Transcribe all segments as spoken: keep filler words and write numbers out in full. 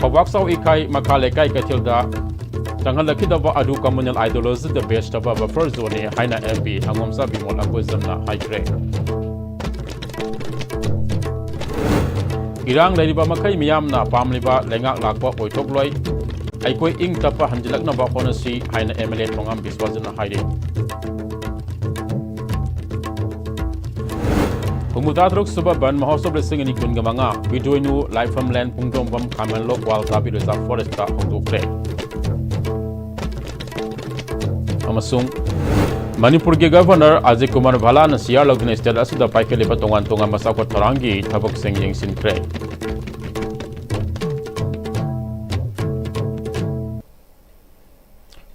ꯋꯥꯛꯆꯥꯎ ꯏꯀꯥꯏ ꯃꯈꯥ ꯂꯩꯀꯥꯏ ꯀꯩꯊꯦꯜꯗ ꯆꯪꯍꯜꯂꯛꯈꯤꯗꯕ ꯑꯗꯨ communal ideologyꯗ base ꯇꯧꯕ buffer zoneꯅꯤ ꯍꯥꯏꯅ MP ꯑꯉꯣꯝꯆꯥ ꯕꯤꯃꯣꯜ ꯑꯀꯣꯏꯖꯝꯅ ꯍꯥꯏꯈ꯭ꯔꯦ꯫ ꯏꯔꯥꯡ ꯂꯩꯔꯤꯕ ꯃꯈꯩ ꯃꯤꯌꯥꯝꯅ ꯄꯥꯝꯂꯤꯕ ꯂꯩꯉꯥꯛ ꯂꯥꯛꯄ ꯑꯣꯏꯊꯣꯛꯂꯣꯏ꯫ ꯑꯩꯈꯣꯏ ꯏꯪ ꯇꯞꯄ ꯍꯟꯖꯤꯜꯂꯛꯅꯕ ꯍꯣꯠꯅꯁꯤ ꯍꯥꯏꯅ MLA ꯊꯣꯉꯥꯝ ꯕꯤꯁ꯭ꯋꯥꯖꯅ ꯍꯥꯏꯔꯤ꯫ ꯍꯨꯝꯐꯨꯇꯔꯨꯛ ꯁꯨꯕ ꯕꯟ ꯃꯍꯣꯠꯁꯕ ꯂꯤꯁꯤꯡ ꯑꯅꯤ ꯀꯨꯟꯒ ꯃꯉꯥ, ꯕꯤꯗꯣꯏꯅꯨ, ꯂꯥꯏꯐꯝꯂꯦꯟ, ꯄꯨꯡꯗꯣꯡꯕꯝ, ꯈꯥꯃꯦꯟꯂꯣꯛ, ꯋꯥꯜ ꯀꯥꯕꯤ reserve forestꯇ ꯍꯧꯗꯣꯛꯈ꯭ꯔꯦ꯫ ꯑꯃꯁꯨꯡ ꯃꯅꯤꯄꯨꯔꯒꯤ Governor ꯑꯖꯤꯠ ꯀꯨꯃꯥꯔ ꯚꯜꯂꯥꯅ ꯁꯤꯌꯥꯔ ꯂꯧꯗꯨꯅ state ꯑꯁꯤꯗ ꯄꯥꯏꯈꯠꯂꯤꯕ ꯇꯣꯉꯥꯟ ꯇꯣꯉꯥꯟꯕ ꯆꯥꯎꯈꯠ ꯊꯧꯔꯥꯡꯒꯤ ꯊꯕꯛꯁꯤꯡ ꯌꯦꯡꯁꯤꯟꯈ꯭ꯔꯦ꯫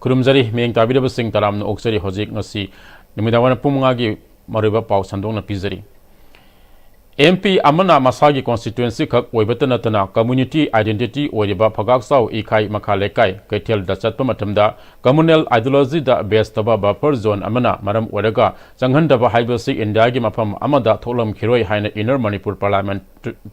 ꯈꯨꯔꯨꯝꯖꯔꯤ, ꯃꯤꯠꯌꯦꯡ ꯇꯥꯕꯤꯔꯕꯁꯤꯡ ꯇꯔꯥꯝꯅ ꯑꯣꯛꯆꯔꯤ꯫ ꯍꯧꯖꯤꯛ ꯉꯁꯤ ꯅꯨꯃꯤꯗꯥꯡ ꯋꯥꯏꯔꯝ ꯄꯨꯡ ꯃꯉꯥꯒꯤ ꯃꯔꯨꯑꯣꯏꯕ ꯄꯥꯎ ꯁꯟꯗꯣꯛꯅ ꯄꯤꯖꯔꯤ꯫ MP ꯑꯃꯅ ꯃꯁꯥꯒꯤ constituency ꯈꯛ ꯑꯣꯏꯕꯇ ꯅꯠꯇꯅ community identity ꯑꯣꯏꯔꯤꯕ ꯐꯒꯥꯛꯆꯥꯎ ꯏꯀꯥꯏ ꯃꯈꯥ ꯂꯩꯀꯥꯏ ꯀꯩꯊꯦꯜꯗ ꯆꯠꯄ ꯃꯇꯝꯗ communal ideologyꯗ base ꯇꯧꯕ buffer zone ꯑꯃꯅ ꯃꯔꯝ ꯑꯣꯏꯔꯒ ꯆꯪꯍꯟꯗꯕ ꯍꯥꯏꯕꯁꯤ ꯏꯟꯗꯤꯌꯥꯒꯤ ꯃꯐꯝ ꯑꯃꯗ ꯊꯣꯛꯂꯝꯈꯤꯔꯣꯏ ꯍꯥꯏꯅ Inner Manipur Parliament,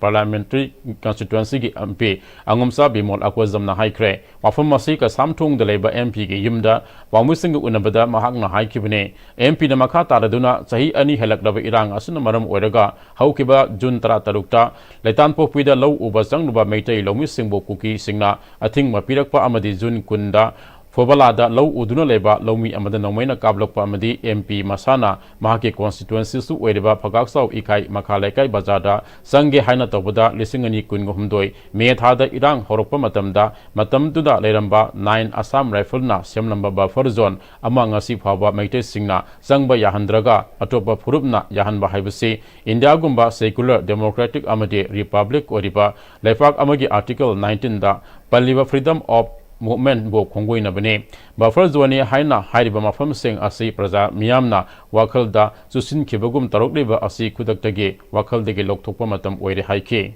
Parliamentary Constituencyꯒꯤ MP ꯑꯉꯣꯝꯆꯥ Bimol ꯑꯀꯣꯏꯖꯝꯅ ꯍꯥꯏꯈ꯭ꯔꯦ꯫ ꯋꯥꯐꯝ ꯑꯁꯤ ꯀꯩꯁꯥꯝꯊꯣꯡꯗ ꯂꯩꯕ MPꯒꯤ ꯌꯨꯝꯗ ꯄꯥꯎꯃꯤꯁꯤꯡꯒ ꯎꯅꯕꯗ ꯃꯍꯥꯛꯅ ꯍꯥꯏꯈꯤꯕꯅꯤ꯫ MPꯅ ꯃꯈꯥ ꯇꯥꯔꯗꯨꯅ ꯆꯍꯤ ꯑꯅꯤ ꯍꯦꯜꯂꯛꯂꯕ ꯏꯔꯥꯡ ꯑꯁꯤꯅ ꯃꯔꯝ ꯑꯣꯏꯔꯒ ꯍꯧꯈꯤꯕ ꯖꯨꯟ ꯇꯔꯥꯇꯔꯨꯛꯇ ꯂꯩꯇꯥꯟꯄꯣꯛꯄꯤꯗ ꯂꯧ ꯎꯕ ꯆꯪꯂꯨꯕ ꯃꯩꯇꯩ ꯂꯧꯃꯤꯁꯤꯡꯕꯨ ꯀꯨꯀꯤꯁꯤꯡꯅ ꯑꯊꯤꯡꯕ ꯄꯤꯔꯛꯄ ꯑꯃꯗꯤ ꯖꯨꯟ ꯀꯨꯟꯗ ꯐꯣꯕꯂꯥꯗ ꯂꯧ ꯎꯗꯨꯅ ꯂꯩꯕ ꯂꯧꯃꯤ ꯑꯃꯗ ꯅꯣꯡꯃꯩꯅ ꯀꯥꯞꯂꯛꯄ ꯑꯃꯗꯤ MP ꯃꯁꯥꯅ ꯃꯍꯥꯛꯀꯤ constituencyꯁꯨ ꯑꯣꯏꯔꯤꯕ ꯐꯒꯥꯛꯆꯥꯎ ꯏꯀꯥꯏ ꯃꯈꯥ ꯂꯩꯀꯥꯏ ꯕꯖꯥꯔꯗ ꯆꯪꯒꯦ ꯍꯥꯏꯅ ꯇꯧꯕꯗ ꯂꯤꯁꯤꯡ ꯑꯅꯤ ꯀꯨꯟꯒ ꯍꯨꯝꯗꯣꯏ ꯃꯦ ꯊꯥꯗ ꯏꯔꯥꯡ ꯍꯧꯔꯛꯄ ꯃꯇꯝꯗ ꯃꯇꯝꯗꯨꯗ ꯂꯩꯔꯝꯕ Nine Assam Riflesꯅ ꯁꯦꯝꯂꯝꯕ buffer zone ꯑꯃ ꯉꯁꯤ ꯐꯥꯎꯕ ꯃꯩꯇꯩꯁꯤꯡꯅ ꯆꯪꯕ ꯌꯥꯍꯟꯗ꯭ꯔꯒ ꯑꯇꯣꯞꯄ ꯐꯨꯔꯨꯞꯅ ꯌꯥꯍꯟꯕ ꯍꯥꯏꯕꯁꯤ ꯏꯟꯗꯤꯌꯥꯒꯨꯝꯕ secular, democratic ꯑꯃꯗꯤ republic ꯑꯣꯏꯔꯤꯕ ꯂꯩꯄꯥꯛ ꯑꯃꯒꯤ Article nineteenꯗ ꯄꯜꯂꯤꯕ freedom of movementꯕꯨ ꯈꯣꯡꯒꯣꯏꯅꯕꯅꯤ꯫ Buffer zoneꯅꯤ ꯍꯥꯏꯅ ꯍꯥꯏꯔꯤꯕ ꯃꯐꯝꯁꯤꯡ ꯑꯁꯤ ꯄ꯭ꯔꯖꯥ ꯃꯤꯌꯥꯝꯅ ꯋꯥꯈꯜꯗ ꯆꯨꯁꯤꯟꯈꯤꯕꯒꯨꯝ ꯇꯧꯔꯛꯂꯤꯕ ꯑꯁꯤ ꯈꯨꯗꯛꯇꯒꯤ ꯋꯥꯈꯜꯗꯒꯤ ꯂꯧꯊꯣꯛꯄ ꯃꯇꯝ ꯑꯣꯏꯔꯦ ꯍꯥꯏꯈꯤ꯫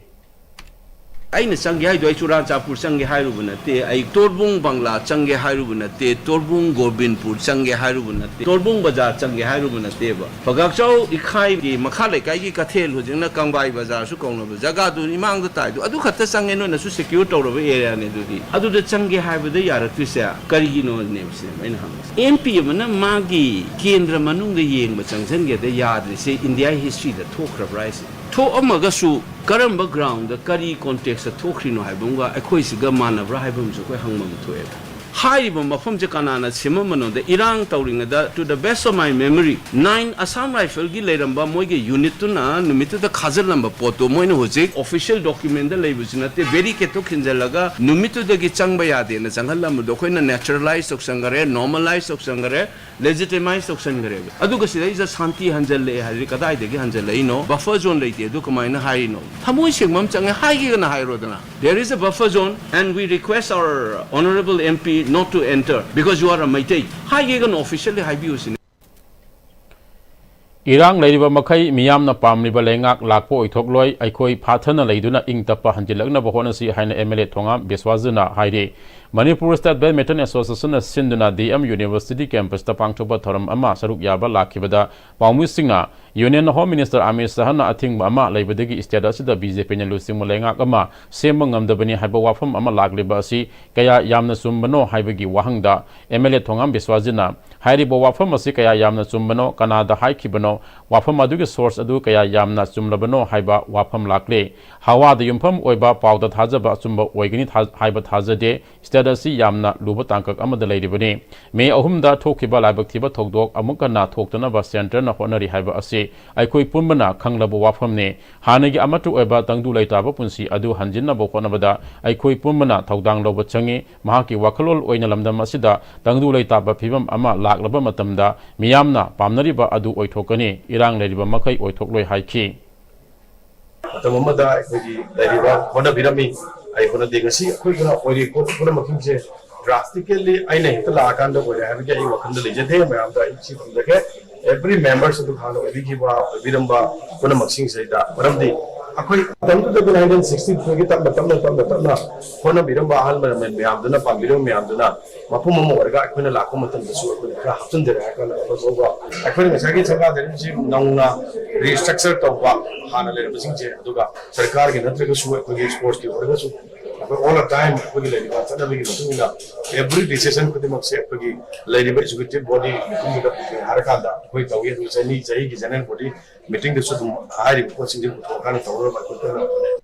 ꯑꯩꯅ ꯆꯪꯒꯦ ꯍꯥꯏꯗꯣ ꯑꯩ ꯆꯨꯔꯥꯆꯥꯟꯄꯨꯔ ꯆꯪꯒꯦ ꯍꯥꯏꯔꯨꯕ ꯅꯠꯇꯦ, ꯑꯩ ꯇꯣꯔꯕꯨꯡ ꯕꯪꯂꯥ ꯆꯪꯒꯦ ꯍꯥꯏꯔꯨꯕ ꯅꯠꯇꯦ, ꯇꯣꯔꯕꯨꯡ ꯒꯣꯕꯤꯟꯄꯨꯔ ꯆꯪꯒꯦ ꯍꯥꯏꯔꯨꯕ ꯅꯠꯇꯦ, ꯇꯣꯔꯕꯨꯡ ꯕꯖꯥꯔ ꯆꯪꯒꯦ ꯍꯥꯏꯔꯨꯕ ꯅꯠꯇꯦꯕ꯫ ꯐꯒꯥꯛꯆꯥꯎ ꯏꯈꯥꯏꯒꯤ ꯃꯈꯥ ꯂꯩꯀꯥꯏꯒꯤ ꯀꯊꯦꯜ, ꯍꯧꯖꯤꯛꯅ ꯀꯪꯕꯥꯏ ꯕꯖꯥꯔꯁꯨ ꯀꯧꯅꯕ ꯖꯒꯥꯗꯨ ꯏꯃꯥꯡꯗ ꯇꯥꯏꯗꯣ, ꯑꯗꯨ ꯈꯛꯇ ꯆꯪꯉꯦ, ꯅꯣꯏꯅꯁꯨ ꯁꯦꯀ꯭ꯌꯨꯔ ꯇꯧꯔꯕ ꯑꯦꯔꯤꯌꯥꯅꯦ꯫ ꯑꯗꯨꯗꯤ ꯑꯗꯨꯗ ꯆꯪꯒꯦ ꯍꯥꯏꯕꯗ ꯌꯥꯔꯛꯇ꯭ꯔꯤꯁꯦ ꯀꯔꯤꯒꯤꯅꯣꯅꯦꯕ ꯁꯤꯅꯦꯕ ꯑꯩꯅ ꯍꯪꯉꯤꯁꯦ꯫ ꯑꯦꯝ ꯄꯤ ꯑꯃꯅ ꯃꯥꯒꯤ ꯀꯦꯟꯗ꯭ꯔ ꯃꯅꯨꯡꯗ ꯌꯦꯡꯕ ꯆꯪꯁꯤꯟꯒꯦꯗ ꯌꯥꯗ꯭ꯔꯤꯁꯦ ꯏꯟꯗꯤꯌꯥ ꯍꯤꯁꯇ꯭ꯔꯤꯗ ꯊꯣꯛꯈ꯭ꯔꯕ꯭ꯔꯥ ꯍꯥꯏꯁꯦ? ꯊꯣꯛꯑꯝꯃꯒꯁꯨ ꯀꯔꯝꯕ ꯒ꯭ꯔꯥꯎꯟꯗ, ꯀꯔꯤ ꯀꯣꯟꯇꯦꯛꯁꯇ ꯊꯣꯛꯈ꯭ꯔꯤꯅꯣ ꯍꯥꯏꯕ ꯑꯃꯒ ꯑꯩꯈꯣꯏꯁꯤꯒ ꯃꯥꯟꯅꯕ꯭ꯔꯥ ꯍꯥꯏꯕ ꯑꯃꯁꯨ ꯑꯩꯈꯣꯏ ꯍꯪꯕ ꯑꯃ ꯊꯣꯛꯑꯦꯕ꯫ ꯍꯥꯏꯔꯤꯕ ꯃꯐꯝꯁꯦ ꯀꯅꯥꯅ ꯁꯦꯝꯃꯝꯕꯅꯣꯗ, ꯏꯔꯥꯡ ꯇꯧꯔꯤꯉꯩꯗ, to the best of my memory, nine Assam Rifle-ꯒꯤ ꯂꯩꯔꯝꯕ ꯃꯣꯏꯒꯤ ꯌꯨꯅꯤꯠꯇꯨꯅ ꯅꯨꯃꯤꯠꯇꯨꯗ ꯈꯥꯖꯤꯜꯂꯝꯕ ꯄꯣꯠꯇꯣ ꯃꯣꯏꯅ ꯍꯧꯖꯤꯛ official document-ꯗ ꯂꯩꯕꯁꯨ ꯅꯠꯇꯦ, barricade-ꯇꯣ ꯈꯤꯟꯖꯤꯜꯂꯒ ꯅꯨꯃꯤꯠꯇꯨꯗꯒꯤ ꯆꯪꯕ ꯌꯥꯗꯦꯅ ꯆꯪꯍꯜꯂꯝꯕꯗꯣ ꯑꯩꯈꯣꯏꯅ naturalize ꯇꯧꯁꯟꯈꯔꯦ, normalize ꯇꯧꯁꯟꯈꯔꯦ, legitimize ꯇꯧꯁꯟꯈ꯭ꯔꯦꯕ꯫ ꯑꯗꯨꯒ ꯁꯤꯗꯩꯁꯤꯗ ꯁꯥꯟꯇꯤ ꯍꯟꯖꯜꯂꯛꯑꯦ ꯍꯥꯏꯔꯗꯤ ꯀꯗꯥꯏꯗꯒꯤ ꯍꯟꯖꯜꯂꯛꯏꯅꯣ? Buffer zone ꯂꯩꯇꯦ ꯑꯗꯨ ꯀꯃꯥꯏꯅ ꯍꯥꯏꯔꯤꯅꯣ? ꯊꯃꯣꯏ ꯁꯦꯡꯕ ꯑꯃ ꯆꯪꯉꯦ, ꯍꯥꯏꯒꯦꯒꯅ ꯍꯥꯏꯔꯣꯗꯅ, "There is a buffer zone and we request our honorable M P not to enter because you are a Meitei", ꯍꯥꯏꯒꯦꯒꯅ officially ꯍꯥꯏꯕꯤꯌꯨ ꯁꯤꯅꯤ꯫ ꯏꯔꯥꯡ ꯂꯩꯔꯤꯕ ꯃꯈꯩ ꯃꯤꯌꯥꯝꯅ ꯄꯥꯝꯂꯤꯕ ꯂꯩꯉꯥꯛ ꯂꯥꯛꯄ ꯑꯣꯏꯊꯣꯛꯂꯣꯏ꯫ ꯑꯩꯈꯣꯏ ꯐꯥꯊꯅ ꯂꯩꯗꯨꯅ ꯏꯪ ꯇꯞꯄ ꯍꯟꯖꯤꯜꯂꯛꯅꯕ ꯍꯣꯠꯅꯁꯤ ꯍꯥꯏꯅ M L A ꯊꯣꯉꯥꯝ ꯕꯤꯁ꯭ꯋꯥꯖꯅ ꯍꯥꯏꯔꯤ꯫ ꯃꯅꯤꯄꯨꯔ State Badminton Association-ꯅ ꯁꯤꯟꯗꯨꯅ D M University campus-ꯇ ꯄꯥꯡꯊꯣꯛꯄ ꯊꯧꯔꯝ ꯑꯃ ꯁꯔꯨꯛ ꯌꯥꯕ ꯂꯥꯛꯈꯤꯕꯗ ꯄꯥꯎꯃꯤꯁꯤꯡꯅ Union Home Minister ꯑꯃꯤꯠ ꯁꯍꯥꯅ ꯑꯊꯤꯡꯕ ꯑꯃ ꯂꯩꯕꯗꯒꯤ state ꯑꯁꯤꯗ B J P-ꯅ ꯂꯨꯆꯤꯡꯕ ꯂꯩꯉꯥꯛ ꯑꯃ ꯁꯦꯝꯕ ꯉꯝꯗꯕꯅꯤ ꯍꯥꯏꯕ ꯋꯥꯐꯝ ꯑꯃ ꯂꯥꯛꯂꯤꯕ ꯑꯁꯤ ꯀꯌꯥ ꯌꯥꯝꯅ ꯆꯨꯝꯕꯅꯣ ꯍꯥꯏꯕꯒꯤ ꯋꯥꯍꯪꯗ M L A ꯊꯣꯉꯥꯝ ꯕꯤꯁ꯭ꯋꯥꯖꯅ ꯍꯥꯏꯔꯤꯕ ꯋꯥꯐꯝ ꯑꯁꯤ ꯀꯌꯥ ꯌꯥꯝꯅ ꯆꯨꯝꯕꯅꯣ, ꯀꯅꯥꯗ ꯍꯥꯏꯈꯤꯕꯅꯣ, ꯋꯥꯐꯝ ꯑꯗꯨꯒꯤ source ꯑꯗꯨ ꯀꯌꯥ ꯌꯥꯝꯅ ꯆꯨꯝꯂꯕꯅꯣ ꯍꯥꯏꯕ ꯋꯥꯐꯝ ꯂꯥꯛꯂꯤ꯫ ꯍꯋꯥꯗ ꯌꯨꯝꯐꯝ ꯑꯣꯏꯕ ꯄꯥꯎꯗ ꯊꯥꯖꯕ ꯑꯆꯨꯝꯕ ꯑꯣꯏꯒꯅꯤ ꯊꯥ-, ꯍꯥꯏꯕ ꯊꯥꯖꯗꯦ꯫ State ꯑꯁꯤ ꯌꯥꯝꯅ ꯂꯨꯕ ꯇꯥꯡꯀꯛ ꯑꯃꯗ ꯂꯩꯔꯤꯕꯅꯤ꯫ May ꯑꯍꯨꯝꯗ ꯊꯣꯛꯈꯤꯕ ꯂꯥꯏꯕꯛ ꯊꯤꯕ ꯊꯧꯗꯣꯛ ꯑꯃꯨꯛ ꯍꯟꯅ ꯊꯣꯛꯇꯅꯕ centre-ꯅ ꯍꯣꯠꯅꯔꯤ ꯍꯥꯏꯕ ꯑꯁꯤ ꯑꯩꯈꯣꯏ ꯄꯨꯝꯕꯅ ꯈꯪꯂꯕ ꯋꯥꯐꯝꯅꯤ꯫ ꯍꯥꯟꯅꯒꯤ ꯑꯃꯠꯇ ꯑꯣꯏꯕ ꯇꯪꯗꯨ ꯂꯩꯇꯥꯕ ꯄꯨꯟꯁꯤ ꯑꯗꯨ ꯍꯟꯖꯤꯟꯅꯕ ꯍꯣꯠꯅꯕꯗ ꯑꯩꯈꯣꯏ ꯄꯨꯝꯕꯅ ꯊꯧꯗꯥꯡ ꯂꯧꯕ ꯆꯪꯏ꯫ ꯃꯍꯥꯛꯀꯤ ꯋꯥꯈꯜꯂꯣꯟ ꯑꯣꯏꯅ ꯂꯝꯗꯝ ꯑꯁꯤꯗ ꯇꯪꯗꯨ ꯂꯩꯇꯥꯕ ꯐꯤꯕꯝ ꯑꯃ ꯂꯥꯛꯂꯕ ꯃꯇꯝꯗ ꯃꯤꯌꯥꯝꯅ ꯄꯥꯝꯅꯔꯤꯕ ꯑꯗꯨ ꯑꯣꯏꯊꯣꯛꯀꯅꯤ꯫ ꯏꯔꯥꯡ ꯂꯩꯔꯤꯕ ꯃꯈꯩ ꯑꯣꯏꯊꯣꯛꯂꯣꯏ ꯍꯥꯏꯈꯤ꯫ ꯃꯇꯝ ꯑꯃꯗ ꯑꯩꯈꯣꯏꯒꯤ ꯂꯩꯔꯤꯕ ꯍꯣꯠꯅꯕꯤꯔꯝꯃꯤ꯫ ꯑꯩ ꯍꯣꯠꯅꯗꯦ꯫ ꯉꯁꯤ ꯑꯩꯈꯣꯏꯒ ꯑꯣꯏꯔꯤꯕ ꯄꯣꯠ ꯄꯨꯝꯅꯃꯛꯁꯤꯡꯁꯦ drastically ꯑꯩꯅ ꯍꯦꯛꯇ ꯂꯥꯛꯑꯀꯥꯟꯗ ꯑꯣꯏꯔꯦ ꯍꯥꯏꯕꯒꯤ ꯑꯩ ꯋꯥꯈꯜꯗ ꯂꯩꯖꯗꯦ꯫ ꯃꯌꯥꯝꯗ ꯑꯩ ꯁꯤ ꯊꯝꯖꯒꯦ꯫ Every members ꯑꯗꯨ ꯍꯥꯟꯅ ꯑꯣꯏꯕꯤꯈꯤꯕ, ꯑꯣꯏꯕꯤꯔꯝꯕ ꯄꯨꯝꯅꯃꯛꯁꯤꯡꯁꯤꯗ, ꯃꯔꯝꯗꯤ ꯑꯩꯈꯣꯏ ꯃꯇꯝꯗꯨꯗ nineteen sixty two ꯒꯤ ꯇꯞꯅ ꯇꯞꯅ ꯇꯞꯅ ꯇꯞꯅ ꯍꯣꯠꯅꯕꯤꯔꯝꯕ ꯑꯍꯜ ꯂꯃꯟ ꯃꯌꯥꯝꯗꯨꯅ, ꯄꯥꯝꯕꯤꯔꯝꯕ ꯃꯌꯥꯝꯗꯨꯅ ꯃꯄꯨꯝ ꯑꯃ ꯑꯣꯏꯔꯒ ꯑꯩꯈꯣꯏꯅ ꯂꯥꯛꯄ ꯃꯇꯝꯗꯁꯨ ꯑꯩꯈꯣꯏꯅ ꯈꯔ ꯍꯥꯞꯆꯤꯟꯖꯔꯦ ꯍꯥꯏꯔ ꯀꯥꯟꯗ ꯑꯐ ꯑꯐꯕ ꯑꯩꯈꯣꯏꯅ ꯉꯁꯥꯏꯒꯤ ꯁꯔꯀꯥꯔꯗ ꯅꯧꯅ restructure ꯇꯧꯕ ꯍꯥꯟꯅ ꯂꯩꯔꯝꯕꯁꯤꯡꯁꯦ, ꯑꯗꯨꯒ ꯁꯔꯀꯥꯔꯒꯤ ꯅꯠꯇ꯭ꯔꯒꯁꯨ ꯑꯩꯈꯣꯏꯒꯤ sports ꯀꯤ ꯑꯣꯏꯔꯒꯁꯨ ꯑꯩꯈꯣꯏ all the time ꯑꯩꯈꯣꯏꯒꯤ ꯂꯩꯔꯤꯕ ꯆꯠꯅꯕꯤꯒꯤ ꯃꯇꯨꯡ ꯏꯟꯅ every decision ꯈꯨꯗꯤꯡꯃꯛꯁꯦ ꯑꯩꯈꯣꯏꯒꯤ ꯂꯩꯔꯤꯕ executive body ꯃꯇꯨꯡꯗ ꯍꯥꯏꯔꯀꯥꯟꯗ ꯑꯩꯈꯣꯏ ꯇꯧꯏ꯫ ꯑꯗꯨ ꯆꯍꯤ, ꯆꯍꯤꯒꯤ general body meeting ꯗꯁꯨ ꯑꯗꯨꯝ ꯍꯥꯏꯔꯤꯕ ꯄꯣꯠꯁꯤꯡꯁꯦ ꯄꯨꯊꯣꯛꯑꯀꯥꯟꯗ ꯇꯧꯔꯒ ꯑꯩꯈꯣꯏ ꯀꯟꯅ ꯍꯣꯠꯅꯩ꯫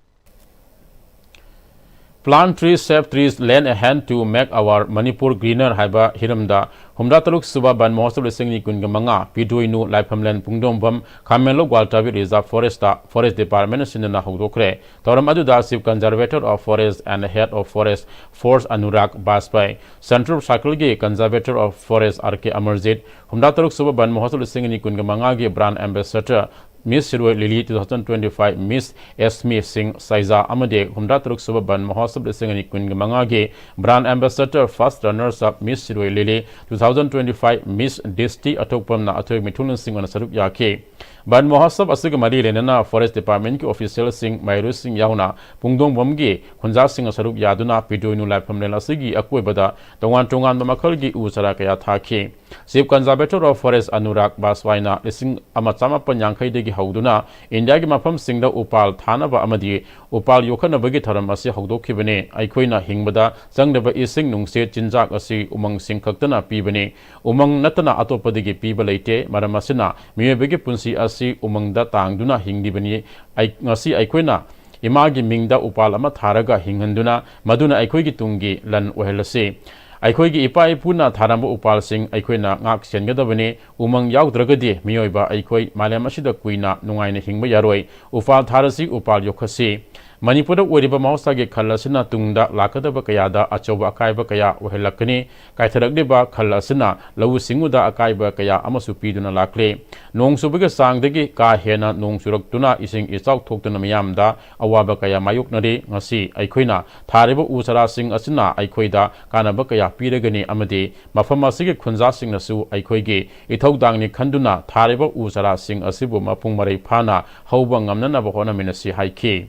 Plant Trees, Save Trees, Lend a Hand to Make Our Manipur Greener ꯍꯥꯏꯕ ꯍꯤꯔꯝꯗ ꯍꯨꯝꯗ꯭ꯔꯥ ꯇꯔꯨꯛ ꯁꯨꯕ ꯕꯟ ꯃꯍꯣꯠꯁꯕ ꯂꯤꯁꯤꯡ ꯑꯅꯤ ꯀꯨꯟꯒ ꯃꯉꯥ ꯄꯤꯗꯣꯏꯅꯨ ꯂꯥꯏꯐꯝꯂꯦꯟ ꯄꯨꯡꯗꯣꯡꯕꯝ ꯈꯥꯃꯦꯟꯂꯣꯛ ꯋꯥꯜ ꯇ꯭ꯔꯥꯏꯕꯦꯜ ꯔꯤꯖꯥꯔꯚ ꯐꯣꯔꯦꯁꯇ ꯐꯣꯔꯦꯁ ꯗꯤꯄꯥꯔꯠꯃꯦꯟꯅ ꯁꯤꯟꯗꯨꯅ ꯍꯧꯗꯣꯛꯈ꯭ꯔꯦ꯫ ꯊꯧꯔꯝ ꯑꯗꯨꯗ chief conservator of forest and head of forest force Anurag Bajpai, central ꯁꯥꯔꯀꯜꯒꯤ conservator of forest R K Amarjit, ꯍꯨꯝꯗ꯭ꯔꯥ ꯇꯔꯨꯛ ꯁꯨꯕ ꯕꯟ ꯃꯍꯣꯠꯁꯕ ꯂꯤꯁꯤꯡ ꯑꯅꯤ ꯀꯨꯟꯒ ꯃꯉꯥꯒꯤ ꯕ꯭ꯔꯥꯟ ꯑꯦꯝꯕꯦꯁꯦꯗꯔ ꯃꯤꯁ Shirui Lily, two thousand twenty five ꯃꯤꯁ ꯑꯦꯁꯃꯤ ꯁꯤꯡ ꯁꯥꯏꯖꯥ ꯑꯃꯗꯤ ꯍꯨꯝꯗ꯭ꯔꯥ ꯇꯔꯨꯛ ꯁꯨꯕ ꯕꯟ ꯃꯍꯣꯠꯁꯕ ꯂꯤꯁꯤꯡ ꯑꯅꯤ ꯀꯨꯟꯒ ꯃꯉꯥꯒꯤ brand ambassador first runners up Miss Shirui Lily, two thousand twenty five ꯃꯤꯁ ꯗꯤꯁꯇꯤ ꯑꯊꯣꯛꯄꯝꯅ ꯑꯊꯣꯏꯕ ꯃꯤꯊꯨꯡꯂꯦꯟꯁꯤꯡ ꯑꯣꯏꯅ ꯁꯔꯨꯛ ꯌꯥꯈꯤ꯫ ꯕꯟ ꯃꯍꯣꯠꯁꯕ ꯑꯁꯤꯒ ꯃꯔꯤ ꯂꯩꯅꯅ ꯐꯣꯔꯦꯁ ꯗꯤꯄꯥꯔꯠꯃꯦꯟꯠꯀꯤ ꯑꯣꯐꯤꯁꯤꯌꯦꯜꯁꯤꯡ, ꯃꯍꯩꯔꯣꯏꯁꯤꯡ ꯌꯥꯎꯅ ꯄꯨꯡꯗꯣꯡꯕꯝꯒꯤ ꯈꯨꯟꯖꯥꯁꯤꯡꯅ ꯁꯔꯨꯛ ꯌꯥꯗꯨꯅ ꯄꯤꯗꯣꯏꯅꯨ ꯂꯥꯏꯐꯝꯂꯦꯟ ꯑꯁꯤꯒꯤ ꯑꯀꯣꯏꯕꯗ ꯇꯣꯉꯥꯟ ꯇꯣꯉꯥꯟꯕ ꯃꯈꯜꯒꯤ ꯎ ꯆꯥꯔꯥ ꯀꯌꯥ ꯊꯥꯈꯤ꯫ Chief conservator of forest Anurag ꯕꯥꯖꯄꯥꯏꯅ ꯂꯤꯁꯤꯡ ꯑꯃ ꯆꯃꯥꯄꯟ ꯌꯥꯡꯈꯩꯗꯒꯤ ꯍꯧꯗꯨꯅ ꯏꯟꯗꯤꯌꯥꯒꯤ ꯃꯐꯝꯁꯤꯡꯗ ꯎꯄꯥꯜ ꯊꯥꯅꯕ ꯑꯃꯗꯤ ꯎꯄꯥꯜ ꯌꯣꯛꯈꯠꯅꯕꯒꯤ ꯊꯧꯔꯝ ꯑꯁꯤ ꯍꯧꯗꯣꯛꯈꯤꯕꯅꯤ꯫ ꯑꯩꯈꯣꯏꯅ ꯍꯤꯡꯕꯗ ꯆꯪꯗꯕ ꯏꯁꯤꯡ, ꯅꯨꯡꯁꯤꯠ, ꯆꯤꯟꯖꯥꯛ ꯑꯁꯤ ꯎꯃꯪꯁꯤꯡ ꯈꯛꯇꯅ ꯄꯤꯕꯅꯤ꯫ ꯎꯃꯪ ꯅꯠꯇꯅ ꯑꯇꯣꯞꯄꯗꯒꯤ ꯄꯤꯕ ꯂꯩꯇꯦ꯫ ꯃꯔꯝ ꯑꯁꯤꯅ ꯃꯤꯑꯣꯏꯕꯒꯤ ꯄꯨꯟꯁꯤ ꯑꯁꯤ ꯎꯃꯪꯗ ꯇꯥꯡꯗꯨꯅ ꯍꯤꯡꯂꯤꯕꯅꯤ꯫ ꯑꯩ-, ꯉꯁꯤ ꯑꯩꯈꯣꯏꯅ ꯏꯃꯥꯒꯤ ꯃꯤꯡꯗ ꯎꯄꯥꯜ ꯑꯃ ꯊꯥꯔꯒ ꯍꯤꯡꯍꯟꯗꯨꯅ ꯃꯗꯨꯅ ꯑꯩꯈꯣꯏꯒꯤ ꯇꯨꯡꯒꯤ ꯂꯟ ꯑꯣꯏꯍꯜꯂꯁꯤ꯫ ꯑꯩꯈꯣꯏꯒꯤ ꯏꯄꯥ ꯏꯄꯨꯅ ꯊꯥꯔꯝꯕ ꯎꯄꯥꯜꯁꯤꯡ ꯑꯩꯈꯣꯏꯅ ꯉꯥꯛ ꯁꯦꯟꯒꯗꯕꯅꯤ꯫ ꯎꯃꯪ ꯌꯥꯎꯗ꯭ꯔꯒꯗꯤ ꯃꯤꯑꯣꯏꯕ ꯑꯩꯈꯣꯏ ꯃꯥꯂꯦꯝ ꯑꯁꯤꯗ ꯀꯨꯏꯅ ꯅꯨꯡꯉꯥꯏꯅ ꯍꯤꯡꯕ ꯌꯥꯔꯣꯏ꯫ ꯎꯄꯥꯜ ꯊꯥꯔꯁꯤ, ꯎꯄꯥꯜ ꯌꯣꯛꯈꯠꯁꯤ꯫ ꯃꯅꯤꯄꯨꯔꯗ ꯑꯣꯏꯔꯤꯕ ꯃꯍꯧꯁꯥꯒꯤ ꯈꯜ ꯑꯁꯤꯅ ꯇꯨꯡꯗ ꯂꯥꯛꯀꯗꯕ ꯀꯌꯥꯗ ꯑꯆꯧꯕ ꯑꯀꯥꯏꯕ ꯀꯌꯥ ꯑꯣꯏꯍꯜꯂꯛꯀꯅꯤ꯫ ꯀꯥꯏꯊꯔꯛꯂꯤꯕ ꯈꯜ ꯑꯁꯤꯅ ꯂꯧꯎ ꯁꯤꯡꯎꯗ ꯑꯀꯥꯏꯕ ꯀꯌꯥ ꯑꯃꯁꯨ ꯄꯤꯗꯨꯅ ꯂꯥꯛꯂꯤ꯫ ꯅꯣꯡ ꯆꯨꯕꯒꯤ ꯆꯥꯡꯗꯒꯤ ꯀꯥ ꯍꯦꯟꯅ ꯅꯣꯡ ꯆꯨꯔꯛꯇꯨꯅ ꯏꯁꯤꯡ ꯏꯆꯥꯎ ꯊꯣꯛꯇꯨꯅ ꯃꯤꯌꯥꯝꯗ ꯑꯋꯥꯕ ꯀꯌꯥ ꯃꯥꯌꯣꯛꯅꯔꯤ꯫ ꯉꯁꯤ ꯑꯩꯈꯣꯏꯅ ꯊꯥꯔꯤꯕ ꯎ ꯆꯥꯔꯥꯁꯤꯡ ꯑꯁꯤꯅ ꯑꯩꯈꯣꯏꯗ ꯀꯥꯟꯅꯕ ꯀꯌꯥ ꯄꯤꯔꯒꯅꯤ ꯑꯃꯗꯤ ꯃꯐꯝ ꯑꯁꯤꯒꯤ ꯈꯨꯟꯖꯥꯁꯤꯡꯅꯁꯨ ꯑꯩꯈꯣꯏꯒꯤ ꯏꯊꯧꯗꯥꯡꯅꯤ ꯈꯟꯗꯨꯅ ꯊꯥꯔꯤꯕ ꯎ ꯆꯥꯔꯥꯁꯤꯡ ꯑꯁꯤꯕꯨ ꯃꯄꯨꯡ ꯃꯔꯩ ꯐꯥꯅ ꯍꯧꯕ ꯉꯝꯅꯅꯕ ꯍꯣꯠꯅꯃꯤꯟꯅꯁꯤ ꯍꯥꯏꯈꯤ꯫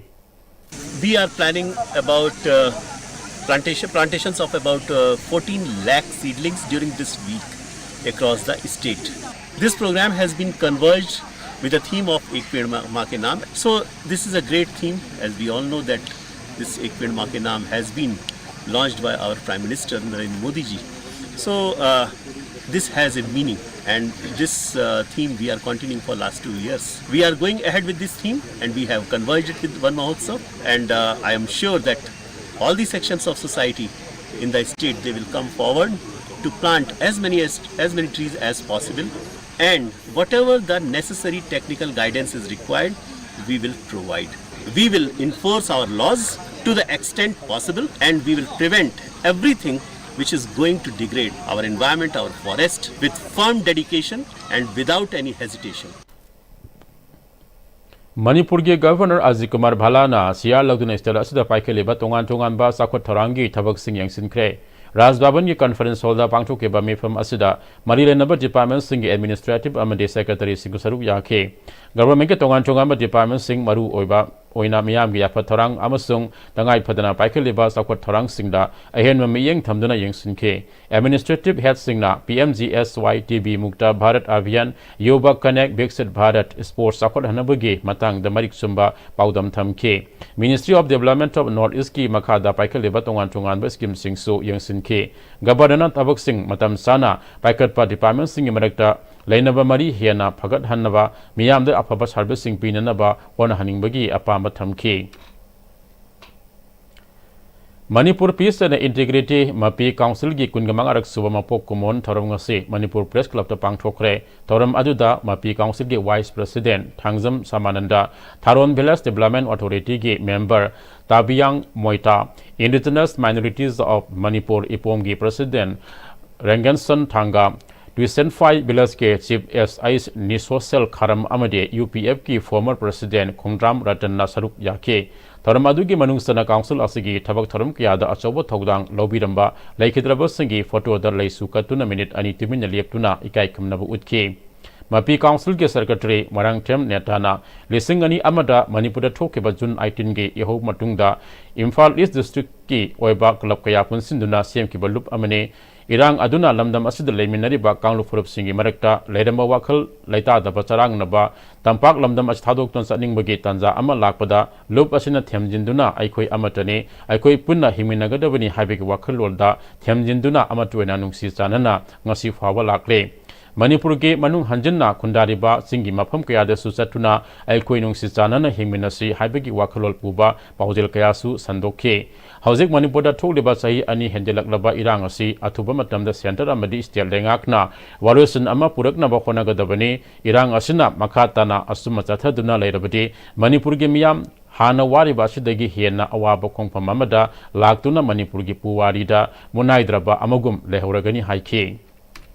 We are planning about uh, plantation plantations of about uh, fourteen lakh seedlings during this week across the state. This program has been converged with the theme of Ek Ped Ma Ke Naam. So this is a great theme, as we all know that this Ek Ped Ma Ke Naam has been launched by our Prime Minister Narendra Modi ji. So uh, this has a meaning, and this uh, theme we are continuing for last two years. We are going ahead with this theme, and we have converged it with Van Mahotsav. And uh, I am sure that all the sections of society in the state, they will come forward to plant as many as, as many trees as possible, and whatever the necessary technical guidance is required, we will provide. We will enforce our laws to the extent possible, and we will prevent everything which is going to degrade our environment, our forest, with firm dedication and without any hesitation. ꯃꯅꯤꯄꯨꯔꯒꯤ governor Ajit Kumar ꯚꯥꯂꯥꯅ share ꯂꯧꯗꯨꯅ state ꯑꯁꯤꯗ ꯄꯥꯏꯈꯠꯂꯤꯕ ꯇꯣꯉꯥꯟ ꯇꯣꯉꯥꯟꯕ ꯆꯥꯎꯈꯠ ꯊꯧꯔꯥꯡꯒꯤ ꯊꯕꯛꯁꯤꯡ ꯌꯦꯡꯁꯤꯟꯈ꯭ꯔꯦ꯫ ꯔꯥꯖ ꯚꯕꯟꯒꯤ conference ꯍꯣꯜꯗ ꯄꯥꯡꯊꯣꯛꯈꯤꯕ ꯃꯤꯐꯝ ꯑꯁꯤꯗ ꯃꯔꯤ ꯂꯩꯅꯕ ꯗꯤꯄꯥꯔꯠꯃꯦꯟꯁꯤꯡꯒꯤ ꯑꯦꯗꯃꯤꯅꯤꯁꯇ꯭ꯔꯦꯇꯤꯚ ꯑꯃꯗꯤ ꯁꯦꯀ꯭ꯔꯦꯇꯔꯤꯁꯤꯡꯁꯨ ꯁꯔꯨꯛ ꯌꯥꯈꯤ꯫ ꯒꯚꯔꯟꯃꯦꯟꯠꯀꯤ ꯇꯣꯉꯥꯟ ꯇꯣꯉꯥꯟꯕ ꯗꯤꯄꯥꯔꯠꯃꯦꯟꯁꯤꯡ, ꯃꯔꯨ ꯑꯣꯏꯕ ꯑꯣꯏꯅ ꯃꯤꯌꯥꯝꯒꯤ ꯌꯥꯐꯠ ꯊꯧꯔꯥꯡ ꯑꯃꯁꯨꯡ ꯇꯉꯥꯏ ꯐꯗꯅ ꯄꯥꯏꯈꯠꯂꯤꯕ ꯆꯥꯎꯈꯠ ꯊꯧꯔꯥꯡꯁꯤꯡꯗ ꯑꯍꯦꯟꯕ ꯃꯤꯠꯌꯦꯡ ꯊꯝꯗꯨꯅ ꯌꯦꯡꯁꯤꯟꯈꯤ꯫ ꯑꯦꯗꯃꯤꯅꯤꯁꯇ꯭ꯔꯦꯇꯤꯚ ꯍꯦꯗꯁꯤꯡꯅ ꯄꯤ ꯑꯦꯝ ꯖꯤ ꯑꯦꯁ ꯋꯥꯏ ꯇꯤ ꯕꯤ ꯃꯨꯛꯇ ꯚꯥꯔꯠ ꯑꯚꯤꯌꯥꯟ, ꯌꯨꯕ ꯀꯅꯦꯛ, ꯕꯤꯛꯁꯤꯠ ꯚꯥꯔꯠ, ꯁ꯭ꯄꯣꯔꯠꯁ ꯆꯥꯎꯈꯠꯍꯟꯅꯕꯒꯤ ꯃꯇꯥꯡꯗ ꯃꯔꯤꯛ ꯆꯨꯝꯕ ꯄꯥꯎꯗꯝ ꯊꯝꯈꯤ꯫ Ministry of Development of North Eastꯀꯤ ꯃꯈꯥꯗ ꯄꯥꯏꯈꯠꯂꯤꯕ ꯇꯣꯉꯥꯟ ꯇꯣꯉꯥꯟꯕ ꯁ꯭ꯀꯤꯝꯁꯤꯡꯁꯨ ꯌꯦꯡꯁꯤꯟꯈꯤ꯫ ꯒꯚꯔꯅꯔꯅ ꯊꯕꯛꯁꯤꯡ ꯃꯇꯝ ꯆꯥꯅ ꯄꯥꯏꯈꯠꯄ ꯗꯤꯄꯥꯔꯠꯃꯦꯟꯁꯤꯡꯒꯤ ꯃꯔꯛꯇ ꯂꯩꯅꯕ ꯃꯔꯤ ꯍꯦꯟꯅ ꯐꯒꯠꯍꯟꯅꯕ, ꯃꯤꯌꯥꯝꯗ ꯑꯐꯕ ꯁꯔꯚꯤꯁꯁꯤꯡ ꯄꯤꯅꯅꯕ ꯍꯣꯠꯅꯍꯟꯅꯤꯡꯕꯒꯤ ꯑꯄꯥꯝꯕ ꯊꯝꯈꯤ꯫ Manipur Peace and Integrity ꯃꯄꯤ ꯀꯥꯎꯟꯁꯤꯜꯒꯤ ꯀꯨꯟꯒ ꯃꯉꯥꯔꯛ ꯁꯨꯕ ꯃꯄꯣꯛ ꯀꯨꯝꯑꯣꯟ ꯊꯧꯔꯝ ꯉꯁꯤ ꯃꯅꯤꯄꯨꯔ ꯄ꯭ꯔꯦꯁ ꯀ꯭ꯂꯕꯇ ꯄꯥꯡꯊꯣꯛꯈ꯭ꯔꯦ꯫ ꯊꯧꯔꯝ ꯑꯗꯨꯗ ꯃꯄꯤ ꯀꯥꯎꯟꯁꯤꯜꯒꯤ vice president Thangjam Samananda, Tharon village development ꯑꯣꯊꯣꯔꯤꯇꯤꯒꯤ member Tabiyang Moita, Indigenous Minorities of Manipur ꯏꯄꯣꯝꯒꯤ ꯄ꯭ꯔꯦꯁꯤꯗꯦꯟꯠ ꯔꯦꯡꯒꯟꯁꯟ ꯊꯥꯡꯒ, ꯇꯨꯏꯁꯦꯟꯐꯥꯏ ꯚꯤꯂꯦꯖꯀꯤ chief S H Nishoshel Kharam ꯑꯃꯗꯤ ꯌꯨ ꯄꯤ ꯑꯦꯐꯀꯤ ꯐꯣꯔꯃꯔ ꯄ꯭ꯔꯦꯁꯤꯗꯦꯟꯠ ꯈꯣꯡꯗ꯭ꯔꯥꯝ ꯔꯇꯟꯅ ꯁꯔꯨꯛ ꯌꯥꯈꯤ꯫ ꯊꯧꯔꯝ ꯑꯗꯨꯒꯤ ꯃꯅꯨꯡ ꯆꯟꯅ ꯀꯥꯎꯟꯁꯤꯜ ꯑꯁꯤꯒꯤ ꯊꯕꯛ ꯊꯧꯔꯝ ꯀꯌꯥꯗ ꯑꯆꯧꯕ ꯊꯧꯗꯥꯡ ꯂꯧꯕꯤꯔꯝꯕ ꯂꯩꯈꯤꯗ꯭ꯔꯕꯁꯤꯡꯒꯤ ꯐꯣꯇꯣꯗ ꯂꯩꯁꯨ ꯀꯠꯇꯨꯅ ꯃꯤꯅꯤꯠ ꯑꯅꯤ ꯇꯨꯃꯤꯟꯅ ꯂꯦꯞꯇꯨꯅ ꯏꯀꯥꯏ ꯈꯨꯝꯅꯕ ꯎꯠꯈꯤ꯫ ꯃꯄꯤ ꯀꯥꯎꯟꯁꯤꯜꯒꯤ ꯁꯦꯀ꯭ꯔꯦꯇꯔꯤ ꯃꯔꯥꯡꯊꯦꯝ ꯅꯦꯇꯥꯅ ꯂꯤꯁꯤꯡ ꯑꯅꯤ ꯑꯃꯗ ꯃꯅꯤꯄꯨꯔꯗ ꯊꯣꯛꯈꯤꯕ ꯖꯨꯟ ꯑꯩꯠꯇꯤꯟꯒꯤ ꯏꯍꯧ ꯃꯇꯨꯡꯗ ꯏꯝꯐꯥꯜ ꯏꯁ ꯗꯤꯁꯇ꯭ꯔꯤꯛꯀꯤ ꯑꯣꯏꯕ ꯀ꯭ꯂꯕ ꯀꯌꯥ ꯄꯨꯟꯁꯤꯟꯗꯨꯅ ꯁꯦꯝꯈꯤꯕ ꯂꯨꯞ ꯑꯃꯅꯤ꯫ ꯏꯔꯥꯡ ꯑꯗꯨꯅ ꯂꯝꯗꯝ ꯑꯁꯤꯗ ꯂꯩꯃꯤꯟꯅꯔꯤꯕ ꯀꯥꯡꯂꯨꯞ ꯐꯨꯔꯨꯞꯁꯤꯡꯒꯤ ꯃꯔꯛꯇ ꯂꯩꯔꯝꯕ ꯋꯥꯈꯜ ꯂꯩꯇꯥꯗꯕ ꯆꯔꯥꯡꯅꯕ ꯇꯝꯄꯥꯛ ꯂꯝꯗꯝ ꯑꯁꯤ ꯊꯥꯗꯣꯛꯇꯨꯅ ꯆꯠꯅꯤꯡꯕꯒꯤ ꯇꯥꯟꯖꯥ ꯑꯃ ꯂꯥꯛꯄꯗ ꯂꯨꯞ ꯑꯁꯤꯅ ꯊꯦꯝꯖꯤꯟꯗꯨꯅ ꯑꯩꯈꯣꯏ ꯑꯃꯠꯇꯅꯤ, ꯑꯩꯈꯣꯏ ꯄꯨꯟꯅ ꯍꯤꯡꯃꯤꯟꯅꯒꯗꯕꯅꯤ ꯍꯥꯏꯕꯒꯤ ꯋꯥꯈꯜꯂꯣꯟꯗ ꯊꯦꯝꯖꯤꯟꯗꯨꯅ ꯑꯃꯠꯇ ꯑꯣꯏꯅ ꯅꯨꯡꯁꯤ ꯆꯥꯟꯅꯅ ꯉꯁꯤ ꯐꯥꯎꯕ ꯂꯥꯛꯂꯤ꯫ ꯃꯅꯤꯄꯨꯔꯒꯤ ꯃꯅꯨꯡ ꯍꯟꯖꯤꯟꯅ ꯈꯨꯟꯗꯥꯔꯤꯕ ꯆꯤꯡꯒꯤ ꯃꯐꯝ ꯀꯌꯥꯗꯁꯨ ꯆꯠꯇꯨꯅ ꯑꯩꯈꯣꯏ ꯅꯨꯡꯁꯤ ꯆꯥꯟꯅꯅ ꯍꯤꯡꯃꯤꯟꯅꯁꯤ ꯍꯥꯏꯕꯒꯤ ꯋꯥꯈꯜꯂꯣꯟ ꯄꯨꯕ ꯄꯥꯎꯖꯦꯜ ꯀꯌꯥꯁꯨ ꯁꯟꯗꯣꯛꯈꯤ꯫ ꯍꯧꯖꯤꯛ ꯃꯅꯤꯄꯨꯔꯗ ꯊꯣꯛꯂꯤꯕ ꯆꯍꯤ ꯑꯅꯤ ꯍꯦꯟꯖꯤꯜꯂꯛꯂꯕ ꯏꯔꯥꯡ ꯑꯁꯤ ꯑꯊꯨꯕ ꯃꯇꯝꯗ ꯁꯦꯟꯇꯔ ꯑꯃꯗꯤ ꯁ꯭ꯇꯦꯠ ꯂꯩꯉꯥꯛꯅ ꯋꯥꯔꯣꯏꯁꯤꯟ ꯑꯃ ꯄꯨꯔꯛꯅꯕ ꯍꯣꯠꯅꯒꯗꯕꯅꯤ꯫ ꯏꯔꯥꯡ ꯑꯁꯤꯅ ꯃꯈꯥ ꯇꯥꯅ ꯑꯆꯨꯝꯕ ꯆꯠꯊꯗꯨꯅ ꯂꯩꯔꯕꯗꯤ ꯃꯅꯤꯄꯨꯔꯒꯤ ꯃꯤꯌꯥꯝ ꯍꯥꯟꯅ ꯋꯥꯔꯤꯕ ꯑꯁꯤꯗꯒꯤ ꯍꯦꯟꯅ ꯑꯋꯥꯕ ꯈꯣꯡꯐꯝ ꯑꯃꯗ ꯂꯥꯛꯇꯨꯅ ꯃꯅꯤꯄꯨꯔꯒꯤ ꯄꯨꯋꯥꯔꯤꯗ ꯃꯨꯅꯥꯏꯗ꯭ꯔꯕ ꯑꯃꯒꯨꯝ ꯂꯩꯍꯧꯔꯒꯅꯤ ꯍꯥꯏꯈꯤ꯫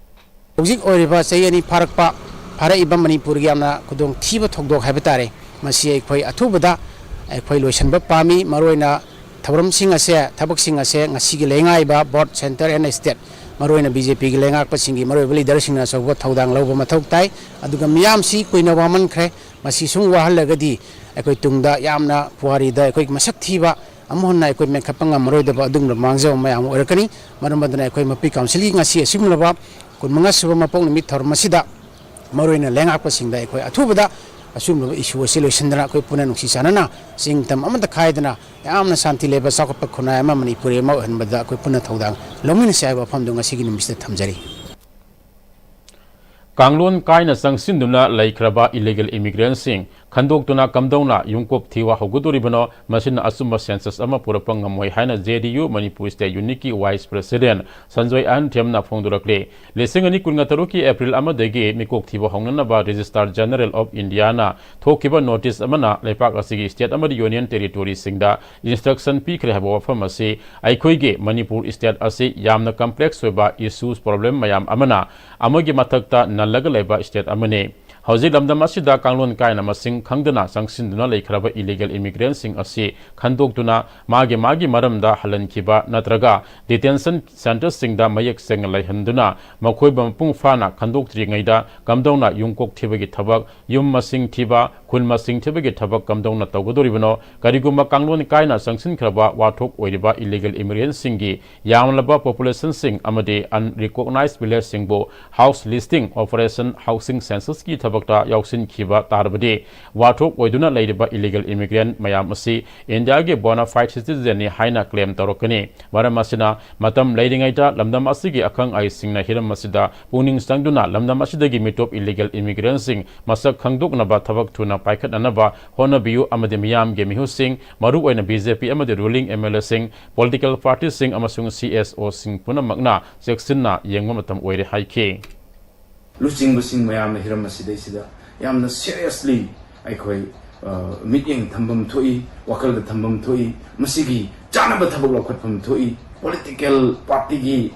ꯍꯧꯖꯤꯛ ꯑꯣꯏꯔꯤꯕ ꯆꯍꯤ ꯑꯅꯤ ꯐꯥꯔꯛꯄ, ꯐꯥꯔꯛꯏꯕ ꯃꯅꯤꯄꯨꯔꯒꯤ ꯌꯥꯝꯅ ꯈꯨꯗꯣꯡꯊꯤꯕ ꯊꯧꯗꯣꯛ ꯍꯥꯏꯕ ꯇꯥꯔꯦ꯫ ꯃꯁꯤ ꯑꯩꯈꯣꯏ ꯑꯊꯨꯕꯗ ꯑꯩꯈꯣꯏ ꯂꯣꯏꯁꯤꯟꯕ ꯄꯥꯝꯃꯤ꯫ ꯃꯔꯨꯑꯣꯏꯅ ꯊꯧꯔꯝꯁꯤꯡ ꯑꯁꯦ, ꯊꯕꯛꯁꯤꯡ ꯑꯁꯦ ꯉꯁꯤꯒꯤ ꯂꯩꯉꯥꯛꯏꯕ both centre and state, ꯃꯔꯨꯑꯣꯏꯅ B J P ꯒꯤ ꯂꯩꯉꯥꯛꯄꯁꯤꯡꯒꯤ ꯃꯔꯨꯑꯣꯏꯕ leader ꯁꯤꯡꯅ ꯑꯆꯧꯕ ꯊꯧꯗꯥꯡ ꯂꯧꯕ ꯃꯊꯧ ꯇꯥꯏ꯫ ꯑꯗꯨꯒ ꯃꯤꯌꯥꯝꯁꯤ ꯀꯨꯏꯅ ꯋꯥꯃꯟꯈ꯭ꯔꯦ꯫ ꯃꯁꯤ ꯁꯨꯝ ꯋꯥꯍꯜꯂꯒꯗꯤ ꯑꯩꯈꯣꯏ ꯇꯨꯡꯗ ꯌꯥꯝꯅ ꯄꯨꯋꯥꯔꯤꯗ ꯑꯩꯈꯣꯏꯒꯤ ꯃꯁꯛ ꯊꯤꯕ ꯑꯃꯨꯛ ꯍꯟꯅ ꯑꯩꯈꯣꯏ ꯃꯦꯟꯈꯠꯄ ꯉꯝꯃꯔꯣꯏꯗꯕ ꯑꯗꯨꯒꯨꯝꯂꯕ ꯃꯥꯡꯖꯕ ꯃꯌꯥꯝ ꯑꯃ ꯑꯣꯏꯔꯛꯀꯅꯤ꯫ ꯃꯔꯝ ꯑꯗꯨꯅ ꯑꯩꯈꯣꯏ ꯃꯄꯤ ꯀꯥꯎꯟꯁꯤꯜꯒꯤ ꯉꯁꯤ ꯑꯁꯤꯒꯨꯝꯂꯕ ꯀꯨꯟꯃꯉꯥ ꯁꯨꯕ ꯃꯄꯣꯛ ꯅꯨꯃꯤꯠ ꯊꯧꯔꯝ ꯑꯁꯤꯗ ꯃꯔꯨꯑꯣꯏꯅ ꯂꯩꯉꯥꯛꯄꯁꯤꯡꯗ ꯑꯩꯈꯣꯏ ꯑꯊꯨꯕꯗ ꯑꯁꯤꯒꯨꯝꯂꯕ issue ꯑꯁꯤ ꯂꯣꯏꯁꯤꯟꯗꯅ ꯑꯩꯈꯣꯏ ꯄꯨꯟꯅ ꯅꯨꯡꯁꯤ ꯆꯥꯟꯅꯅ ꯆꯤꯡ ꯇꯝ ꯑꯃꯠꯇ ꯈꯥꯏꯗꯅ ꯌꯥꯝꯅ ꯁꯥꯟꯇꯤ ꯂꯩꯕ ꯆꯥꯎꯈꯠꯄ ꯈꯨꯟꯅꯥꯏ ꯑꯃ ꯃꯅꯤꯄꯨꯔꯤ ꯑꯃ ꯑꯣꯏꯍꯟꯕꯗ ꯑꯩꯈꯣꯏ ꯄꯨꯟꯅ ꯊꯧꯗꯥꯡ ꯂꯧꯃꯤꯟꯅꯁꯤ ꯍꯥꯏꯕ ꯋꯥꯐꯝꯗꯨ ꯉꯁꯤꯒꯤ ꯅꯨꯃꯤꯠꯁꯤꯗ ꯊꯝꯖꯔꯤ꯫ ꯀꯥꯡꯂꯣꯟ ꯀꯥꯏꯅ ꯆꯪꯁꯤꯟꯗꯨꯅ ꯂꯩꯈ꯭ꯔꯕ ꯏꯂꯤꯒꯦꯜ ꯏꯃꯤꯒ꯭ꯔꯦꯟꯁꯤꯡ ꯈꯟꯗꯣꯛꯇꯨꯅ ꯀꯝꯗꯧꯅ ꯌꯨꯝꯀꯣꯛ ꯊꯤꯕ ꯍꯧꯒꯗꯧꯔꯤꯕꯅꯣ? ꯃꯁꯤꯅ ꯑꯆꯨꯝꯕ census ꯑꯃ ꯄꯨꯔꯛꯄ ꯉꯝꯃꯣꯏ ꯍꯥꯏꯅ J D U Manipur State Unit ꯀꯤ Vice President ꯁꯟꯖꯣꯏ ꯑꯍꯟꯊꯦꯝꯅ ꯐꯣꯡꯗꯣꯔꯛꯂꯤ꯫ ꯂꯤꯁꯤꯡ ꯑꯅꯤ ꯀꯨꯟꯒ ꯇꯔꯨꯛꯀꯤ April ꯑꯃꯗꯒꯤ ꯃꯤꯀꯣꯛ ꯊꯤꯕ ꯍꯧꯅꯅꯕ Registrar General of India ꯅ ꯊꯣꯛꯈꯤꯕ notice ꯑꯃꯅ ꯂꯩꯄꯥꯛ ꯑꯁꯤꯒꯤ state ꯑꯃꯗꯤ union territory ꯁꯤꯡꯗ instruction ꯄꯤꯈ꯭ꯔꯦ ꯍꯥꯏꯕ ꯋꯥꯐꯝ ꯑꯁꯤ ꯑꯩꯈꯣꯏꯒꯤ ꯃꯅꯤꯄꯨꯔ state ꯑꯁꯤ ꯌꯥꯝꯅ complex ꯑꯣꯏꯕ issues, problem ꯃꯌꯥꯝ ꯑꯃꯅ ꯑꯃꯒꯤ ꯃꯊꯛꯇ ꯅꯜꯂꯒ ꯂꯩꯕ state ꯑꯃꯅꯤ꯫ ꯍꯧꯖꯤꯛ ꯂꯝꯗꯝ ꯑꯁꯤꯗ ꯀꯥꯡꯂꯣꯟ ꯀꯥꯏꯅ ꯃꯁꯤꯡ ꯈꯪꯗꯅ ꯆꯪꯁꯤꯟꯗꯨꯅ ꯂꯩꯈ꯭ꯔꯕ illegal immigrant ꯁꯤꯡ ꯑꯁꯤ ꯈꯟꯗꯣꯛꯇꯨꯅ ꯃꯥꯒꯤ ꯃꯥꯒꯤ ꯃꯔꯝꯗ ꯍꯜꯍꯟꯈꯤꯕ ꯅꯠꯇ꯭ꯔꯒ detention centre ꯁꯤꯡꯗ ꯃꯌꯦꯛ ꯁꯦꯡꯅ ꯂꯩꯍꯟꯗꯨꯅ ꯃꯈꯣꯏꯕꯨ ꯃꯄꯨꯡ ꯐꯥꯅ ꯈꯟꯗꯣꯛꯇ꯭ꯔꯤꯉꯩꯗ ꯀꯝꯗꯧꯅ ꯌꯨꯝꯀꯣꯛ ꯊꯤꯕꯒꯤ ꯊꯕꯛ, ꯌꯨꯝ ꯃꯁꯤꯡ ꯊꯤꯕ, ꯈꯨꯜ ꯃꯁꯤꯡ ꯊꯤꯕꯒꯤ ꯊꯕꯛ ꯀꯝꯗꯧꯅ ꯇꯧꯒꯗꯧꯔꯤꯕꯅꯣ? ꯀꯔꯤꯒꯨꯝꯕ ꯀꯥꯡꯂꯣꯟ ꯀꯥꯏꯅ ꯆꯪꯁꯤꯟꯈ꯭ꯔꯕ ꯋꯥꯊꯣꯛ ꯑꯣꯏꯔꯤꯕ illegal immigrant ꯁꯤꯡꯒꯤ ꯌꯥꯝꯂꯕ population ꯁꯤꯡ ꯑꯃꯗꯤ unrecognized village ꯁꯤꯡꯕꯨ house listing operation, housing census ꯀꯤ ꯊꯕꯛꯇ ꯌꯥꯎꯁꯤꯟꯈꯤꯕ ꯇꯥꯔꯕꯗꯤ, ꯋꯥꯊꯣꯛ ꯑꯣꯏꯗꯨꯅ ꯂꯩꯔꯤꯕ illegal immigrant ꯃꯌꯥꯝ ꯑꯁꯤ ꯏꯟꯗꯤꯌꯥꯒꯤ bona fide citizen ꯅꯤ ꯍꯥꯏꯅ claim ꯇꯧꯔꯛꯀꯅꯤ꯫ ꯃꯔꯝ ꯑꯁꯤꯅ, ꯃꯇꯝ ꯂꯩꯔꯤꯉꯩꯗ ꯂꯝꯗꯝ ꯑꯁꯤꯒꯤ ꯑꯈꯪ ꯑꯍꯩꯁꯤꯡꯅ ꯍꯤꯔꯝ ꯑꯁꯤꯗ ꯄꯨꯛꯅꯤꯡ ꯆꯪꯗꯨꯅ ꯂꯝꯗꯝ ꯑꯁꯤꯗꯒꯤ ꯃꯤꯇꯣꯞ illegal immigrant ꯁꯤꯡ ꯃꯁꯛ ꯈꯪꯗꯣꯛꯅꯕ ꯊꯕꯛ ꯊꯨꯅ ꯄꯥꯏꯈꯠꯅꯅꯕ ꯍꯣꯠꯅꯕꯤꯌꯨ ꯑꯃꯗꯤ ꯃꯤꯌꯥꯝꯒꯤ ꯃꯤꯍꯨꯠꯁꯤꯡ, ꯃꯔꯨꯑꯣꯏꯅ B J P ꯑꯃꯗꯤ ruling M L A ꯁꯤꯡ, political party ꯁꯤꯡ ꯑꯃꯁꯨꯡ C S O ꯁꯤꯡ ꯄꯨꯝꯅꯃꯛꯅ ꯆꯦꯛꯁꯤꯟꯅ ꯌꯦꯡꯕ ꯃꯇꯝ ꯑꯣꯏꯔꯦ ꯍꯥꯏꯈꯤ꯫ ꯂꯨꯆꯤꯡꯕꯁꯤꯡ ꯃꯌꯥꯝꯅ ꯍꯤꯔꯝ ꯑꯁꯤꯗꯩꯁꯤꯗ ꯌꯥꯝꯅ seriously ꯑꯩꯈꯣꯏ, ꯑ, ꯃꯤꯠꯌꯦꯡ ꯊꯝꯐꯝ ꯊꯣꯛꯏ, ꯋꯥꯈꯜꯗ ꯊꯝꯐꯝ ꯊꯣꯛꯏ, ꯃꯁꯤꯒꯤ ꯆꯥꯅꯕ ꯊꯕꯛ ꯂꯧꯈꯠꯐꯝ ꯊꯣꯛꯏ꯫ Political party ꯒꯤ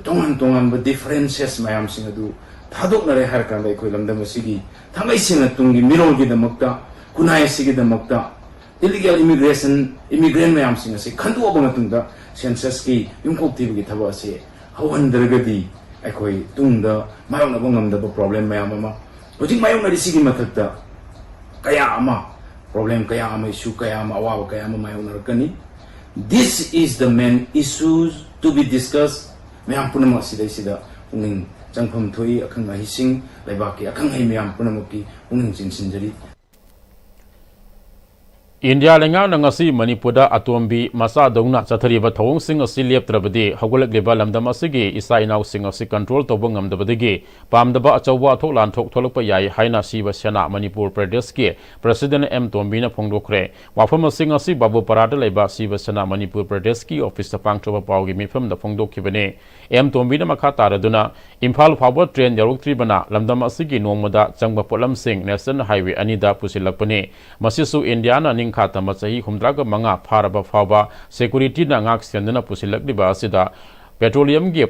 ꯇꯣꯉꯥꯟ ꯇꯣꯉꯥꯟꯕ differences ꯃꯌꯥꯝꯁꯤꯡ ꯑꯗꯨ ꯊꯥꯗꯣꯛꯅꯔꯦ ꯍꯥꯏꯔꯀꯥꯟꯗ ꯑꯩꯈꯣꯏ ꯂꯝꯗꯝ ꯑꯁꯤꯒꯤ ꯊꯥꯡꯃꯩ ꯁꯦꯡꯅ ꯇꯨꯡꯒꯤ ꯃꯤꯔꯣꯜꯒꯤꯗꯃꯛꯇ, ꯈꯨꯟꯅꯥꯏ ꯑꯁꯤꯒꯤꯗꯃꯛꯇ illegal immigration, immigrant ꯃꯌꯥꯝꯁꯤꯡ ꯑꯁꯤ ꯈꯟꯗꯣꯛꯑꯕ ꯃꯇꯨꯡꯗ census ꯀꯤ ꯌꯨꯝꯀꯣꯛ ꯊꯤꯕꯒꯤ ꯊꯕꯛ ꯑꯁꯤ ꯍꯧꯍꯟꯗ꯭ꯔꯒꯗꯤ ꯑꯩꯈꯣꯏ ꯇꯨꯡꯗ ꯃꯥꯌꯣꯛꯅꯕ ꯉꯝꯗꯕ problem ꯃꯌꯥꯝ ꯑꯃ, ꯍꯧꯖꯤꯛ ꯃꯥꯌꯣꯛꯅꯔꯤꯁꯤꯒꯤ ꯃꯊꯛꯇ ꯀꯌꯥ ꯑꯃ, problem ꯀꯌꯥ ꯑꯃ, issue ꯀꯌꯥ ꯑꯃ, ꯑꯋꯥꯕ ꯀꯌꯥ ꯑꯃ ꯃꯥꯌꯣꯛꯅꯔꯛꯀꯅꯤ꯫ This is the main issues to be discussed꯫ ꯃꯌꯥꯝ ꯄꯨꯝꯅꯃꯛ ꯁꯤꯗꯩꯁꯤꯗ ꯄꯨꯛꯅꯤꯡ ꯆꯪꯐꯝ ꯊꯣꯛꯏ꯫ ꯑꯈꯪ ꯑꯍꯩꯁꯤꯡ, ꯂꯩꯕꯥꯛꯀꯤ ꯑꯈꯪ ꯑꯍꯩ ꯃꯌꯥꯝ ꯄꯨꯝꯅꯃꯛꯀꯤ ꯄꯨꯛꯅꯤꯡ ꯆꯤꯡꯁꯤꯟꯖꯔꯤ꯫ ꯏꯟꯗꯤꯌꯥ ꯂꯩꯉꯥꯛꯅ ꯉꯁꯤ ꯃꯅꯤꯄꯨꯔꯗ ꯑꯇꯣꯝꯕꯤ ꯃꯆꯥꯗꯧꯅ ꯆꯠꯊꯔꯤꯕ ꯊꯧꯑꯣꯡꯁꯤꯡ ꯑꯁꯤ ꯂꯦꯞꯇ꯭ꯔꯕꯗꯤ ꯍꯧꯒꯠꯂꯛꯂꯤꯕ ꯂꯝꯗꯝ ꯑꯁꯤꯒꯤ ꯏꯆꯥ ꯏꯅꯥꯎꯁꯤꯡ ꯑꯁꯤ control ꯇꯧꯕ ꯉꯝꯗꯕꯗꯒꯤ ꯄꯥꯝꯗꯕ ꯑꯆꯧꯕ ꯑꯊꯣꯛ ꯂꯥꯟꯊꯣꯛ ꯊꯣꯛꯂꯛꯄ ꯌꯥꯏ ꯍꯥꯏꯅ ꯁꯤꯕ ꯁꯦꯅꯥ ꯃꯅꯤꯄꯨꯔ ꯄ꯭ꯔꯗꯦꯁꯀꯤ President ꯑꯦꯝ ꯇꯣꯝꯕꯤꯅ ꯐꯣꯡꯗꯣꯛꯈ꯭ꯔꯦ꯫ ꯋꯥꯐꯝ ꯑꯁꯤ ꯉꯁꯤ ꯕꯥꯕꯨꯄꯥꯔꯥꯗ ꯂꯩꯕ ꯁꯤꯕ ꯁꯦꯅꯥ ꯃꯅꯤꯄꯨꯔ ꯄ꯭ꯔꯗꯦꯁꯀꯤ officeꯇ ꯄꯥꯡꯊꯣꯛꯄ ꯄꯥꯎꯒꯤ ꯃꯤꯐꯝꯗ ꯐꯣꯡꯗꯣꯛꯈꯤꯕꯅꯤ꯫ ꯑꯦꯝ ꯇꯣꯝꯕꯤꯅ ꯃꯈꯥ ꯇꯥꯔꯗꯨꯅ, ꯏꯝꯐꯥꯜ ꯐꯥꯎꯕ train ꯌꯧꯔꯛꯇ꯭ꯔꯤꯕꯅ ꯂꯝꯗꯝ ꯑꯁꯤꯒꯤ ꯅꯣꯡꯃꯗ ꯆꯪꯕ ꯄꯣꯠꯂꯝꯁꯤꯡ National Highway ꯑꯅꯤꯗ ꯄꯨꯁꯤꯜꯂꯛꯄꯅꯤ꯫ ꯃꯁꯤꯁꯨ ꯏꯟꯗꯤꯌꯥꯅ ꯅꯤꯡꯈꯥ ꯇꯝꯕ ꯆꯍꯤ ꯍꯨꯝꯗ꯭ꯌꯥ ꯃꯉꯥ ꯐꯥꯔꯕ ꯐꯥꯎꯕ securityꯅ ꯉꯥꯛ ꯁꯦꯟꯗꯨꯅ ꯄꯨꯁꯤꯜꯂꯛꯂꯤꯕ ꯑꯁꯤꯗ petroleumꯒꯤ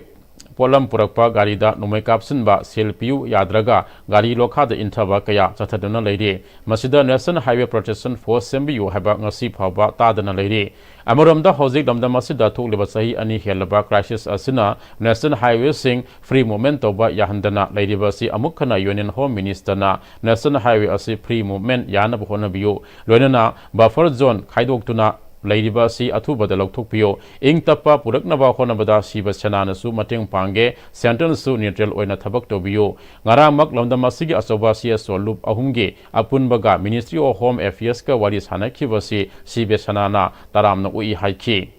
ꯄꯣꯠꯂꯝ ꯄꯨꯔꯛꯄ ꯒꯥꯔꯤꯗ ꯅꯣꯡꯃꯩ ꯀꯥꯞꯁꯤꯟꯕ, ꯁꯦꯜ ꯄꯤꯌꯨ ꯌꯥꯗ꯭ꯔꯒ ꯒꯥꯔꯤ ꯂꯣꯈꯥꯗ ꯏꯟꯊꯕ ꯀꯌꯥ ꯆꯠꯊꯗꯨꯅ ꯂꯩꯔꯤ꯫ ꯃꯁꯤꯗ National Highway Protection Force ꯁꯦꯝꯕꯤꯌꯨ ꯍꯥꯏꯕ ꯉꯁꯤ ꯐꯥꯎꯕ ꯇꯥꯗꯅ ꯂꯩꯔꯤ꯫ ꯑꯃꯔꯣꯝꯗ ꯍꯧꯖꯤꯛ ꯂꯝꯗꯝ ꯑꯁꯤꯗ ꯊꯣꯛꯂꯤꯕ ꯆꯍꯤ ꯑꯅꯤ ꯍꯦꯜꯂꯕ crisis ꯑꯁꯤꯅ National Highwayꯁꯤꯡ free movement ꯇꯧꯕ ꯌꯥꯍꯟꯗꯅ ꯂꯩꯔꯤꯕ ꯑꯁꯤ ꯑꯃꯨꯛ ꯍꯟꯅ Union Home Ministerꯅ National Highway ꯑꯁꯤ free movement ꯌꯥꯅꯕ ꯍꯣꯠꯅꯕꯤꯌꯨ, ꯂꯣꯏꯅꯅ buffer zone ꯈꯥꯏꯗꯣꯛꯇꯨꯅ ꯂꯩꯔꯤꯕ ꯑꯁꯤ ꯑꯊꯨꯕꯗ ꯂꯧꯊꯣꯛꯄꯤꯌꯨ꯫ ꯏꯪ ꯇꯞꯄ ꯄꯨꯔꯛꯅꯕ ꯍꯣꯠꯅꯕꯗ ꯁꯤꯕ ꯁꯦꯅꯥꯅꯁꯨ ꯃꯇꯦꯡ ꯄꯥꯡꯒꯦ, centreꯅꯁꯨ neutral ꯑꯣꯏꯅ ꯊꯕꯛ ꯇꯧꯕꯤꯌꯨ꯫ ꯉꯔꯥꯡꯃꯛ ꯂꯝꯗꯝ ꯑꯁꯤꯒꯤ ꯑꯆꯧꯕ CSO ꯂꯨꯞ ꯑꯍꯨꯝꯒꯤ ꯑꯄꯨꯟꯕꯒ Ministry of Home Affairsꯀ ꯋꯥꯔꯤ ꯁꯥꯟꯅꯈꯤꯕꯁꯤ ꯁꯤꯕ ꯁꯦꯅꯥꯅ ꯇꯔꯥꯝꯅ ꯑꯣꯛꯏ ꯍꯥꯏꯈꯤ꯫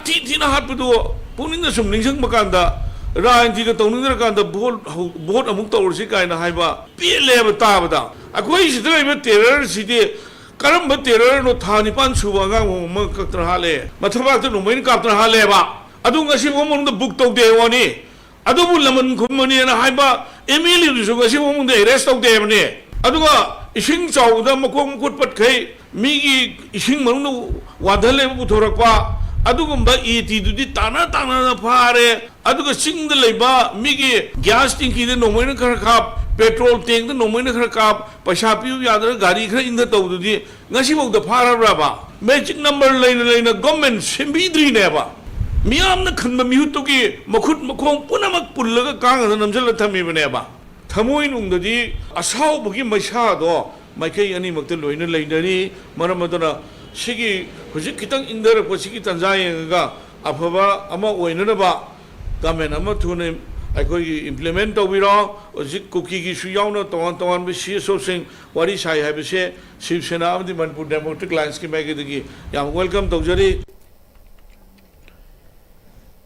ꯊꯤ ꯊꯤꯅ ꯍꯥꯠꯄꯗꯨ ꯄꯨꯛꯅꯤꯡꯗ ꯁꯨꯝ ꯅꯤꯡꯁꯤꯡꯕ ꯀꯥꯟꯗ, ꯔꯥꯖꯅꯤꯇꯤꯒ ꯇꯧꯅꯤꯡꯗ꯭ꯔꯀꯥꯟꯗ vote ꯍꯧ-, vote ꯑꯃꯨꯛ ꯇꯧꯔꯁꯤ ꯀꯥꯏꯅ ꯍꯥꯏꯕ ꯄꯦꯜꯂꯦꯕ ꯇꯥꯕꯗ꯫ ꯑꯩꯈꯣꯏ ꯁꯤꯗ ꯂꯩꯕ terrorꯁꯤꯗꯤ ꯀꯔꯝꯕ terrorꯅꯣ? ꯊꯥ ꯅꯤꯄꯥꯟ ꯁꯨꯕ ꯑꯉꯥꯡ ꯑꯃ ꯀꯛꯇꯅ ꯍꯥꯠꯂꯦ, ꯃꯊꯕꯥꯛꯇ ꯅꯣꯡꯃꯩꯅ ꯀꯥꯞꯇꯅ ꯍꯥꯠꯂꯦꯕ꯫ ꯑꯗꯨ ꯉꯁꯤ ꯐꯥꯎ ꯃꯅꯨꯡꯗ book ꯇꯧꯗꯦ ꯋꯥꯅꯤ꯫ ꯑꯗꯨꯕꯨ ꯂꯃꯟ ꯈꯨꯝꯕꯅꯦꯅ ꯍꯥꯏꯕ MLAꯗꯨꯁꯨ ꯉꯁꯤ ꯐꯥꯎꯕꯗ arrest ꯇꯧꯗꯦ ꯍꯥꯏꯕꯅꯦ꯫ ꯑꯗꯨꯒ ꯏꯁꯤꯡ ꯆꯥꯎꯕꯗ ꯃꯈꯣꯡ ꯃꯈꯨꯠ ꯄꯠꯈꯩ, ꯃꯤꯒꯤ ꯏꯁꯤꯡ ꯃꯅꯨꯡꯗ ꯋꯥꯟꯊ ꯂꯩꯕ ꯄꯨꯊꯣꯔꯛꯄ, ꯑꯗꯨꯒꯨꯝꯕ ATꯗꯨꯗꯤ ꯇꯥꯟꯅ ꯇꯥꯟꯅꯅ ꯐꯥꯔꯦ꯫ ꯑꯗꯨꯒ ꯆꯤꯡꯗ ꯂꯩꯕ ꯃꯤꯒꯤ gas tankꯗ ꯅꯣꯡꯃꯩꯅ ꯈꯔ ꯀꯥꯞ, petrol tankꯇ ꯅꯣꯡꯃꯩꯅ ꯈꯔ ꯀꯥꯞ, ꯄꯩꯁꯥ ꯄꯤꯌꯨ ꯌꯥꯗꯅ ꯒꯥꯔꯤ ꯈꯔ ꯏꯟꯊ ꯇꯧꯕꯗꯨꯗꯤ ꯉꯁꯤꯐꯥꯎꯗ ꯐꯥꯔꯕ꯭ꯔꯕ? Magic number ꯂꯩꯅ ꯂꯩꯅ government ꯁꯦꯝꯕꯤꯗ꯭ꯔꯤꯅꯦꯕ꯫ ꯃꯤꯌꯥꯝꯅ ꯈꯟꯕ ꯃꯤꯍꯨꯠꯇꯨꯒꯤ ꯃꯈꯨꯠ ꯃꯈꯣꯡ ꯄꯨꯝꯅꯃꯛ ꯄꯨꯜꯂꯒ ꯀꯥꯡꯗ ꯅꯝꯁꯤꯜꯂ ꯊꯝꯃꯤꯕꯅꯦꯕ꯫ ꯊꯃꯣꯏꯅꯨꯡꯗꯗꯤ ꯑꯁꯥꯎꯕꯒꯤ ꯃꯩꯁꯥꯗꯣ ꯃꯥꯏꯀꯩ ꯑꯅꯤꯃꯛꯇ ꯂꯣꯏꯅ ꯂꯩꯅꯔꯤ꯫ ꯃꯔꯝ ꯑꯗꯨꯅ ꯁꯤꯒꯤ ꯍꯧꯖꯤꯛ ꯈꯤꯇꯪ ꯏꯪꯊꯔꯛꯄ ꯁꯤꯒꯤ ꯇꯥꯟꯖꯥ ꯌꯦꯡꯉꯒ ꯑꯐꯕ ꯑꯃ ꯑꯣꯏꯅꯅꯕ government ꯑꯃ ꯊꯨꯅ ꯑꯩꯈꯣꯏꯒꯤ implement ꯇꯧꯕꯤꯔꯣ꯫ ꯍꯧꯖꯤꯛ ꯀꯨꯀꯤꯒꯤꯁꯨ ꯌꯥꯎꯅ ꯇꯣꯉꯥꯟ ꯇꯣꯉꯥꯟꯕ CSOꯁꯤꯡ ꯋꯥꯔꯤ ꯁꯥꯏ ꯍꯥꯏꯕꯁꯦ ꯁꯤꯕ ꯁꯦꯅꯥ ꯑꯃꯗꯤ ꯃꯅꯤꯄꯨꯔ ꯗꯦꯃꯣꯀ꯭ꯔꯦꯇꯤꯛ ꯑꯦꯂꯥꯏꯟꯁꯀꯤ ꯃꯥꯏꯀꯩꯗꯒꯤ ꯌꯥꯝ welcome ꯇꯧꯖꯔꯤ꯫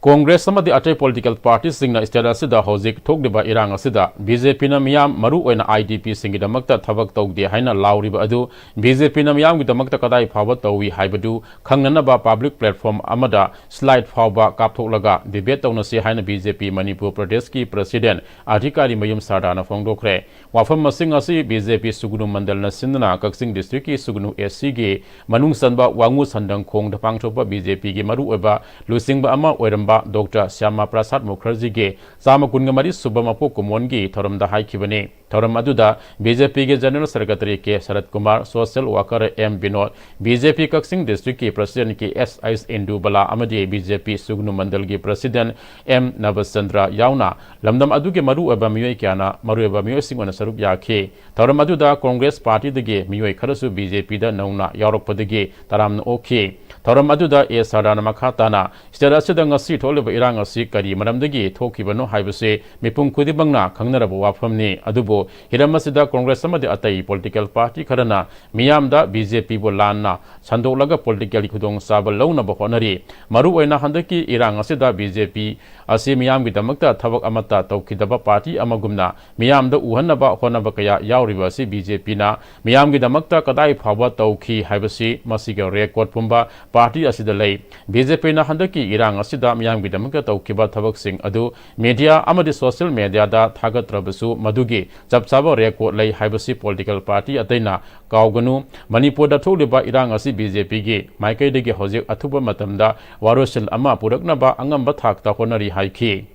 ꯀꯣꯡꯒ꯭ꯔꯦꯁ ꯑꯃꯗꯤ ꯑꯇꯩ ꯄꯣꯂꯤꯇꯤꯀꯦꯜ ꯄꯥꯔꯇꯤꯁꯤꯡꯅ ꯁ꯭ꯇꯦꯠ ꯑꯁꯤꯗ ꯍꯧꯖꯤꯛ ꯊꯣꯛꯂꯤꯕ ꯏꯔꯥꯡ ꯑꯁꯤꯗ BJPꯅ ꯃꯤꯌꯥꯝ, ꯃꯔꯨꯑꯣꯏꯅ IDPꯁꯤꯡꯒꯤꯗꯃꯛꯇ ꯊꯕꯛ ꯇꯧꯗꯦ ꯍꯥꯏꯅ ꯂꯥꯎꯔꯤꯕ ꯑꯗꯨ BJPꯅ ꯃꯤꯌꯥꯝꯒꯤꯗꯃꯛꯇ ꯀꯗꯥꯏ ꯐꯥꯎꯕ ꯇꯧꯏ ꯍꯥꯏꯕꯗꯨ ꯈꯪꯅꯅꯕ public platform ꯑꯃꯗ slide ꯐꯥꯎꯕ ꯀꯥꯞꯊꯣꯛꯂꯒ debate ꯇꯧꯅꯁꯤ ꯍꯥꯏꯅ BJP ꯃꯅꯤꯄꯨꯔ ꯄ꯭ꯔꯗꯦꯁꯀꯤ president ꯑꯙꯤꯀꯥꯔꯤ ꯃꯌꯨꯝ ꯁꯔꯗꯥꯅ ꯐꯣꯡꯗꯣꯛꯈ꯭ꯔꯦ꯫ ꯋꯥꯐꯝ ꯑꯁꯤꯡ ꯑꯁꯤ BJP ꯁꯨꯒꯅꯨ ꯃꯟꯗꯜꯅ ꯁꯤꯟꯗꯨꯅ ꯀꯛꯆꯤꯡ districtꯀꯤ ꯁꯨꯒꯅꯨ ACꯒꯤ ꯃꯅꯨꯡ ꯆꯟꯕ ꯋꯥꯉꯨ ꯁꯟꯗꯪꯈꯣꯡꯗ ꯄꯥꯡꯊꯣꯛꯄ BJPꯒꯤ ꯃꯔꯨꯑꯣꯏꯕ ꯂꯨꯆꯤꯡꯕ ꯑꯃ ꯑꯣꯏꯔꯝꯕ ꯗꯣꯛꯇꯔ ꯁ꯭ꯌꯥꯃꯥ ꯄ꯭ꯔꯁꯥꯗ ꯃꯨꯈꯔꯖꯤꯒꯤ ꯆꯥꯝꯃ ꯀꯨꯟꯒ ꯃꯔꯤ ꯁꯨꯕ ꯃꯄꯣꯛ ꯀꯨꯝꯑꯣꯟꯒꯤ ꯊꯧꯔꯝꯗ ꯍꯥꯏꯈꯤꯕꯅꯤ꯫ ꯊꯧꯔꯝ ꯑꯗꯨꯗ BJPꯒꯤ general secretary K ꯁꯔꯠ Kumar, social worker M Vinod, BJP ꯀꯛꯆꯤꯡ districtꯀꯤ presidentꯀꯤ S H ꯏꯟꯗꯨ ꯕꯂꯥ ꯑꯃꯗꯤ BJP ꯁꯨꯒꯅꯨ ꯃꯟꯗꯜꯒꯤ president M ꯅꯕꯆꯟꯗ꯭ꯔ ꯌꯥꯎꯅ ꯂꯝꯗꯝ ꯑꯗꯨꯒꯤ ꯃꯔꯨꯑꯣꯏꯕ ꯃꯤꯑꯣꯏ ꯀꯌꯥꯅ ꯃꯔꯨꯑꯣꯏꯕ ꯃꯤꯑꯣꯏꯁꯤꯡ ꯑꯣꯏꯅ ꯁꯔꯨꯛ ꯌꯥꯈꯤ꯫ ꯊꯧꯔꯝ ꯑꯗꯨꯗ ꯀꯣꯡꯒ꯭ꯔꯦꯁ ꯄꯥꯔꯇꯤꯗꯒꯤ ꯃꯤꯑꯣꯏ ꯈꯔꯁꯨ BJPꯗ ꯅꯧꯅ ꯌꯥꯎꯔꯛꯄꯗꯒꯤ ꯇꯔꯥꯝꯅ ꯑꯣꯛꯈꯤ꯫ ꯊꯧꯔꯝ ꯑꯗꯨꯗ A ꯁꯔꯗꯥꯅ ꯃꯈꯥ ꯇꯥꯅ ꯁ꯭ꯇꯦꯠ ꯑꯁꯤꯗ ꯉꯁꯤ ꯊꯣꯛꯂꯤꯕ ꯏꯔꯥꯡ ꯑꯁꯤ ꯀꯔꯤ ꯃꯔꯝꯗꯒꯤ ꯊꯣꯛꯈꯤꯕꯅꯣ ꯍꯥꯏꯕꯁꯤ ꯃꯤꯄꯨꯝ ꯈꯨꯗꯤꯡꯃꯛꯅ ꯈꯪꯅꯔꯕ ꯋꯥꯐꯝꯅꯤ꯫ ꯑꯗꯨꯕꯨ ꯍꯤꯔꯝ ꯑꯁꯤꯗ ꯀꯣꯡꯒ꯭ꯔꯦꯁ ꯑꯃꯗꯤ ꯑꯇꯩ ꯄꯣꯂꯤꯇꯤꯀꯦꯜ ꯄꯥꯔꯇꯤ ꯈꯔꯅ ꯃꯤꯌꯥꯝꯗ BJPꯕꯨ ꯂꯥꯟꯅ ꯁꯟꯗꯣꯛꯂꯒ ꯄꯣꯂꯤꯇꯤꯀꯦꯜꯒꯤ ꯈꯨꯗꯣꯡꯆꯥꯕ ꯂꯧꯅꯕ ꯍꯣꯠꯅꯔꯤ꯫ ꯃꯔꯨꯑꯣꯏꯅ ꯍꯟꯗꯛꯀꯤ ꯏꯔꯥꯡ ꯑꯁꯤꯗ BJP ꯑꯁꯤ ꯃꯤꯌꯥꯝꯒꯤꯗꯃꯛꯇ ꯊꯕꯛ ꯑꯃꯠꯇ ꯇꯧꯈꯤꯗꯕ ꯄꯥꯔꯇꯤ ꯑꯃꯒꯨꯝꯅ ꯃꯤꯌꯥꯝꯗ ꯎꯍꯟꯅꯕ ꯍꯣꯠꯅꯕ ꯀꯌꯥ ꯌꯥꯎꯔꯤꯕ ꯑꯁꯤ BJPꯅ ꯃꯤꯌꯥꯝꯒꯤꯗꯃꯛꯇ ꯀꯗꯥꯏ ꯐꯥꯎꯕ ꯇꯧꯈꯤ ꯍꯥꯏꯕꯁꯤ ꯃꯁꯤꯒꯤ ꯔꯦꯀꯣꯔꯗ ꯄꯨꯝꯕ ꯄꯥꯔꯇꯤ ꯑꯁꯤꯗ ꯂꯩ꯫ BJPꯅ ꯍꯟꯗꯛꯀꯤ ꯏꯔꯥꯡ ꯑꯁꯤꯗ ꯃꯤꯌꯥꯝꯒꯤꯗꯃꯛꯇ ꯇꯧꯈꯤꯕ ꯊꯕꯛꯁꯤꯡ ꯑꯗꯨ ꯃꯤꯗꯤꯌꯥ ꯑꯃꯗꯤ ꯁꯣꯁꯤꯌꯦꯜ ꯃꯤꯗꯤꯌꯥꯗ ꯊꯥꯒꯠꯇ꯭ꯔꯕꯁꯨ ꯃꯗꯨꯒꯤ ꯆꯞ ꯆꯥꯕ ꯔꯦꯀꯣꯔꯗ ꯂꯩ ꯍꯥꯏꯕꯁꯤ ꯄꯣꯂꯤꯇꯤꯀꯦꯜ ꯄꯥꯔꯇꯤ ꯑꯇꯩꯅ ꯀꯥꯎꯒꯅꯨ꯫ ꯃꯅꯤꯄꯨꯔꯗ ꯊꯣꯛꯂꯤꯕ ꯏꯔꯥꯡ ꯑꯁꯤ BJPꯒꯤ ꯃꯥꯏꯀꯩꯗꯒꯤ ꯍꯧꯖꯤꯛ ꯑꯊꯨꯕ ꯃꯇꯝꯗ ꯋꯥꯔꯣꯏꯁꯤꯟ ꯑꯃ ꯄꯨꯔꯛꯅꯕ ꯑꯉꯝꯕ ꯊꯥꯛꯇ ꯍꯣꯠꯅꯔꯤ ꯍꯥꯏꯈꯤ꯫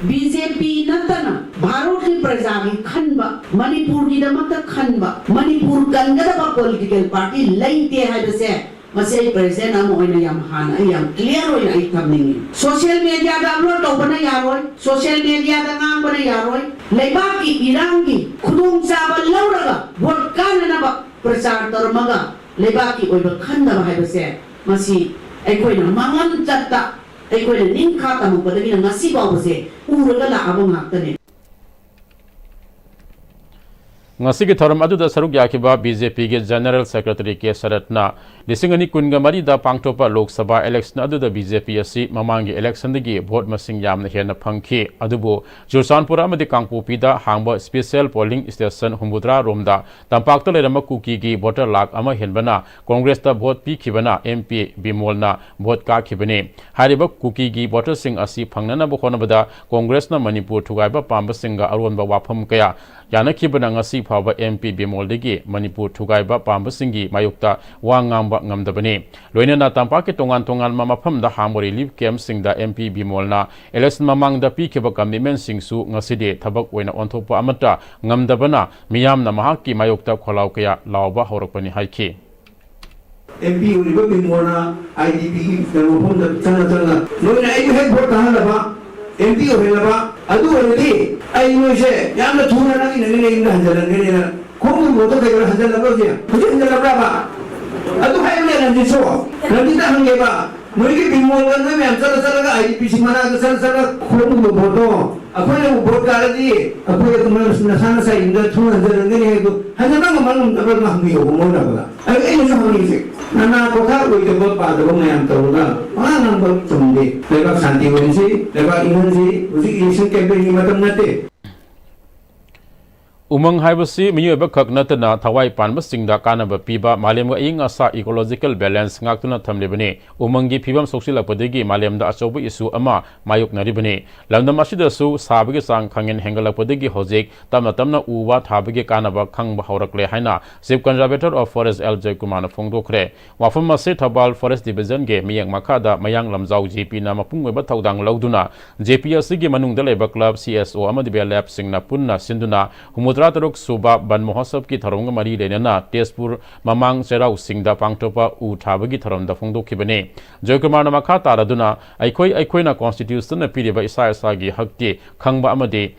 BJP ꯅꯠꯇꯅ ꯚꯥꯔꯠꯀꯤ ꯄ꯭ꯔꯖꯥꯒꯤ ꯈꯟꯕ, ꯃꯅꯤꯄꯨꯔꯒꯤꯗꯃꯛꯇ ꯈꯟꯕ, ꯃꯅꯤꯄꯨꯔ ꯀꯟꯒꯗꯕ ꯄꯣꯂꯤꯇꯤꯀꯦꯜ ꯄꯥꯔꯇꯤ ꯂꯩꯇꯦ ꯍꯥꯏꯕꯁꯦ ꯃꯁꯤ ꯑꯩ ꯄ꯭ꯔꯦꯁꯤꯗꯦꯟꯠ ꯑꯃ ꯑꯣꯏꯅ ꯌꯥꯝ ꯍꯥꯟꯅ ꯑꯩ ꯌꯥꯝ ꯀ꯭ꯂꯤꯌꯥꯔ ꯑꯣꯏꯅ ꯑꯩ ꯊꯝꯅꯤꯡꯉꯤ꯫ ꯁꯣꯁꯤꯌꯦꯜ ꯃꯦꯗꯤꯌꯥꯗ ꯑꯞꯂꯣꯗ ꯇꯧꯕꯅ ꯌꯥꯔꯣꯏ, ꯁꯣꯁꯤꯌꯦꯜ ꯃꯦꯗꯤꯌꯥꯗ ꯉꯥꯡꯕꯅ ꯌꯥꯔꯣꯏ꯫ ꯂꯩꯕꯥꯛꯀꯤ ꯏꯔꯥꯡꯒꯤ ꯈꯨꯗꯣꯡꯆꯥꯕ ꯂꯧꯔꯒ ꯚꯣꯠ ꯀꯥꯟꯅꯅꯕ ꯄ꯭ꯔꯆꯥꯔ ꯇꯧꯔꯝꯃꯒ ꯂꯩꯕꯥꯛꯀꯤ ꯑꯣꯏꯕ ꯈꯟꯗꯕ ꯍꯥꯏꯕꯁꯦ ꯃꯁꯤ ꯑꯩꯈꯣꯏꯅ ꯃꯥꯡꯂꯝ ꯆꯠꯇ ꯑꯩꯈꯣꯏꯅ ꯅꯤꯡꯈꯥ ꯇꯝꯃꯛꯄꯗꯒꯤꯅ ꯉꯁꯤ ꯐꯥꯎꯕꯁꯦ ꯎꯔꯒ ꯂꯥꯛꯑꯕ ꯉꯥꯛꯇꯅꯦ꯫ ꯉꯁꯤꯒꯤ ꯊꯧꯔꯝ ꯑꯗꯨꯗ ꯁꯔꯨꯛ ꯌꯥꯈꯤꯕ ꯕꯤ ꯖꯦ ꯄꯤꯒꯤ ꯖꯦꯅꯔꯦꯜ ꯁꯦꯀ꯭ꯔꯦꯇꯔꯤ ꯀꯦ ꯁꯔꯠꯅ ꯂꯤꯁꯤꯡ ꯑꯅꯤ ꯀꯨꯟꯒ ꯃꯔꯤꯗ ꯄꯥꯡꯊꯣꯛꯄ ꯂꯣꯛ ꯁꯚꯥ ꯏꯂꯦꯛꯁꯟ ꯑꯗꯨꯗ ꯕꯤ ꯖꯦ ꯄꯤ ꯑꯁꯤ ꯃꯃꯥꯡꯒꯤ ꯏꯂꯦꯛꯁꯟꯗꯒꯤ ꯚꯣꯠ ꯃꯁꯤꯡ ꯌꯥꯝꯅ ꯍꯦꯟꯅ ꯐꯪꯈꯤ꯫ ꯑꯗꯨꯕꯨ ꯆꯨꯔꯆꯥꯟꯄꯨꯔ ꯑꯃꯗꯤ ꯀꯥꯡꯄꯣꯛꯄꯤꯗ ꯍꯥꯡꯕ ꯁ꯭ꯄꯦꯁꯦꯜ ꯄꯣꯂꯤꯡ ꯁ꯭ꯇꯦꯁꯟ ꯍꯨꯝꯐꯨꯇꯔꯥ ꯔꯣꯝꯗ ꯇꯝꯄꯥꯛꯇ ꯂꯩꯔꯝꯕ ꯀꯨꯀꯤꯒꯤ ꯚꯣꯇꯔ ꯂꯥꯈ ꯑꯃ ꯍꯦꯟꯕꯅ ꯀꯣꯡꯒ꯭ꯔꯦꯁꯇ ꯚꯣꯠ ꯄꯤꯈꯤꯕꯅ ꯑꯦꯝ ꯄꯤ ꯕꯤꯃꯣꯜꯅ ꯚꯣꯠ ꯀꯥꯈꯤꯕꯅꯤ꯫ ꯍꯥꯏꯔꯤꯕ ꯀꯨꯀꯤꯒꯤ ꯚꯣꯇꯔꯁꯤꯡ ꯑꯁꯤ ꯐꯪꯅꯅꯕ ꯍꯣꯠꯅꯕꯗ ꯀꯣꯡꯒ꯭ꯔꯦꯁꯅ ꯃꯅꯤꯄꯨꯔ ꯊꯨꯒꯥꯏꯕ ꯄꯥꯝꯕꯁꯤꯡꯒ ꯑꯔꯣꯟꯕ ꯋꯥꯐꯝ ꯀꯌꯥ ꯌꯥꯅꯈꯤꯕꯅ ꯉꯁꯤ ꯐꯥꯎꯕ ꯑꯦꯝ ꯄꯤ ꯕꯤꯃꯣꯜꯗꯒꯤ ꯃꯅꯤꯄꯨꯔ ꯊꯨꯒꯥꯏꯕ ꯄꯥꯝꯕꯁꯤꯡꯒꯤ ꯃꯥꯌꯣꯛꯇ ꯋꯥ ꯉꯥꯡꯕ ꯉꯝꯗꯕꯅꯤ꯫ ꯂꯣꯏꯅꯅ ꯇꯝꯄꯥꯛꯀꯤ ꯇꯣꯉꯥꯟ ꯇꯣꯉꯥꯟꯕ ꯃꯐꯝꯗ ꯍꯥꯡꯕ ꯔꯤꯂꯤꯐ ꯀꯦꯝꯞꯁꯤꯡꯗ ꯑꯦꯝ ꯄꯤ ꯕꯤꯃꯣꯜꯅ ꯏꯂꯦꯛꯁꯟ ꯃꯃꯥꯡꯗ ꯄꯤꯈꯤꯕ ꯀꯃꯤꯠꯃꯦꯟꯁꯤꯡꯁꯨ ꯉꯁꯤꯗꯤ ꯊꯕꯛ ꯑꯣꯏꯅ ꯑꯣꯟꯊꯣꯛꯄ ꯑꯃꯠꯇ ꯉꯝꯗꯕꯅ ꯃꯤꯌꯥꯝꯅ ꯃꯍꯥꯛꯀꯤ ꯃꯥꯌꯣꯛꯇ ꯈꯣꯜꯂꯥꯎ ꯀꯌꯥ ꯂꯥꯎꯕ ꯍꯧꯔꯛꯄꯅꯤ ꯍꯥꯏꯈꯤ꯫ ꯑꯦꯝ ꯄꯤ ꯑꯣꯏꯔꯤꯕ ꯕꯤꯃꯣꯜꯅ ꯑꯥꯏ ꯗꯤ ꯄꯤꯒꯤ ꯃꯐꯝꯗ ꯆꯪꯅ ꯆꯪꯅ ꯅꯣꯏꯅ ꯑꯩꯕꯨ ꯍꯦꯛ ꯚꯣꯠ ꯀꯥꯍꯜꯂꯕ, ꯑꯦꯝ ꯄꯤ ꯑꯣꯏꯍꯜꯂꯕ, ꯑꯗꯨ ꯑꯣꯏꯔꯗꯤ ꯑꯩ ꯅꯣꯏꯁꯦ ꯌꯥꯝꯅ ꯊꯨꯅ ꯅꯪꯒꯤ ꯅꯪꯒꯤ ꯅꯌꯨꯝꯗ ꯍꯟꯖꯜꯍꯟꯒꯅꯤꯅ ꯈꯣꯡꯒꯨꯜ ꯚꯣꯠꯇꯣ ꯀꯩꯗꯧꯔ ꯍꯟꯖꯜꯂꯕ꯭ꯔꯣ ꯍꯧꯖꯤꯛ? ꯍꯧꯖꯤꯛ ꯍꯟꯖꯜꯂꯕ꯭ꯔꯕ? ꯑꯗꯨ ꯍꯥꯏꯕꯅꯦ ꯔꯟꯖꯤꯠꯁꯨ꯫ ꯔꯟꯖꯤꯠꯇ ꯍꯪꯒꯦꯕ, ꯅꯣꯏꯒꯤ ꯕꯤꯃꯣꯜꯒ ꯅꯣꯏ ꯃꯌꯥꯝ ꯆꯠꯂ ꯆꯠꯂꯒ ꯑꯥꯏ ꯗꯤ ꯄꯤ ꯁꯤ ꯃꯅꯥꯛꯇ ꯆꯠꯂ ꯆꯠꯂ ꯈꯣꯡꯒꯨꯜ ꯚꯣꯠꯇꯣ ꯑꯩꯈꯣꯏꯅ ꯚꯣꯠ ꯀꯥꯔꯗꯤ ꯑꯩꯈꯣꯏ ꯅꯁꯥ ꯅꯁꯥ ꯌꯨꯝꯗ ꯊꯨꯅ ꯍꯟꯖꯜꯍꯟꯒꯅꯤ ꯍꯥꯏꯕꯗꯨ ꯍꯟꯖꯟꯕ ꯉꯝꯕ ꯉꯝꯗꯕ꯭ꯔꯥ ꯍꯪꯕꯤꯌꯣꯕ ꯃꯣꯏꯅ ꯑꯩ ꯑꯩꯅꯁꯨ ꯍꯪꯉꯤꯁꯦ ꯅꯅꯥ ꯀꯣꯊꯥ ꯑꯣꯏꯗꯕ ꯄꯥꯗꯕ ꯃꯌꯥꯝ ꯇꯧꯔꯒ ꯄꯉꯥꯡ ꯉꯥꯡꯕ ꯆꯨꯝꯗꯦ꯫ ꯂꯩꯕꯥꯛ ꯁꯥꯟꯇꯤ ꯑꯣꯏꯍꯟꯁꯤ, ꯂꯩꯕꯥꯛ ꯏꯪꯍꯟꯁꯤ꯫ ꯍꯧꯖꯤꯛ ꯏꯂꯦꯛꯁꯟ ꯀꯦꯝꯄꯦꯟꯒꯤ ꯃꯇꯝ ꯅꯠꯇꯦ꯫ ꯎꯃꯪ ꯍꯥꯏꯕꯁꯤ ꯃꯤꯑꯣꯏꯕ ꯈꯛ ꯅꯠꯇꯅ ꯊꯋꯥꯏ ꯄꯥꯟꯕꯁꯤꯡꯗ ꯀꯥꯟꯅꯕ ꯄꯤꯕ ꯃꯥꯂꯦꯝꯒꯤ ꯑꯏꯪ ꯑꯁꯥ ꯏꯀꯣꯂꯣꯖꯤꯀꯦꯜ ꯕꯦꯂꯦꯟꯁ ꯉꯥꯛꯇꯨꯅ ꯊꯝꯂꯤꯕꯅꯤ꯫ ꯎꯃꯪꯒꯤ ꯐꯤꯕꯝ ꯁꯣꯛꯆꯤꯜꯂꯛꯄꯗꯒꯤ ꯃꯥꯂꯦꯝꯗ ꯑꯆꯧꯕ ꯏꯁꯨ ꯑꯃ ꯃꯥꯌꯣꯛꯅꯔꯤꯕꯅꯤ꯫ ꯂꯝꯗꯝ ꯑꯁꯤꯗꯁꯨ ꯁꯥꯕꯒꯤ ꯆꯥꯡ ꯈꯪꯍꯦꯟ ꯍꯦꯟꯒꯠꯂꯛꯄꯗꯒꯤ ꯍꯧꯖꯤꯛ ꯇꯞꯅ ꯇꯞꯅ ꯎ ꯋꯥ ꯊꯥꯕꯒꯤ ꯀꯥꯟꯅꯕ ꯈꯪꯕ ꯍꯧꯔꯛꯂꯦ ꯍꯥꯏꯅ Chief Conservator of Forest L ꯖꯌꯀꯨꯃꯥꯔꯅ ꯐꯣꯡꯗꯣꯛꯈ꯭ꯔꯦ꯫ ꯋꯥꯐꯝ ꯑꯁꯤ ꯊꯧꯕꯥꯜ ꯐꯣꯔꯦꯁ ꯗꯤꯕꯤꯖꯟꯒꯤ ꯃꯤꯠꯌꯦꯡ ꯃꯈꯥꯗ ꯃꯌꯥꯡ ꯂꯝꯖꯥꯎ ꯖꯦ ꯄꯤꯅ ꯃꯄꯨꯡ ꯑꯣꯏꯕ ꯊꯧꯗꯥꯡ ꯂꯧꯗꯨꯅ ꯖꯦ ꯄꯤ ꯑꯁꯤꯒꯤ ꯃꯅꯨꯡꯗ ꯂꯩꯕ ꯀ꯭ꯂꯕ, ꯁꯤ ꯑꯦꯁ ꯑꯣ ꯑꯃꯗꯤ ꯕꯤ ꯑꯦꯜ ꯑꯦꯐꯁꯤꯡꯅ ꯄꯨꯟꯅ ꯁꯤꯟꯗꯨꯅ ꯍꯨꯝꯐꯨꯇꯔꯥ ꯇꯔꯨꯛ ꯁꯨꯕ ꯕꯟ ꯃꯍꯣꯠꯁꯕꯀꯤ ꯊꯧꯔꯝꯒ ꯃꯔꯤ ꯂꯩꯅꯅ ꯇꯦꯖꯄꯨꯔ ꯃꯃꯥꯡ ꯆꯩꯔꯥꯎ ꯆꯤꯡꯗ ꯄꯥꯡꯊꯣꯛꯄ ꯎ ꯊꯥꯕꯒꯤ ꯊꯧꯔꯝꯗ ꯐꯣꯡꯗꯣꯛꯈꯤꯕꯅꯤ꯫ ꯖꯌꯀꯨꯃꯥꯔꯅ ꯃꯈꯥ ꯇꯥꯔꯗꯨꯅ, ꯑꯩꯈꯣꯏ ꯑꯩꯈꯣꯏꯅ ꯀꯣꯟꯁꯇꯤꯇ꯭ꯌꯨꯁꯟꯅ ꯄꯤꯔꯤꯕ ꯏꯁꯥ ꯏꯁꯥꯒꯤ ꯍꯛꯇꯤ ꯈꯪꯕ ꯑꯃꯗꯤ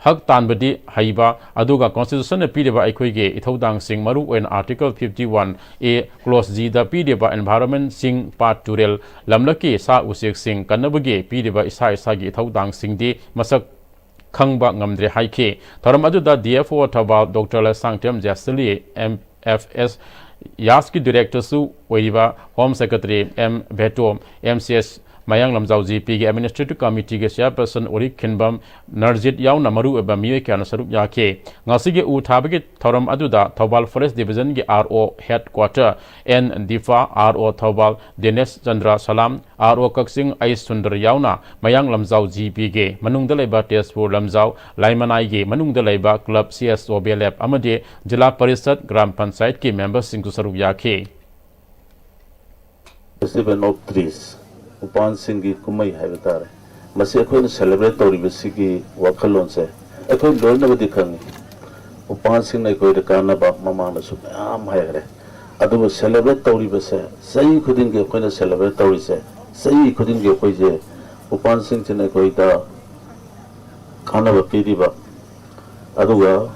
ꯍꯛ ꯇꯥꯟꯕꯗꯤ ꯍꯩꯕ, ꯑꯗꯨꯒ Constitution ꯅ ꯄꯤꯔꯤꯕ ꯑꯩꯈꯣꯏꯒꯤ ꯏꯊꯧꯗꯥꯡꯁꯤꯡ, ꯃꯔꯨ ꯑꯣꯏꯅ Article fifty one A Clause G ꯗ ꯄꯤꯔꯤꯕ environment, ꯆꯤꯡ, ꯄꯥꯠ, ꯇꯨꯔꯦꯜ, ꯂꯝꯂꯛꯀꯤ ꯁꯥ ꯎꯆꯦꯛꯁꯤꯡ ꯀꯟꯅꯕꯒꯤ ꯄꯤꯔꯤꯕ ꯏꯁꯥ ꯏꯁꯥꯒꯤ ꯏꯊꯧꯗꯥꯡꯁꯤꯡꯗꯤ ꯃꯁꯛ ꯈꯪꯕ ꯉꯝꯗ꯭ꯔꯦ ꯍꯥꯏꯈꯤ꯫ ꯊꯧꯔꯝ ꯑꯗꯨꯗ D F O ꯊꯧꯕꯥꯜ doctor Leishangthem Jesly, M F S, ꯌꯥꯁꯀꯤ director ꯁꯨ ꯑꯣꯏꯔꯤꯕ Home Secretary M ꯚꯦꯇꯣ, M C S ꯃꯌꯥꯡ ꯂꯝꯖꯥꯎ G P ꯒꯤ Administrative Committee ꯒꯤ Chairperson ꯑꯣꯔꯤꯛ ꯈꯤꯟꯕꯝ ꯅꯔꯖꯤꯠ ꯌꯥꯎꯅ ꯃꯔꯨꯑꯣꯏꯕ ꯃꯤꯑꯣꯏ ꯀꯌꯥꯅ ꯁꯔꯨꯛ ꯌꯥꯈꯤ꯫ ꯉꯁꯤꯒꯤ ꯎ ꯊꯥꯕꯒꯤ ꯊꯧꯔꯝ ꯑꯗꯨꯗ ꯊꯧꯕꯥꯜ Forest Division ꯒꯤ R O Headquarter N ꯗꯤꯐꯥ, R O Thoubal ꯗꯤꯅꯦꯁ ꯆꯟꯗ꯭ꯔ ꯁꯂꯥꯝ, R O ꯀꯛꯆꯤꯡ ꯑꯩ ꯁꯨꯟꯗꯔ ꯌꯥꯎꯅ ꯃꯌꯥꯡ ꯂꯝꯖꯥꯎ G P ꯒꯤ ꯃꯅꯨꯡꯗ ꯂꯩꯕ ꯇꯦꯖꯄꯨꯔ ꯂꯝꯖꯥꯎ ꯂꯥꯏꯃꯅꯥꯏꯒꯤ ꯃꯅꯨꯡꯗ ꯂꯩꯕ club, C S O, B L F ꯑꯃꯗꯤ ꯖꯤꯂꯥ ꯄꯔꯤꯁꯠ ꯒ꯭ꯔꯥꯝ ꯄꯟꯆꯥꯌꯠꯀꯤ member ꯁꯤꯡꯁꯨ ꯁꯔꯨꯛ ꯌꯥꯈꯤ꯫ Festival of Trees, ꯎꯄꯥꯟꯁꯤꯡꯒꯤ ꯀꯨꯝꯍꯩ ꯍꯥꯏꯕ ꯇꯥꯔꯦ꯫ ꯃꯁꯤ ꯑꯩꯈꯣꯏꯅ celebrate ꯇꯧꯔꯤꯕꯁꯤꯒꯤ ꯋꯥꯈꯜꯂꯣꯟꯁꯦ ꯑꯩꯈꯣꯏ ꯂꯣꯏꯅꯕꯨꯗꯤ ꯈꯪꯉꯤ꯫ ꯎꯄꯥꯟꯁꯤꯡꯅ ꯑꯩꯈꯣꯏꯗ ꯀꯥꯟꯅꯕ ꯃꯃꯥꯡꯗꯁꯨ ꯃꯌꯥꯝ ꯍꯥꯏꯈ꯭ꯔꯦ꯫ ꯑꯗꯨꯕꯨ celebrate ꯇꯧꯔꯤꯕꯁꯦ, ꯆꯍꯤ ꯈꯨꯗꯤꯡꯒꯤ ꯑꯩꯈꯣꯏꯅ celebrate ꯇꯧꯔꯤꯁꯦ, ꯆꯍꯤ ꯈꯨꯗꯤꯡꯒꯤ ꯑꯩꯈꯣꯏꯁꯦ ꯎꯄꯥꯟꯁꯤꯡꯁꯤꯅ ꯑꯩꯈꯣꯏꯗ ꯀꯥꯟꯅꯕ ꯄꯤꯔꯤꯕ, ꯑꯗꯨꯒ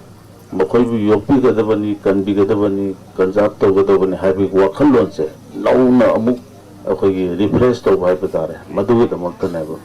ꯃꯈꯣꯏꯕꯨ ꯌꯣꯛꯄꯤꯒꯗꯕꯅꯤ, ꯀꯟꯕꯤꯒꯗꯕꯅꯤ, conserve ꯇꯧꯒꯗꯕꯅꯤ ꯍꯥꯏꯕꯒꯤ ꯋꯥꯈꯜꯂꯣꯟꯁꯦ ꯅꯧꯅ ꯑꯃꯨꯛ ꯑꯩꯈꯣꯏꯒꯤ refresh ꯇꯧꯕ ꯍꯥꯏꯕ ꯇꯥꯔꯦ, ꯃꯗꯨꯒꯤꯗꯃꯛꯇꯅꯦꯕ꯫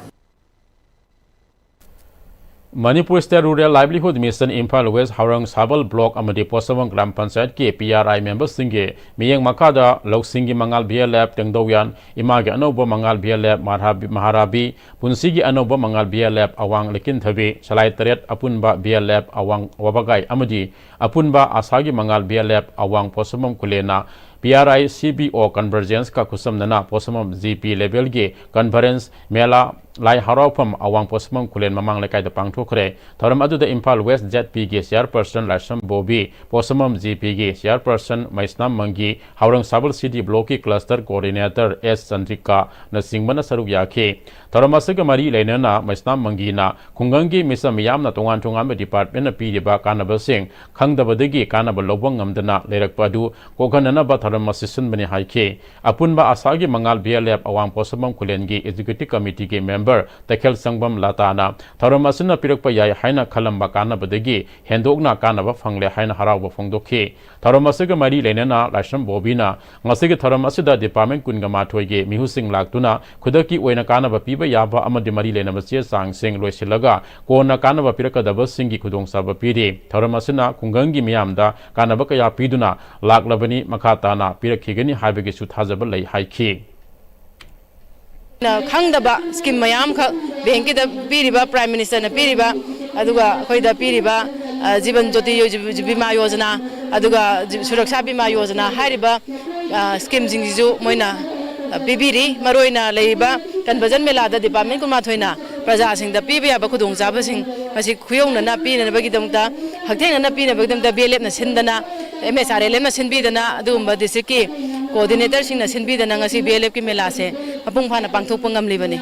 Manipur State Rural Livelihood Mission Imphal West ꯍꯥꯎꯔꯪ ꯁꯥꯕꯜ block ꯑꯃꯗꯤ ꯄꯣꯠꯁꯪꯕꯝ ꯒ꯭ꯔꯥꯝ ꯄꯟꯆꯥꯌꯠꯀꯤ P R I member ꯁꯤꯡꯒꯤ ꯃꯤꯠꯌꯦꯡ ꯃꯈꯥꯗ ꯂꯧꯁꯤꯡꯒꯤ ꯃꯉꯥꯜ B L F ꯇꯦꯡꯗꯧꯌꯥꯟ, ꯏꯃꯥꯒꯤ ꯑꯅꯧꯕ ꯃꯉꯥꯜ B L F ꯃꯍꯥꯔꯥꯕꯤ, ꯃꯍꯥꯔꯥꯕꯤ, ꯄꯨꯟꯁꯤꯒꯤ ꯑꯅꯧꯕ ꯃꯉꯥꯜ B L F ꯑꯋꯥꯡ ꯂꯩꯀꯤꯟꯊꯕꯤ, ꯁꯂꯥꯏ ꯇꯔꯦꯠ ꯑꯄꯨꯟꯕ B L F ꯑꯋꯥꯡ ꯋꯥꯕꯒꯥꯏ ꯑꯃꯗꯤ ꯑꯄꯨꯟꯕ ꯑꯁꯥꯒꯤ ꯃꯉꯥꯜ B L F ꯑꯋꯥꯡ ꯄꯣꯠꯁꯪꯕꯝ ꯈꯨꯂꯦꯟꯅ P R I C B O Convergence ꯀ ꯈꯨꯠꯁꯝꯅꯅ ꯄꯣꯠꯁꯪꯕꯝ G P level ꯒꯤ conference ꯃꯦꯂꯥ ꯂꯥꯏ ꯍꯔꯥꯎꯐꯝ ꯑꯋꯥꯡ ꯄꯣꯠꯁꯪꯕꯝ ꯈꯨꯂꯦꯟ ꯃꯃꯥꯡ ꯂꯩꯀꯥꯏꯗ ꯄꯥꯡꯊꯣꯛꯈ꯭ꯔꯦ꯫ ꯊꯧꯔꯝ ꯑꯗꯨꯗ ꯏꯝꯐꯥꯜ West Z P ꯒꯤ chairperson ꯂꯥꯏꯁ꯭ꯔꯝ ꯕꯣꯕꯤ, ꯄꯣꯠꯁꯪꯕꯝ G P ꯒꯤ chairperson ꯃꯩꯁꯅꯥꯝ ꯃꯪꯒꯤ, ꯍꯥꯎꯔꯪ ꯁꯥꯕꯜ city block ꯀꯤ cluster coordinator S ꯆꯟꯗ꯭ꯔꯤꯀꯥ ꯅꯆꯤꯡꯕꯅ ꯁꯔꯨꯛ ꯌꯥꯈꯤ꯫ ꯊꯧꯔꯝ ꯑꯁꯤꯒ ꯃꯔꯤ ꯂꯩꯅꯅ ꯃꯩꯁꯅꯥꯝ ꯃꯪꯒꯤꯅ ꯈꯨꯡꯒꯪꯒꯤ ꯃꯤꯆꯝ ꯃꯤꯌꯥꯝꯅ ꯇꯣꯉꯥꯟ ꯇꯣꯉꯥꯟꯕ department ꯅ ꯄꯤꯔꯤꯕ ꯀꯥꯟꯅꯕꯁꯤꯡ ꯈꯪꯗꯕꯗꯒꯤ ꯀꯥꯟꯅꯕ ꯂꯧꯕ ꯉꯝꯗꯅ ꯂꯩꯔꯛꯄ ꯑꯗꯨ ꯀꯣꯛꯍꯟꯅꯅꯕ ꯊꯧꯔꯝ ꯊꯧꯔꯝ ꯑꯁꯤ ꯁꯤꯟꯕꯅꯤ ꯍꯥꯏꯈꯤ꯫ ꯑꯄꯨꯟꯕ ꯑꯁꯥꯒꯤ ꯃꯉꯥꯜ ꯕꯤ ꯑꯦꯜ ꯑꯦꯐ ꯑꯋꯥꯡ ꯄꯣꯠꯁꯪꯕꯝ ꯈꯨꯂꯦꯟꯒꯤ ꯑꯦꯛꯖꯤꯀ꯭ꯌꯨꯇꯤꯚ ꯀꯃꯤꯇꯤꯒꯤ ꯃꯦꯝꯕꯔ ꯇꯈꯦꯜ ꯁꯪꯕꯝ ꯂꯇꯥꯅ ꯊꯧꯔꯝ ꯑꯁꯤꯅ ꯄꯤꯔꯛꯄ ꯌꯥꯏ ꯍꯥꯏꯅ ꯈꯜꯂꯝꯕ ꯀꯥꯟꯅꯕꯗꯒꯤ ꯍꯦꯟꯗꯣꯛꯅ ꯀꯥꯟꯅꯕ ꯐꯪꯂꯦ ꯍꯥꯏꯅ ꯍꯔꯥꯎꯕ ꯐꯣꯡꯗꯣꯛꯈꯤ꯫ ꯊꯧꯔꯝ ꯑꯁꯤꯒ ꯃꯔꯤ ꯂꯩꯅꯅ ꯂꯥꯏꯁ꯭ꯔꯝ ꯕꯣꯕꯤꯅ ꯉꯁꯤꯒꯤ ꯊꯧꯔꯝ ꯑꯁꯤꯗ ꯗꯤꯄꯥꯔꯠꯃꯦꯟ ꯀꯨꯟꯒ ꯃꯥꯊꯣꯏꯒꯤ ꯃꯤꯍꯨꯠꯁꯤꯡ ꯂꯥꯛꯇꯨꯅ ꯈꯨꯗꯛꯀꯤ ꯑꯣꯏꯅ ꯀꯥꯟꯅꯕ ꯄꯤꯕ ꯌꯥꯕ ꯑꯃꯗꯤ ꯃꯔꯤ ꯂꯩꯅꯕ ꯆꯦ ꯆꯥꯡꯁꯤꯡ ꯂꯣꯏꯁꯤꯜꯂꯒ ꯀꯣꯟꯅ ꯀꯥꯟꯅꯕ ꯄꯤꯔꯛꯀꯗꯕꯁꯤꯡꯒꯤ ꯈꯨꯗꯣꯡꯆꯥꯕ ꯄꯤꯔꯤ꯫ ꯊꯧꯔꯝ ꯑꯁꯤꯅ ꯈꯨꯡꯒꯪꯒꯤ ꯃꯤꯌꯥꯝꯗ ꯀꯥꯟꯅꯕ ꯀꯌꯥ ꯄꯤꯗꯨꯅ ꯂꯥꯛꯂꯕꯅꯤ꯫ ꯃꯈꯥ ꯇꯥꯅ ꯄꯤꯔꯛꯈꯤꯒꯅꯤ ꯍꯥꯏꯕꯒꯤꯁꯨ ꯊꯥꯖꯕ ꯂꯩ ꯍꯥꯏꯈꯤ꯫ ꯈꯪꯗꯕ ꯁ꯭ꯀꯤꯝ ꯃꯌꯥꯝꯈꯛ ꯕꯦꯡꯀꯤꯗ ꯄꯤꯔꯤꯕ, ꯄ꯭ꯔꯥꯏꯝ ꯃꯤꯅꯤꯁꯇꯔꯅ ꯄꯤꯔꯤꯕ, ꯑꯗꯨꯒ ꯑꯩꯈꯣꯏꯗ ꯄꯤꯔꯤꯕ, ꯑ, ꯖꯤꯕꯟ ꯖꯣꯇꯤ ꯌꯣ-, ꯕꯤꯃꯥ ꯌꯣꯖꯅꯥ, ꯑꯗꯨꯒ ꯖꯤ-, ꯁꯨꯔꯛꯁꯥ ꯕꯤꯃꯥ ꯌꯣꯖꯅꯥ ꯍꯥꯏꯔꯤꯕ, ꯑ, ꯁ꯭ꯀꯤꯝꯁꯤꯡꯁꯤꯁꯨ ꯃꯣꯏꯅ, ꯑ, ꯄꯤꯕꯤꯔꯤ꯫ ꯃꯔꯨꯑꯣꯏꯅ ꯂꯩꯔꯤꯕ ꯀꯟꯚꯔꯖꯟ ꯃꯦꯂꯥꯗ ꯗꯤꯄꯥꯔꯠꯃꯦꯟ ꯀꯨꯟꯃꯥꯊꯣꯏꯅ ꯄ꯭ꯔꯖꯥꯁꯤꯡꯗ ꯄꯤꯕ ꯌꯥꯕ ꯈꯨꯗꯣꯡꯆꯥꯕꯁꯤꯡ ꯃꯁꯤ ꯈꯨꯌꯧꯅꯅ ꯄꯤꯅꯅꯕꯒꯤꯗꯃꯛꯇ, ꯍꯛꯊꯦꯡꯅꯅ ꯄꯤꯅꯕꯒꯤꯗꯃꯛꯇ ꯕꯤ ꯑꯦꯜ ꯑꯦꯐꯅ ꯁꯤꯟꯗꯅ, ꯑꯦꯝ ꯑꯦꯁ ꯑꯥꯔ ꯑꯦꯜ ꯑꯦꯝꯅ ꯁꯤꯟꯕꯤꯗꯅ ꯑꯗꯨꯒꯨꯝꯕ ꯗꯤꯁꯇ꯭ꯔꯤꯛꯀꯤ ꯀꯣꯑꯣꯔꯗꯤꯅꯦꯇꯔꯁꯤꯡꯅ ꯁꯤꯟꯕꯤꯗꯅ ꯉꯁꯤ ꯕꯤ ꯑꯦꯜ ꯑꯦꯐꯀꯤ ꯃꯦꯂꯥꯁꯦ ꯃꯄꯨꯡ ꯐꯥꯅ ꯄꯥꯡꯊꯣꯛꯄ ꯉꯝꯂꯤꯕꯅꯤ꯫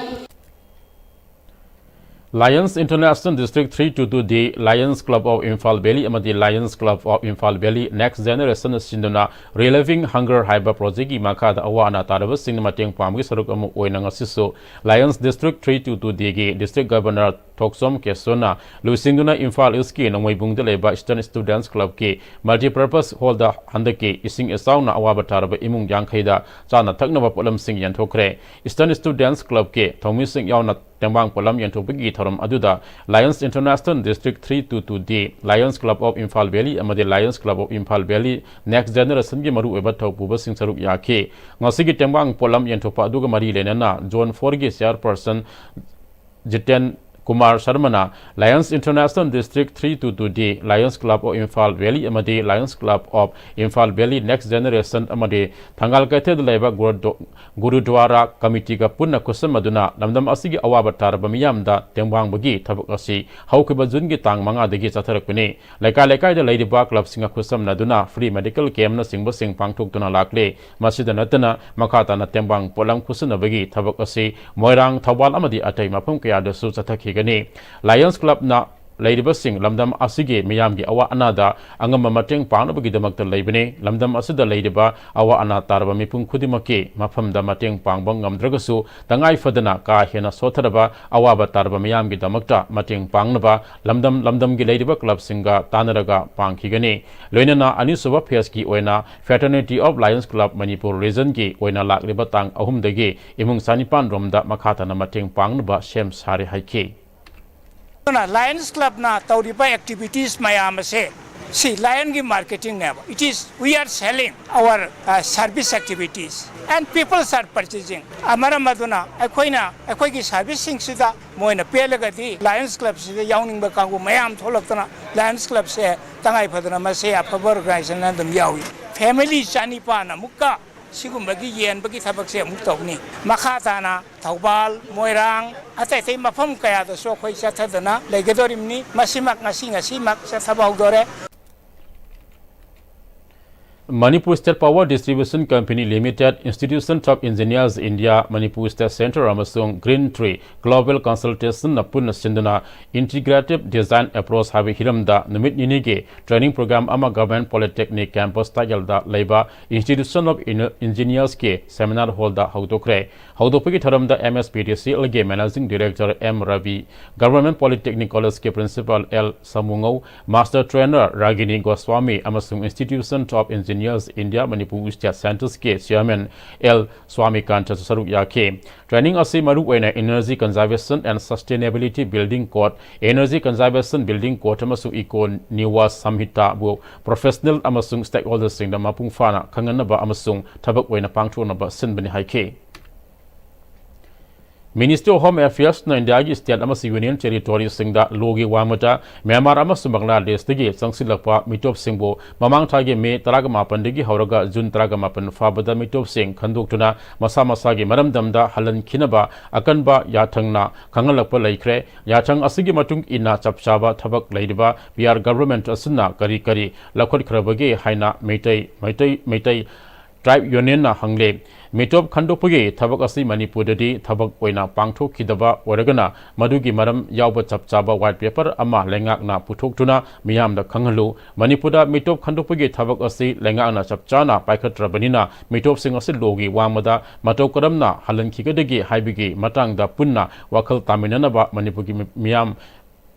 Lions International District three two two D Lions Club of Imphal Valley ꯑꯃꯗꯤ Lions Club of Imphal Valley Next Generation ꯁꯤꯟꯗꯨꯅ Reliving Hunger ꯍꯥꯏꯕ ꯄ꯭ꯔꯣꯖꯦꯛꯀꯤ ꯃꯈꯥꯗ ꯑꯋꯥ ꯑꯅꯥ ꯇꯥꯔꯕꯁꯤꯡꯅ ꯃꯇꯦꯡ ꯄꯥꯡꯕꯒꯤ ꯁꯔꯨꯛ ꯑꯃ ꯑꯣꯏꯅ ꯉꯁꯤꯁꯨ Lions District three two two Dꯒꯤ District Governor ꯊꯣꯛꯆꯣꯝ ꯀꯦꯁꯣꯅ ꯂꯨꯆꯤꯡꯗꯨꯅ ꯏꯝꯐꯥꯜ ꯏꯁꯀꯤ ꯅꯣꯡꯃꯩꯕꯨꯡꯗ ꯂꯩꯕ Eastern Students Clubꯀꯤ Multipurpose Hallꯗ ꯍꯟꯗꯛꯀꯤ ꯏꯁꯤꯡ ꯏꯆꯥꯎꯅ ꯑꯋꯥꯕ ꯇꯥꯔꯕ ꯏꯃꯨꯡ ꯌꯥꯡꯈꯩꯗ ꯆꯥꯅ ꯊꯛꯅꯕ ꯄꯣꯠꯂꯝꯁꯤꯡ ꯌꯦꯟꯊꯣꯛꯈ꯭ꯔꯦ꯫ Eastern Students Clubꯀꯤ ꯊꯧꯃꯤꯁꯤꯡ ꯌꯥꯎꯅ ꯇꯦꯡꯕꯥꯡ ꯄꯣꯠꯂꯝ ꯌꯦꯟꯊꯣꯛꯄꯒꯤ ꯊꯧꯔꯝ ꯑꯗꯨꯗ Lions International District three two two D, Lions Club of Imphal Valley ꯑꯃꯗꯤ Lions Club of Imphal Valley Next Generationꯒꯤ ꯃꯔꯨꯑꯣꯏꯕ ꯊꯧꯄꯨꯕꯁꯤꯡ ꯁꯔꯨꯛ ꯌꯥꯈꯤ꯫ ꯉꯁꯤꯒꯤ ꯇꯦꯡꯕꯥꯡ ꯄꯣꯠꯂꯝ ꯌꯦꯟꯊꯣꯛꯄ ꯑꯗꯨꯒ ꯃꯔꯤ ꯂꯩꯅꯅ Zone fourꯒꯤ Chairperson Jiten Kumar ꯁꯔꯃꯅ Lions International District three two two D, Lions Club of Imphal Valley ꯑꯃꯗꯤ Lions Club of Imphal Valley Next Generation ꯑꯃꯗꯤ ꯊꯪꯒꯥꯜ ꯀꯩꯊꯦꯜꯗ ꯂꯩꯕ ꯒꯨꯔꯨꯗꯣ-, ꯒꯨꯔꯨꯗ꯭ꯋꯥꯔꯥ ꯀꯃꯤꯇꯤꯒ ꯄꯨꯟꯅ ꯈꯨꯠꯁꯝꯅꯗꯨꯅ ꯂꯝꯗꯝ ꯑꯁꯤꯒꯤ ꯑꯋꯥꯕ ꯇꯥꯔꯕ ꯃꯤꯌꯥꯝꯗ ꯇꯦꯡꯕꯥꯡꯕꯒꯤ ꯊꯕꯛ ꯑꯁꯤ ꯍꯧꯈꯤꯕ ꯖꯨꯟꯒꯤ ꯇꯥꯡ ꯃꯉꯥꯗꯒꯤ ꯆꯠꯊꯔꯛꯄꯅꯤ꯫ ꯂꯩꯀꯥꯏ ꯂꯩꯀꯥꯏꯗ ꯂꯩꯔꯤꯕ clubꯁꯤꯡꯒ ꯈꯨꯠꯁꯝꯅꯗꯨꯅ free medical campꯅꯆꯤꯡꯕꯁꯤꯡ ꯄꯥꯡꯊꯣꯛꯇꯨꯅ ꯂꯥꯛꯂꯤ꯫ ꯃꯁꯤꯗ ꯅꯠꯇꯅ ꯃꯈꯥ ꯇꯥꯅ ꯇꯦꯡꯕꯥꯡ ꯄꯣꯠꯂꯝ ꯈꯨꯠꯁꯤꯟꯅꯕꯒꯤ ꯊꯕꯛ ꯑꯁꯤ ꯃꯣꯏꯔꯥꯡ, ꯊꯧꯕꯥꯜ ꯑꯃꯗꯤ ꯑꯇꯩ ꯃꯐꯝ ꯀꯌꯥꯗꯁꯨ ꯆꯠꯊꯈꯤꯒꯅꯤ꯫ Lions Clubꯅ ꯂꯩꯔꯤꯕꯁꯤꯡ ꯂꯝꯗꯝ ꯑꯁꯤꯒꯤ ꯃꯤꯌꯥꯝꯒꯤ ꯑꯋꯥ ꯑꯅꯥꯗ ꯑꯉꯝꯕ ꯃꯇꯦꯡ ꯄꯥꯡꯅꯕꯒꯤꯗꯃꯛꯇ ꯂꯩꯕꯅꯤ꯫ ꯂꯝꯗꯝ ꯑꯁꯤꯗ ꯂꯩꯔꯤꯕ ꯑꯋꯥ ꯑꯅꯥ ꯇꯥꯔꯕ ꯃꯤꯄꯨꯝ ꯈꯨꯗꯤꯡꯃꯛꯀꯤ ꯃꯐꯝꯗ ꯃꯇꯦꯡ ꯄꯥꯡꯕ ꯉꯝꯗ꯭ꯔꯒꯁꯨ, ꯇꯉꯥꯏ ꯐꯗꯅ ꯀꯥ ꯍꯦꯟꯅ ꯁꯣꯠꯊꯔꯕ ꯑꯋꯥꯕ ꯇꯥꯔꯕ ꯃꯤꯌꯥꯝꯒꯤꯗꯃꯛꯇ ꯃꯇꯦꯡ ꯄꯥꯡꯅꯕ ꯂꯝꯗꯝ ꯂꯝꯗꯝꯒꯤ ꯂꯩꯔꯤꯕ ꯀ꯭ꯂꯕꯁꯤꯡꯒ ꯇꯥꯟꯅꯔꯒ ꯄꯥꯡꯈꯤꯒꯅꯤ꯫ ꯂꯣꯏꯅꯅ ꯑꯅꯤꯁꯨꯕ ꯐꯦꯖꯀꯤ ꯑꯣꯏꯅ Fraternity of Lions Club Manipur Regionꯒꯤ ꯑꯣꯏꯅ ꯂꯥꯛꯂꯤꯕ ꯇꯥꯡ ꯑꯍꯨꯝꯗꯒꯤ ꯏꯃꯨꯡ ꯆꯅꯤꯄꯥꯟ ꯔꯣꯝꯗ ꯃꯈꯥ ꯇꯥꯅ ꯃꯇꯦꯡ ꯄꯥꯡꯅꯕ ꯁꯦꯝ ꯁꯥꯔꯦ ꯍꯥꯏꯈꯤ꯫ ꯑꯗꯨꯅ Lions Clubꯅ ꯇꯧꯔꯤꯕ activities ꯃꯌꯥꯝ ꯑꯁꯦ ꯁꯤ Lionꯒꯤ marketingꯅꯦꯕ꯫ It is, we are selling our, uh, service activities and peoples are purchasing. ꯃꯔꯝ ꯑꯗꯨꯅ ꯑꯩꯈꯣꯏꯅ ꯑꯩꯈꯣꯏꯒꯤ serviceꯁꯤꯡꯁꯤꯗ ꯃꯣꯏꯅ ꯄꯦꯜꯂꯒꯗꯤ Lions Clubꯁꯤꯗ ꯌꯥꯎꯅꯤꯡꯕ ꯀꯥꯡꯕꯨ ꯃꯌꯥꯝ ꯊꯣꯛꯂꯛꯇꯅ Lions Clubꯁꯦ ꯇꯉꯥꯏ ꯐꯗꯅ ꯃꯁꯦ ꯑꯐꯕ organizationꯅ ꯑꯗꯨꯝ ꯌꯥꯎꯏ꯫ Family ꯆꯅꯤꯄꯥꯟ ꯑꯃꯨꯛꯀ ꯁꯤꯒꯨꯝꯕꯒꯤ ꯌꯦꯟꯕꯒꯤ ꯊꯕꯛꯁꯦ ꯑꯃꯨꯛ ꯇꯧꯅꯤ꯫ ꯃꯈꯥ ꯇꯥꯅ ꯊꯧꯕꯥꯜ, ꯃꯣꯏꯔꯥꯡ, ꯑꯇꯩ ꯑꯇꯩ ꯃꯐꯝ ꯀꯌꯥꯗꯁꯨ ꯑꯩꯈꯣꯏ ꯆꯠꯊꯗꯅ ꯂꯩꯒꯗꯧꯔꯤꯕꯅꯤ꯫ ꯃꯁꯤꯃꯛ ꯉꯁꯤ, ꯉꯁꯤꯃꯛ ꯆꯠꯊꯕ ꯍꯧꯗꯣꯔꯦ꯫ Manipur State Power Distribution Company Limited, Institution of Engineers India, Manipur State Centre ꯑꯃꯁꯨꯡ Green Tree Global Consultancyꯅ ꯄꯨꯟꯅ ꯁꯤꯟꯗꯨꯅ Integrative Design Approach ꯍꯥꯏꯕ ꯍꯤꯔꯝꯗ ꯅꯨꯃꯤꯠ ꯅꯤꯅꯤꯒꯤ training program ꯑꯃ Government Polytechnic Campus ꯇꯥꯌꯦꯜꯗ ꯂꯩꯕ Institution of Engineersꯀꯤ seminar hallꯗ ꯍꯧꯗꯣꯛꯈ꯭ꯔꯦ꯫ ꯍꯧꯗꯣꯛꯄꯒꯤ ꯊꯧꯔꯝꯗ MSPDCLꯒꯤ Managing Director M Ravi, Government Polytechnic Collegeꯀꯤ Principal L ꯁꯃꯨꯉꯧ, Master Trainer ꯔꯥꯒꯤꯅꯤ Goswami ꯑꯃꯁꯨꯡ Institution of Engineers India Manipur State Centreꯀꯤ Chairman L ꯁ꯭ꯋꯥꯃꯤꯀꯥꯟꯇꯁꯨ ꯁꯔꯨꯛ ꯌꯥꯈꯤ꯫ Training ꯑꯁꯤ ꯃꯔꯨꯑꯣꯏꯅ Energy Conservation and Sustainability Building Code, Energy Conservation Building Code ꯑꯃꯁꯨꯡ Eco Niwas Samhitaꯕꯨ professional ꯑꯃꯁꯨꯡ stakeholderꯁꯤꯡꯗ ꯃꯄꯨꯡ ꯐꯥꯅ ꯈꯪꯍꯟꯅꯕ ꯑꯃꯁꯨꯡ ꯊꯕꯛ ꯑꯣꯏꯅ ꯄꯥꯡꯊꯣꯛꯅꯕ ꯁꯤꯟꯕꯅꯤ ꯍꯥꯏꯈꯤ꯫ Ministry of Home Affairsꯅ ꯏꯟꯗꯤꯌꯥꯒꯤ state ꯑꯃꯁꯨꯡ union territoryꯁꯤꯡꯗ ꯂꯣꯒꯤ ꯋꯥꯡꯃꯗ ꯃ꯭ꯌꯥꯟꯃꯥꯔ ꯑꯃꯁꯨꯡ ꯕꯪꯒ꯭ꯂꯥꯗꯦꯁꯇꯒꯤ ꯆꯪꯁꯤꯜꯂꯛꯄ ꯃꯤꯇꯣꯞꯁꯤꯡꯕꯨ ꯃꯃꯥꯡ ꯊꯥꯒꯤ ꯃꯦ ꯇꯔꯥꯃꯥꯄꯟꯗꯒꯤ ꯍꯧꯔꯒ ꯖꯨꯟ ꯇꯔꯥꯃꯥꯄꯟ ꯐꯥꯎꯕꯗ ꯃꯤꯇꯣꯞꯁꯤꯡ ꯈꯟꯗꯣꯛꯇꯨꯅ ꯃꯁꯥ ꯃꯁꯥꯒꯤ ꯃꯔꯝꯗꯝꯗ ꯍꯜꯍꯟꯈꯤꯅꯕ ꯑꯀꯟꯕ ꯌꯥꯊꯪꯅ ꯈꯪꯍꯜꯂꯛꯄ ꯂꯩꯈ꯭ꯔꯦ꯫ ꯌꯥꯊꯪ ꯑꯁꯤꯒꯤ ꯃꯇꯨꯡ ꯏꯟꯅ ꯆꯞ ꯆꯥꯕ ꯊꯕꯛ ꯂꯩꯔꯤꯕ ꯕꯤꯍꯥꯔ government ꯑꯁꯤꯅ ꯀꯔꯤ ꯀꯔꯤ ꯂꯧꯈꯠꯈ꯭ꯔꯕꯒꯦ ꯍꯥꯏꯅ ꯃꯩꯇꯩ, ꯃꯩꯇꯩ, ꯃꯩꯇꯩ ꯇ꯭ꯔꯥꯏꯕ ꯌꯨꯅꯤꯌꯟꯅ ꯍꯪꯂꯦ꯫ ꯃꯤꯇꯣꯞ ꯈꯟꯗꯣꯛꯄꯒꯤ ꯊꯕꯛ ꯑꯁꯤ ꯃꯅꯤꯄꯨꯔꯗꯗꯤ ꯊꯕꯛ ꯑꯣꯏꯅ ꯄꯥꯡꯊꯣꯛꯈꯤꯗꯕ ꯑꯣꯏꯔꯒꯅ, ꯃꯗꯨꯒꯤ ꯃꯔꯝ ꯌꯥꯎꯕ ꯆꯞ ꯆꯥꯕ ꯋꯥꯏꯠ ꯄꯦꯄꯔ ꯑꯃ ꯂꯩꯉꯥꯛꯅ ꯄꯨꯊꯣꯛꯇꯨꯅ ꯃꯤꯌꯥꯝꯗ ꯈꯪꯍꯜꯂꯨ꯫ ꯃꯅꯤꯄꯨꯔꯗ ꯃꯤꯇꯣꯞ ꯈꯟꯗꯣꯛꯄꯒꯤ ꯊꯕꯛ ꯑꯁꯤ ꯂꯩꯉꯥꯛꯅ ꯆꯞ ꯆꯥꯅ ꯄꯥꯏꯈꯠꯇ꯭ꯔꯕꯅꯤꯅ, ꯃꯤꯇꯣꯞꯁꯤꯡ ꯑꯁꯤ ꯂꯣꯒꯤ ꯋꯥꯡꯃꯗ ꯃꯇꯧ ꯀꯔꯝꯅ ꯍꯜꯍꯟꯈꯤꯒꯗꯒꯦ ꯍꯥꯏꯕꯒꯤ ꯃꯇꯥꯡꯗ ꯄꯨꯟꯅ ꯋꯥꯈꯜ ꯇꯥꯃꯤꯟꯅꯅꯕ ꯃꯅꯤꯄꯨꯔꯒꯤ ꯃꯤ-, ꯃꯤꯌꯥꯝ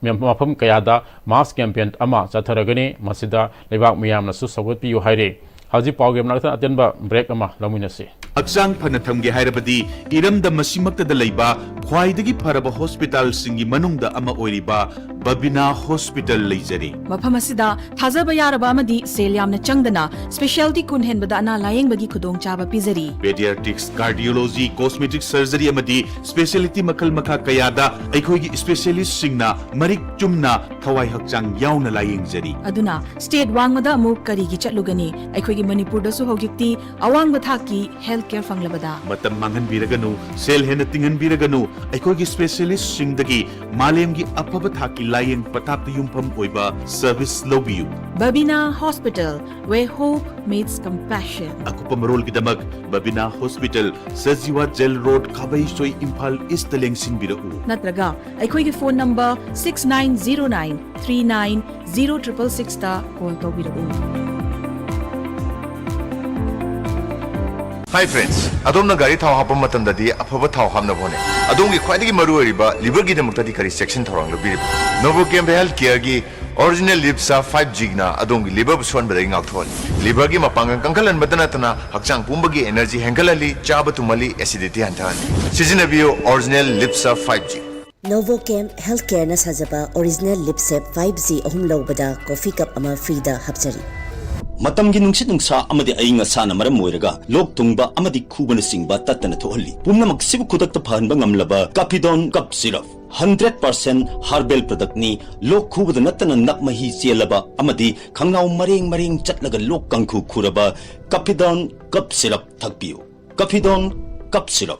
ꯃꯐꯝ ꯀꯌꯥꯗ ꯃꯥꯁ ꯀꯦꯝꯄꯦꯟ ꯑꯃ ꯆꯠꯊꯔꯒꯅꯤ꯫ ꯃꯁꯤꯗ ꯂꯩꯕꯥꯛ ꯃꯤꯌꯥꯝꯅꯁꯨ ꯁꯧꯒꯠꯄꯤꯌꯨ ꯍꯥꯏꯔꯤ꯫ ꯍꯧꯖꯤꯛ ꯄꯥꯎꯒꯤ ꯃꯅꯥꯛꯇ ꯑꯇꯦꯟꯕ ꯕ꯭ꯔꯦꯛ ꯑꯃ ꯂꯧꯃꯤꯟꯅꯁꯤ꯫ ꯍꯛꯆꯥꯡ ꯐꯅ ꯊꯝꯒꯦ ꯍꯥꯏꯔꯕꯗꯤ ꯏꯔꯝꯗꯝ ꯑꯁꯤꯃꯛꯇꯗ ꯂꯩꯕ ꯈ꯭ꯋꯥꯏꯗꯒꯤ ꯐꯔꯕ ꯍꯣꯁꯄꯤꯇꯥꯜꯁꯤꯡꯒꯤ ꯃꯅꯨꯡꯗ ꯑꯃ ꯑꯣꯏꯔꯤꯕ ꯕꯕꯤꯅꯥ ꯍꯣꯁꯄꯤꯇꯥꯜ ꯂꯩꯖꯔꯤ꯫ ꯃꯐꯝ ꯑꯁꯤꯗ ꯊꯥꯖꯕ ꯌꯥꯔꯕ ꯑꯃꯗꯤ ꯁꯦꯜ ꯌꯥꯝꯅ ꯆꯪꯗꯅ ꯁ꯭ꯄꯦꯁꯤꯌꯥꯂꯤꯇꯤ ꯀꯨꯟ ꯍꯦꯟꯕꯗ ꯑꯅꯥ ꯂꯥꯌꯦꯡꯕꯒꯤ ꯈꯨꯗꯣꯡꯆꯥꯕ ꯄꯤꯖꯔꯤ꯫ ꯄꯦꯗꯤꯌꯥꯇ꯭ꯔꯤꯛꯁ, ꯀꯥꯔꯗꯤꯑꯣꯂꯣꯖꯤ, ꯀꯣꯁꯃꯦꯇꯤꯛ ꯁꯔꯖꯔꯤ ꯑꯃꯗꯤ ꯁ꯭ꯄꯦꯁꯤꯌꯦꯂꯤꯇꯤ ꯃꯈꯜ ꯃꯈꯥ ꯀꯌꯥꯗ ꯑꯩꯈꯣꯏꯒꯤ ꯁ꯭ꯄꯦꯁꯤꯌꯦꯂꯤꯁꯁꯤꯡꯅ ꯃꯔꯤꯛ ꯆꯨꯝꯅ ꯊꯋꯥꯏ ꯍꯛꯆꯥꯡ ꯌꯥꯎꯅ ꯂꯥꯌꯦꯡꯖꯔꯤ꯫ ꯑꯗꯨꯅ ꯁ꯭ꯇꯦꯠ ꯋꯥꯡꯃꯗ ꯑꯃꯨꯛ ꯀꯔꯤꯒꯤ ꯆꯠꯂꯨꯒꯅꯤ? ꯑꯩꯈꯣꯏꯒꯤ ꯃꯅꯤꯄꯨꯔꯗꯁꯨ ꯍꯧꯖꯤꯛꯇꯤ ꯑꯋꯥꯡꯕ ꯊꯥꯛꯀꯤ ꯍꯦꯜꯊ ꯀꯦꯌꯔ ꯐꯪꯂꯕꯗ꯫ ꯃꯇꯝ ꯃꯥꯡꯍꯟꯕꯤꯔꯒꯅꯨ, ꯁꯦꯜ ꯍꯦꯟꯅ ꯇꯤꯡꯍꯟꯕꯤꯔꯒꯅꯨ, ꯑꯩꯈꯣꯏꯒꯤ ꯁ꯭ꯄꯦꯁꯤꯌꯦꯂꯤꯁꯁꯤꯡꯗꯒꯤ ꯃꯥꯂꯦꯝꯒꯤ ꯑꯐꯕ ꯊꯥꯛꯀꯤ ꯂꯥꯌꯦꯡ ꯄꯊꯥꯞꯇ ꯌꯨꯝꯐꯝ ꯑꯣꯏꯕ ꯁꯔꯚꯤꯁ ꯂꯧꯕꯤꯌꯨ꯫ Babina hospital, where hope meets compassion. ꯑꯀꯨꯞꯄ ꯃꯔꯣꯜꯒꯤꯗꯃꯛ Babina hospital, Sajiwa jail road, Khabeisoi, Imphal east ꯂꯦꯡꯁꯤꯟꯕꯤꯔꯛꯎ꯫ ꯅꯠꯇ꯭ꯔꯒ ꯑꯩꯈꯣꯏꯒꯤ phone number six nine zero nine three nine zero triple six ꯇ ꯀꯣꯜ ꯇꯧꯕꯤꯔꯛꯎ꯫ Hi friends, ꯑꯗꯣꯝꯅ ꯒꯥꯔꯤ ꯊꯥꯎ ꯍꯥꯞꯄ ꯃꯇꯝꯗꯗꯤ ꯑꯐꯕ ꯊꯥꯎ ꯍꯥꯞꯅꯕ ꯍꯣꯠꯅꯩ꯫ ꯑꯗꯣꯝꯒꯤ ꯈ꯭ꯋꯥꯏꯗꯒꯤ ꯃꯔꯨꯑꯣꯏꯔꯤꯕ ꯂꯤꯚꯔꯒꯤꯗꯃꯛꯇꯗꯤ ꯀꯔꯤ ꯆꯦꯛꯁꯤꯟ ꯊꯧꯔꯥꯡ ꯂꯧꯕꯤꯔꯤꯕ? ꯅꯣꯚꯣꯀꯦꯝ ꯍꯦꯜꯊ ꯀꯦꯌꯔꯒꯤ ꯑꯣꯔꯤꯖꯤꯅꯦꯜ ꯂꯤꯞꯁꯥ ꯐꯥꯏꯚ ꯖꯤꯅ ꯑꯗꯣꯝꯒꯤ ꯂꯤꯚꯔꯕꯨ ꯁꯣꯟꯕꯗꯒꯤ ꯉꯥꯛꯊꯣꯛꯍꯜꯂꯤ꯫ ꯂꯤꯚꯔꯒꯤ ꯃꯄꯥꯡꯒꯜ ꯀꯟꯈꯠꯍꯟꯕꯇ ꯅꯠꯇꯅ ꯍꯛꯆꯥꯡ ꯄꯨꯝꯕꯒꯤ ꯑꯦꯅꯔꯖꯤ ꯍꯦꯟꯒꯠꯍꯜꯂꯤ, ꯆꯥꯕ ꯇꯨꯝꯍꯜꯂꯤ, ꯑꯦꯁꯤꯗꯤꯇꯤ ꯍꯟꯊꯍꯜꯂꯤ꯫ ꯁꯤꯖꯤꯟꯅꯕꯤꯌꯨ ꯑꯣꯔꯤꯖꯤꯅꯦꯜ ꯂꯤꯞꯁꯥ ꯐꯥꯏꯚ ꯖꯤ꯫ ꯅꯣꯚꯣꯀꯦꯝ ꯍꯦꯜꯊ ꯀꯦꯌꯔꯅ ꯁꯥꯖꯕ ꯑꯣꯔꯤꯖꯤꯅꯦꯜ ꯂꯤꯞꯁꯦꯞ ꯐꯥꯏꯚ ꯖꯤ ꯑꯍꯨꯝ ꯂꯧꯕꯗ ꯀꯣꯐꯤ ꯀꯞ ꯑꯃ ꯐ꯭ꯔꯤꯗ ꯍꯥꯞꯆꯔꯤ꯫ ꯃꯇꯝꯒꯤ ꯅꯨꯡꯁꯤꯠ ꯅꯨꯡꯁꯥ ꯑꯃꯗꯤ ꯑꯏꯪ ꯑꯁꯥꯅ ꯃꯔꯝ ꯑꯣꯏꯔꯒ ꯂꯣꯛ ꯊꯨꯡꯕ ꯑꯃꯗꯤ ꯈꯨꯕꯅꯆꯤꯡꯕ ꯇꯠꯇꯅ ꯊꯣꯛꯍꯜꯂꯤ꯫ ꯄꯨꯝꯅꯃꯛꯁꯤꯕꯨ ꯈꯨꯗꯛꯇ ꯐꯍꯟꯕ ꯉꯝꯂꯕ ꯀꯥꯐꯤꯗꯣꯟ cough syrup. Hundred percent herbal product ꯅꯤ꯫ ꯂꯣꯛ ꯈꯨꯕꯗ ꯅꯠꯇꯅ ꯅꯞ ꯃꯍꯤ ꯆꯦꯜꯂꯕ ꯑꯃꯗꯤ ꯈꯪꯅꯥꯎ ꯃꯔꯦꯡ ꯃꯔꯦꯡ ꯆꯠꯂꯒ ꯂꯣꯛ ꯀꯥꯡꯈꯨ ꯈꯨꯔꯕ ꯀꯥꯐꯤꯗꯣꯟ ꯀꯞ ꯁꯤꯔꯞ ꯊꯛꯄꯤꯌꯨ꯫ ꯀꯥꯐꯤꯗꯣꯟ cough syrup.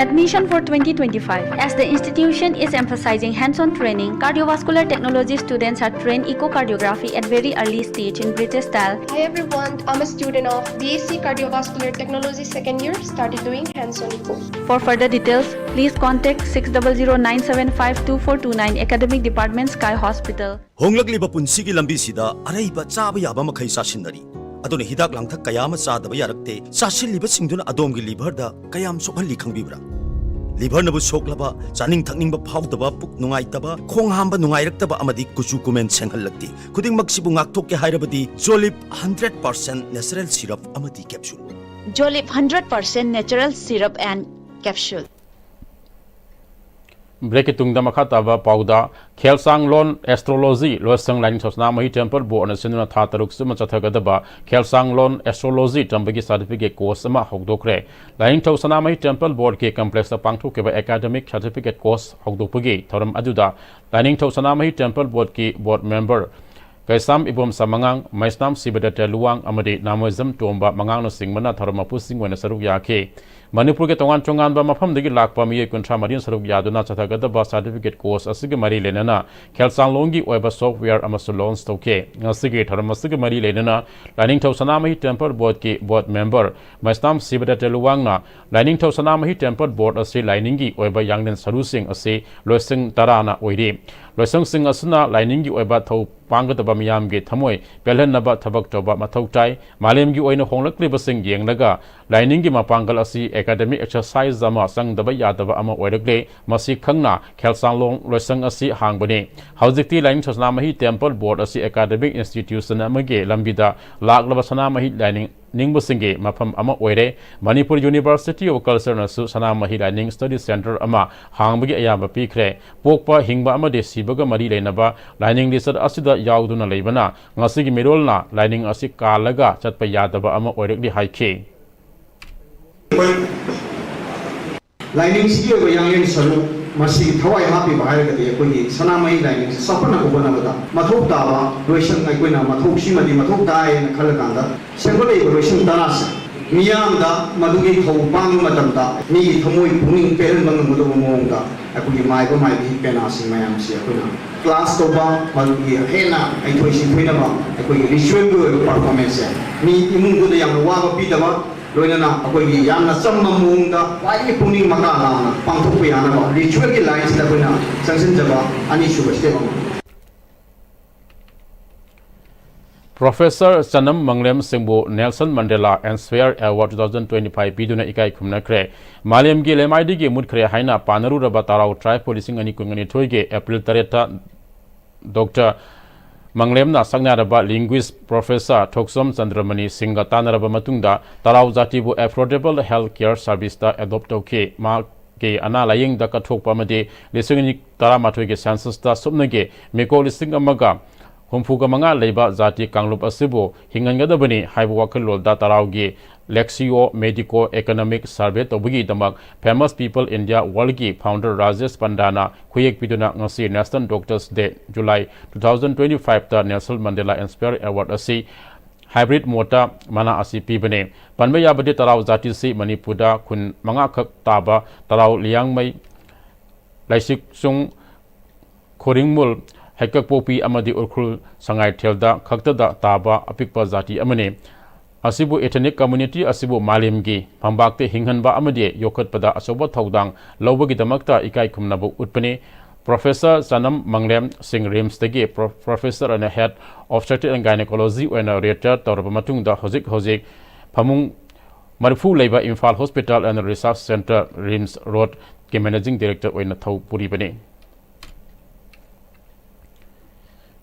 Admission for twenty twenty-five. As the institution is emphasizing hands-on training, cardiovascular technology students are trained echocardiography at very early stage in British style. Hi everyone, I'm a student of B S C Cardiovascular Technology second year, started doing hands-on echo. For further details, please contact six double zero nine seven five two four two nine, Academic Department, Sky Hospital. ꯍꯣꯡꯂꯛꯂꯤꯕ ꯄꯨꯟꯁꯤꯒꯤ ꯂꯝꯕꯤꯁꯤꯗ ꯑꯔꯩꯕ ꯆꯥꯕ ꯌꯥꯕ ꯃꯈꯩ ꯆꯥꯁꯤꯟꯅꯔꯤ꯫ ꯑꯗꯨꯅ ꯍꯤꯗꯥꯛ ꯂꯥꯡꯊꯛ ꯀꯌꯥ ꯑꯃ ꯆꯥꯗꯕ ꯌꯥꯔꯛꯇꯦ꯫ ꯆꯥꯁꯤꯜꯂꯤꯕꯁꯤꯡꯗꯨꯅ ꯑꯗꯣꯝꯒꯤ liverꯗ ꯀꯌꯥꯝ ꯁꯣꯛꯍꯜꯂꯤ ꯈꯪꯕꯤꯕ꯭ꯔꯥ? Liverꯅꯕꯨ ꯁꯣꯛꯂꯕ, ꯆꯥꯅꯤꯡ ꯊꯛꯅꯤꯡꯕ ꯐꯥꯎꯗꯕ, ꯄꯨꯛ ꯅꯨꯡꯉꯥꯏꯇꯕ, ꯈꯣꯡ ꯍꯥꯝꯕ ꯅꯨꯡꯉꯥꯏꯔꯛꯇꯕ ꯑꯃꯗꯤ ꯀꯨꯆꯨ ꯀꯨꯃꯦꯟ ꯁꯦꯡꯍꯜꯂꯛꯇꯦ꯫ ꯈꯨꯗꯤꯡꯃꯛꯁꯤꯕꯨ ꯉꯥꯛꯊꯣꯛꯀꯦ ꯍꯥꯏꯔꯕꯗꯤ Jolib hundred percent natural syrup ꯑꯃꯗꯤ capsule꯫ Jolib hundred percent natural syrup and capsule. Breakꯀꯤ ꯇꯨꯡꯗ ꯃꯈꯥ ꯇꯥꯕ ꯄꯥꯎꯗ, ꯈꯦꯜꯁꯥꯡꯂꯣꯟ ꯑꯦꯁꯇ꯭ꯔꯣꯂꯣꯖꯤ ꯂꯣꯏꯁꯪ ꯂꯥꯏꯅꯤꯡꯊꯧ ꯁꯅꯥꯃꯍꯤ ꯇꯦꯝꯄꯜ ꯕꯣꯔꯗꯅ ꯁꯤꯟꯗꯨꯅ ꯊꯥ ꯇꯔꯨꯛ ꯆꯨꯞꯅ ꯆꯠꯊꯒꯗꯕ ꯈꯦꯜꯁꯥꯡꯂꯣꯟ ꯑꯦꯁꯇ꯭ꯔꯣꯂꯣꯖꯤ ꯇꯝꯕꯒꯤ ꯁꯥꯔꯇꯤꯐꯤꯀꯦꯠ ꯀꯣꯔꯁ ꯑꯃ ꯍꯧꯗꯣꯛꯈ꯭ꯔꯦ꯫ ꯂꯥꯏꯅꯤꯡꯊꯧ ꯁꯅꯥꯃꯍꯤ ꯇꯦꯝꯄꯜ ꯕꯣꯔꯗꯀꯤ ꯀꯝꯄ꯭ꯂꯦꯛꯁꯇ ꯄꯥꯡꯊꯣꯛꯈꯤꯕ ꯑꯦꯀꯥꯗꯃꯤꯛ ꯁꯥꯔꯇꯤꯐꯤꯀꯦꯠ ꯀꯣꯔꯁ ꯍꯧꯗꯣꯛꯄꯒꯤ ꯊꯧꯔꯝ ꯑꯗꯨꯗ ꯂꯥꯏꯅꯤꯡꯊꯧ ꯁꯅꯥꯃꯍꯤ ꯇꯦꯝꯄꯜ ꯕꯣꯔꯗꯀꯤ ꯕꯣꯔꯗ ꯃꯦꯝꯕꯔ ꯀꯩꯁꯥꯝ ꯏꯕꯣꯝ ꯁꯥꯃꯉꯥꯡ, ꯃꯩꯁꯅꯥꯝ ꯁꯤꯕꯗꯠꯇ ꯂꯨꯋꯥꯡ ꯑꯃꯗꯤ ꯅꯥꯃꯣꯏꯖꯝ ꯇꯣꯝꯕ ꯃꯉꯥꯡꯅꯆꯤꯡꯕꯅ ꯊꯧꯔꯝ ꯃꯄꯨꯁꯤꯡ ꯑꯣꯏꯅ ꯁꯔꯨꯛ ꯌꯥꯈꯤ꯫ ꯃꯅꯤꯄꯨꯔꯒꯤ ꯇꯣꯉꯥꯟ ꯇꯣꯉꯥꯟꯕ ꯃꯐꯝꯗꯒꯤ ꯂꯥꯛꯄ ꯃꯤꯑꯣꯏ ꯀꯨꯟꯊ꯭ꯔꯥ ꯃꯔꯤꯅ ꯁꯔꯨꯛ ꯌꯥꯗꯨꯅ ꯆꯠꯊꯒꯗꯕ ꯁꯥꯔꯇꯤꯐꯤꯀꯦꯠ ꯀꯣꯔꯁ ꯑꯁꯤꯒ ꯃꯔꯤ ꯂꯩꯅꯅ ꯈꯦꯜꯁꯥꯡꯂꯣꯡꯒꯤ ꯑꯣꯏꯕ ꯁꯣꯐꯋꯦꯌꯔ ꯑꯃꯁꯨ ꯂꯣꯟꯆ ꯇꯧꯈꯤ꯫ ꯉꯁꯤꯒꯤ ꯊꯧꯔꯝ ꯑꯁꯤꯒ ꯃꯔꯤ ꯂꯩꯅꯅ ꯂꯥꯏꯅꯤꯡꯊꯧ ꯁꯅꯥꯃꯍꯤ ꯇꯦꯝꯄꯜ ꯕꯣꯔꯗꯀꯤ ꯕꯣꯔꯗ ꯃꯦꯝꯕꯔ ꯃꯩꯁꯅꯥꯝ ꯁꯤꯕꯗꯠꯇ ꯂꯨꯋꯥꯡꯅ ꯂꯥꯏꯅꯤꯡꯊꯧ ꯁꯅꯥꯃꯍꯤ ꯇꯦꯝꯄꯜ ꯕꯣꯔꯗ ꯑꯁꯤ ꯂꯥꯏꯅꯤꯡꯒꯤ ꯑꯣꯏꯕ ꯌꯥꯡꯂꯦꯟ ꯁꯔꯨꯁꯤꯡ ꯑꯁꯤ ꯂꯣꯏꯁꯪ ꯇꯔꯥꯅ ꯑꯣꯏꯔꯤ꯫ ꯂꯣꯏꯁꯪꯁꯤꯡ ꯑꯁꯤꯅ ꯂꯥꯏꯅꯤꯡꯒꯤ ꯑꯣꯏꯕ ꯊꯧ ꯄꯥꯡꯒꯗꯕ ꯃꯤꯌꯥꯝꯒꯤ ꯊꯃꯣꯏ ꯄꯦꯜꯍꯟꯅꯕ ꯊꯕꯛ ꯇꯧꯕ ꯃꯊꯧ ꯇꯥꯏ꯫ ꯃꯥꯂꯦꯝꯒꯤ ꯑꯣꯏꯅ ꯍꯣꯡꯂꯛꯂꯤꯕꯁꯤꯡ ꯌꯦꯡꯂꯒ ꯂꯥꯏꯅꯤꯡꯒꯤ ꯃꯄꯥꯡꯒꯜ ꯑꯁꯤ ꯑꯦꯀꯥꯗꯃꯤꯛ ꯑꯦꯛꯁꯔꯁꯥꯏꯖ ꯑꯃ ꯆꯪꯗꯕ ꯌꯥꯗꯕ ꯑꯃ ꯑꯣꯏꯔꯛꯂꯦ꯫ ꯃꯁꯤ ꯈꯪꯅ ꯈꯦꯜꯁꯥꯡꯂꯣꯡ ꯂꯣꯏꯁꯪ ꯑꯁꯤ ꯍꯥꯡꯕꯅꯤ꯫ ꯍꯧꯖꯤꯛꯇꯤ ꯂꯥꯏꯅꯤꯡꯊꯧ ꯁꯅꯥꯃꯍꯤ ꯇꯦꯝꯄꯜ ꯕꯣꯔꯗ ꯑꯁꯤ ꯑꯦꯀꯥꯗꯃꯤꯛ ꯏꯟꯁꯇꯤꯇ꯭ꯌꯨꯁꯟ ꯑꯃꯒꯤ ꯂꯝꯕꯤꯗ ꯂꯥꯛꯂꯕ ꯁꯅꯥꯃꯍꯤ ꯂꯥꯏꯅꯤꯡ ꯅꯤꯡꯕꯁꯤꯡꯒꯤ ꯃꯐꯝ ꯑꯃ ꯑꯣꯏꯔꯦ꯫ ꯃꯅꯤꯄꯨꯔ University of Cultureꯅꯁꯨ ꯁꯅꯥꯃꯍꯤ ꯂꯥꯏꯅꯤꯡ ꯁ꯭ꯇꯗꯤ ꯁꯦꯟꯇꯔ ꯑꯃ ꯍꯥꯡꯕꯒꯤ ꯑꯌꯥꯕ ꯄꯤꯈ꯭ꯔꯦ꯫ ꯄꯣꯛꯄ, ꯍꯤꯡꯕ ꯑꯃꯗꯤ ꯁꯤꯕꯒ ꯃꯔꯤ ꯂꯩꯅꯕ ꯂꯥꯏꯅꯤꯡ ꯂꯤꯆꯠ ꯑꯁꯤꯗ ꯌꯥꯎꯗꯨꯅ ꯂꯩꯕꯅ ꯉꯁꯤꯒꯤ ꯃꯤꯔꯣꯜꯅ ꯂꯥꯏꯅꯤꯡ ꯑꯁꯤ ꯀꯥꯜꯂꯒ ꯆꯠꯄ ꯌꯥꯗꯕ ꯑꯃ ꯑꯣꯏꯔꯛꯂꯤ ꯍꯥꯏꯈꯤ꯫ ꯑꯩꯈꯣꯏ ꯂꯥꯏꯅꯤꯡꯁꯤꯒꯤ ꯑꯣꯏꯕ ꯌꯥꯡꯂꯦꯟ ꯁꯔꯨ ꯃꯁꯤꯒꯤ ꯊꯋꯥꯏ ꯍꯥꯞꯄꯤꯕ ꯍꯥꯏꯔꯒꯗꯤ ꯑꯩꯈꯣꯏꯒꯤ ꯁꯅꯥꯃꯍꯤ ꯂꯥꯏꯅꯤꯡꯁꯤ ꯆꯥꯎꯈꯠꯅꯕ ꯍꯣꯠꯅꯕꯗ ꯃꯊꯧ ꯇꯥꯕ ꯂꯣꯏꯁꯪ ꯑꯩꯈꯣꯏꯅ ꯃꯊꯧ ꯁꯤꯃꯗꯤ ꯃꯊꯧ ꯇꯥꯏ ꯍꯥꯏꯅ ꯈꯜꯂꯀꯥꯟꯗ ꯁꯦꯝꯒꯠꯂꯛꯏꯕ ꯂꯣꯏꯁꯪ ꯇꯔꯥꯁꯦ ꯃꯤꯌꯥꯝꯗ ꯃꯗꯨꯒꯤ ꯊꯧ ꯄꯥꯡꯕ ꯃꯇꯝꯗ ꯃꯤꯒꯤ ꯊꯃꯣꯏ ꯄꯨꯛꯅꯤꯡ ꯄꯦꯜꯍꯟꯕ ꯉꯝꯒꯗꯧꯕ ꯃꯑꯣꯡꯗ ꯑꯩꯈꯣꯏꯒꯤ ꯃꯥꯏꯕ ꯃꯥꯏꯕꯤ ꯄꯦꯅꯥꯁꯤꯡ ꯃꯌꯥꯝꯁꯤ ꯑꯩꯈꯣꯏꯅ ꯀ꯭ꯂꯥꯁ ꯇꯧꯕ, ꯃꯗꯨꯒꯤ ꯍꯦꯟꯅ ꯍꯩꯊꯣꯏ ꯁꯤꯡꯊꯣꯏꯅꯕ ꯑꯩꯈꯣꯏꯒꯤ ꯔꯤꯆꯨꯋꯦꯜꯒꯤ ꯑꯣꯏꯕ ꯄꯔꯐꯣꯔꯃꯦꯟꯁꯁꯦ ꯃꯤ ꯏꯃꯨꯡꯗꯨꯗ ꯌꯥꯝꯅ ꯋꯥꯕ ꯄꯤꯗꯕ, ꯂꯣꯏꯅꯅ ꯑꯩꯈꯣꯏꯒꯤ ꯌꯥꯝꯅ ꯆꯝꯕ ꯃꯑꯣꯡꯗ ꯈ꯭ꯋꯥꯏꯗꯒꯤ ꯄꯨꯛꯅꯤꯡ ꯃꯀꯥ ꯂꯥꯝꯅ ꯄꯥꯡꯊꯣꯛꯄ ꯌꯥꯅꯕ ꯔꯤꯆꯨꯋꯦꯜꯒꯤ ꯂꯥꯏꯟꯁꯤꯗ ꯑꯩꯈꯣꯏꯅ ꯆꯪꯁꯤꯟꯖꯕ ꯑꯅꯤꯁꯨꯕ ꯁ꯭ꯇꯦꯞ ꯑꯃꯅꯤ꯫ ꯄ꯭ꯔꯣꯐꯦꯁꯔ ꯆꯅꯝ ꯃꯪꯂꯦꯝ ꯁꯤꯡꯕꯨ Nelson Mandela inspire award two thousand twenty five ꯄꯤꯗꯨꯅ ꯏꯀꯥꯏ ꯈꯨꯝꯅꯈ꯭ꯔꯦ꯫ ꯃꯥꯂꯦꯝꯒꯤ ꯂꯩꯃꯥꯏꯗꯒꯤ ꯃꯨꯠꯈ꯭ꯔꯦ ꯍꯥꯏꯅ ꯄꯥꯅꯔꯨꯔꯕ ꯇꯔꯥꯎ ꯇ꯭ꯔꯥꯏꯕꯄꯨ ꯂꯤꯁꯤꯡ ꯑꯅꯤ ꯀꯨꯟꯅꯤꯊꯣꯏꯒꯤ ꯑꯦꯄ꯭ꯔꯤꯜ ꯇꯔꯦꯠꯇ ꯗꯣꯛꯇꯔ ꯃꯪꯂꯦꯝꯅ ꯁꯛꯅꯥꯏꯔꯕ ꯂꯤꯡꯒ꯭ꯋꯤꯁ ꯄ꯭ꯔꯣꯐꯦꯁꯔ ꯊꯣꯛꯆꯣꯝ ꯆꯟꯗ꯭ꯔꯃꯅꯤ ꯁꯤꯡꯒ ꯇꯥꯟꯅꯔꯕ ꯃꯇꯨꯡꯗ ꯇꯔꯥꯎ ꯖꯥꯇꯤꯕꯨ ꯑꯦꯐꯣꯔꯗꯦꯕꯜ ꯍꯦꯜꯊ ꯀꯦꯌꯔ ꯁꯥꯔꯚꯤꯁꯇ ꯑꯦꯗꯣꯞ ꯇꯧꯈꯤ꯫ ꯃꯍꯥꯛꯀꯤ ꯑꯅꯥ ꯂꯥꯌꯦꯡꯗ ꯀꯠꯊꯣꯛꯄ ꯑꯃꯗꯤ ꯂꯤꯁꯤꯡ ꯑꯅꯤ ꯇꯔꯥꯃꯥꯊꯣꯏꯒꯤ ꯁꯦꯟꯁꯁꯇ ꯁꯨꯞꯅꯒꯤ ꯃꯤꯀꯣꯛ ꯂꯤꯁꯤꯡ ꯑꯃꯒ ꯍꯨꯝꯐꯨꯒ ꯃꯉꯥ ꯂꯩꯕ ꯖꯥꯇꯤ ꯀꯥꯡꯂꯨꯞ ꯑꯁꯤꯕꯨ ꯍꯤꯡꯍꯟꯒꯗꯕꯅꯤ ꯍꯥꯏꯕ ꯋꯥꯈꯜꯂꯣꯟꯗ ꯇꯔꯥꯎꯒꯤ ꯂꯦꯛꯁꯤꯑꯣ ꯃꯦꯗꯤꯀꯣ ꯏꯀꯣꯅꯣꯃꯤꯛ ꯁꯔꯚꯦ ꯇꯧꯕꯒꯤꯗꯃꯛ ꯐꯦꯃꯁ ꯄꯤꯄꯜ ꯏꯟꯗꯤꯌꯥ ꯋꯥꯔꯜꯒꯤ ꯐꯥꯎꯟꯗꯔ ꯔꯥꯖꯦꯁ ꯄꯟꯗꯥꯅ ꯈꯨꯌꯦꯛ ꯄꯤꯗꯨꯅ ꯉꯁꯤ national doctors day, July two thousand twenty five ꯇ ꯅꯦꯜꯁꯟ ꯃꯟꯗꯦꯂꯥ ꯏꯟꯁꯄꯌꯔ ꯑꯦꯋꯥꯔꯗ ꯑꯁꯤ ꯍꯥꯏꯕ꯭ꯔꯤꯗ ꯃꯣꯗꯇ ꯃꯅꯥ ꯑꯁꯤ ꯄꯤꯕꯅꯤ꯫ ꯄꯟꯕ ꯌꯥꯕꯗꯤ ꯇꯔꯥꯎ ꯖꯥꯇꯤꯁꯤ ꯃꯅꯤꯄꯨꯔꯗ ꯈꯨꯟ ꯃꯉꯥꯈꯛ ꯇꯥꯕ ꯇꯔꯥꯎ, ꯂꯤꯌꯥꯡꯃꯩ, ꯂꯩꯁꯤꯛꯁꯨꯡ, ꯈꯣꯔꯤꯡꯃꯨꯜ, ꯍꯩꯀꯛꯄꯣꯛꯄꯤ ꯑꯃꯗꯤ ꯎꯈ꯭ꯔꯨꯜ ꯁꯉꯥꯏꯊꯦꯜꯗ ꯈꯛꯇꯗ ꯇꯥꯕ ꯑꯄꯤꯛꯄ ꯖꯥꯇꯤ ꯑꯃꯅꯤ꯫ ꯑꯁꯤꯕꯨ ꯏꯊꯅꯤꯛ ꯀꯝꯃ꯭ꯌꯨꯅꯤꯇꯤ ꯑꯁꯤꯕꯨ ꯃꯥꯂꯦꯝꯒꯤ ꯐꯝꯕꯥꯛꯇ ꯍꯤꯡꯍꯟꯕ ꯑꯃꯗꯤ ꯌꯣꯛꯈꯠꯄꯗ ꯑꯆꯧꯕ ꯊꯧꯗꯥꯡ ꯂꯧꯕꯒꯤꯗꯃꯛꯇ ꯏꯀꯥꯏ ꯈꯨꯝꯅꯕ ꯎꯠꯄꯅꯤ꯫ ꯄ꯭ꯔꯣꯐꯦꯁꯔ ꯆꯅꯝ ꯃꯪꯂꯦꯝ ꯁꯤꯡ ꯔꯤꯝꯁꯇꯒꯤ ꯄ꯭ꯔꯣ-, Professor and Head Obstetrics and Gynecology ꯑꯣꯏꯅ ꯔꯤꯇꯥꯌꯔ ꯇꯧꯔꯕ ꯃꯇꯨꯡꯗ ꯍꯧꯖꯤꯛ ꯍꯧꯖꯤꯛ ꯐꯃꯨꯡ ꯃꯔꯤꯐꯨ ꯂꯩꯕ Imphal hospital and research centre, RIMS ꯔꯣꯗꯀꯤ ꯃꯦꯅꯦꯖꯤꯡ ꯗꯥꯏꯔꯦꯛꯇꯔ ꯑꯣꯏꯅ ꯊꯧ ꯄꯨꯔꯤꯕꯅꯤ꯫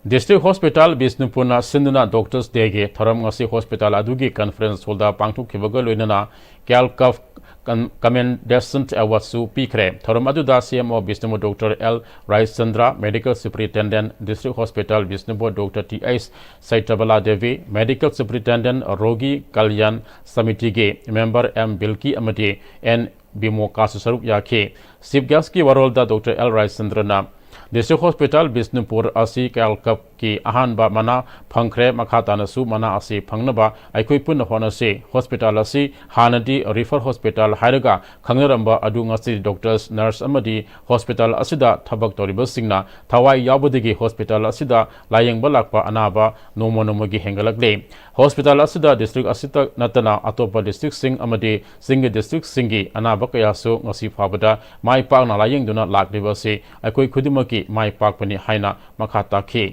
ꯗꯤꯁꯇ꯭ꯔꯤꯛ ꯍꯣꯁꯄꯤꯇꯥꯜ ꯕꯤꯁꯅꯨꯄꯨꯔꯅ ꯁꯤꯟꯗꯨꯅ ꯗꯣꯛꯇꯔꯁ ꯗꯦꯒꯤ ꯊꯧꯔꯝ ꯉꯁꯤ ꯍꯣꯁꯄꯤꯇꯥꯜ ꯑꯗꯨꯒꯤ ꯀꯟꯐꯔꯦꯟꯁ ꯍꯣꯜꯗ ꯄꯥꯡꯊꯣꯛꯈꯤꯕꯒ ꯂꯣꯏꯅꯅ ꯀꯦꯜꯀꯞ ꯀꯟ-, ꯀꯃꯦꯟꯗꯦꯁꯟ ꯑꯦꯋꯥꯔꯗꯁꯨ ꯄꯤꯈ꯭ꯔꯦ꯫ ꯊꯧꯔꯝ ꯑꯗꯨꯗ C M O Bishnupur doctor L Raichandra, medical superintendent, district hospital Bishnupur doctor T H Saitrabala Devi, medical superintendent Rogi Kalyan ꯁꯃꯤꯇꯤꯒꯤ ꯃꯦꯝꯕꯔ ꯑꯦꯝ ꯕꯤꯜꯀꯤ ꯑꯃꯗꯤ ꯑꯦꯟ ꯕꯤꯃꯣꯀꯥꯁꯨ ꯁꯔꯨꯛ ꯌꯥꯈꯤ꯫ ꯆꯤꯐ ꯒꯦꯁ꯭ꯠꯀꯤ ꯋꯥꯔꯣꯜꯗ ꯗꯣꯛꯇꯔ ꯑꯦꯜ ꯔꯥꯏꯆꯟꯗ꯭ꯔꯅ ꯗꯤꯁꯇ꯭ꯔꯤꯛ ꯍꯣꯁꯄꯤꯇꯥꯜ ꯕꯤꯁꯅꯨꯄꯨꯔ ꯑꯁꯤ ꯀꯦꯜꯀꯞꯀꯤ ꯀꯤ ꯑꯍꯥꯟꯕ ꯃꯅꯥ ꯐꯪꯈ꯭ꯔꯦ꯫ ꯃꯈꯥ ꯇꯥꯅꯁꯨ ꯃꯅꯥ ꯑꯁꯤ ꯐꯪꯅꯕ ꯑꯩꯈꯣꯏ ꯄꯨꯟꯅ ꯍꯣꯠꯅꯁꯤ꯫ ꯍꯣꯁꯄꯤꯇꯥꯜ ꯑꯁꯤ ꯍꯥꯟꯅꯗꯤ ꯔꯤꯐꯔ ꯍꯣꯁꯄꯤꯇꯥꯜ ꯍꯥꯏꯔꯒ ꯈꯪꯅꯔꯝꯕ ꯑꯗꯨ ꯉꯁꯤꯗꯤ ꯗꯣꯛꯇꯔꯁ, ꯅꯔꯁ ꯑꯃꯗꯤ ꯍꯣꯁꯄꯤꯇꯥꯜ ꯑꯁꯤꯗ ꯊꯕꯛ ꯇꯧꯔꯤꯕꯁꯤꯡꯅ ꯊꯋꯥꯏ ꯌꯥꯎꯕꯗꯒꯤ ꯍꯣꯁꯄꯤꯇꯥꯜ ꯑꯁꯤꯗ ꯂꯥꯌꯦꯡꯕ ꯂꯥꯛꯄ ꯑꯅꯥꯕ ꯅꯣꯡꯃ ꯅꯣꯡꯃꯒꯤ ꯍꯦꯟꯒꯠꯂꯛꯂꯦ꯫ ꯍꯣꯁꯄꯤꯇꯥꯜ ꯑꯁꯤꯗ ꯗꯤꯁꯇ꯭ꯔꯤꯛ ꯑꯁꯤꯇ ꯅꯠꯇꯅ ꯑꯇꯣꯞꯄ ꯗꯤꯁꯇ꯭ꯔꯤꯛꯁꯤꯡ ꯑꯃꯗꯤ ꯆꯤꯡꯒꯤ ꯗꯤꯁꯇ꯭ꯔꯤꯛꯁꯤꯡꯒꯤ ꯑꯅꯥꯕ ꯀꯌꯥꯁꯨ ꯉꯁꯤ ꯐꯥꯎꯕꯗ ꯃꯥꯏ ꯄꯥꯛꯅ ꯂꯥꯌꯦꯡꯗꯨꯅ ꯂꯥꯛꯂꯤꯕ ꯑꯁꯤ ꯑꯩꯈꯣꯏ ꯈꯨꯗꯤꯡꯃꯛꯀꯤ ꯃꯥꯏ ꯄꯥꯛꯄꯅꯤ ꯍꯥꯏꯅ ꯃꯈꯥ ꯇꯥꯈꯤ꯫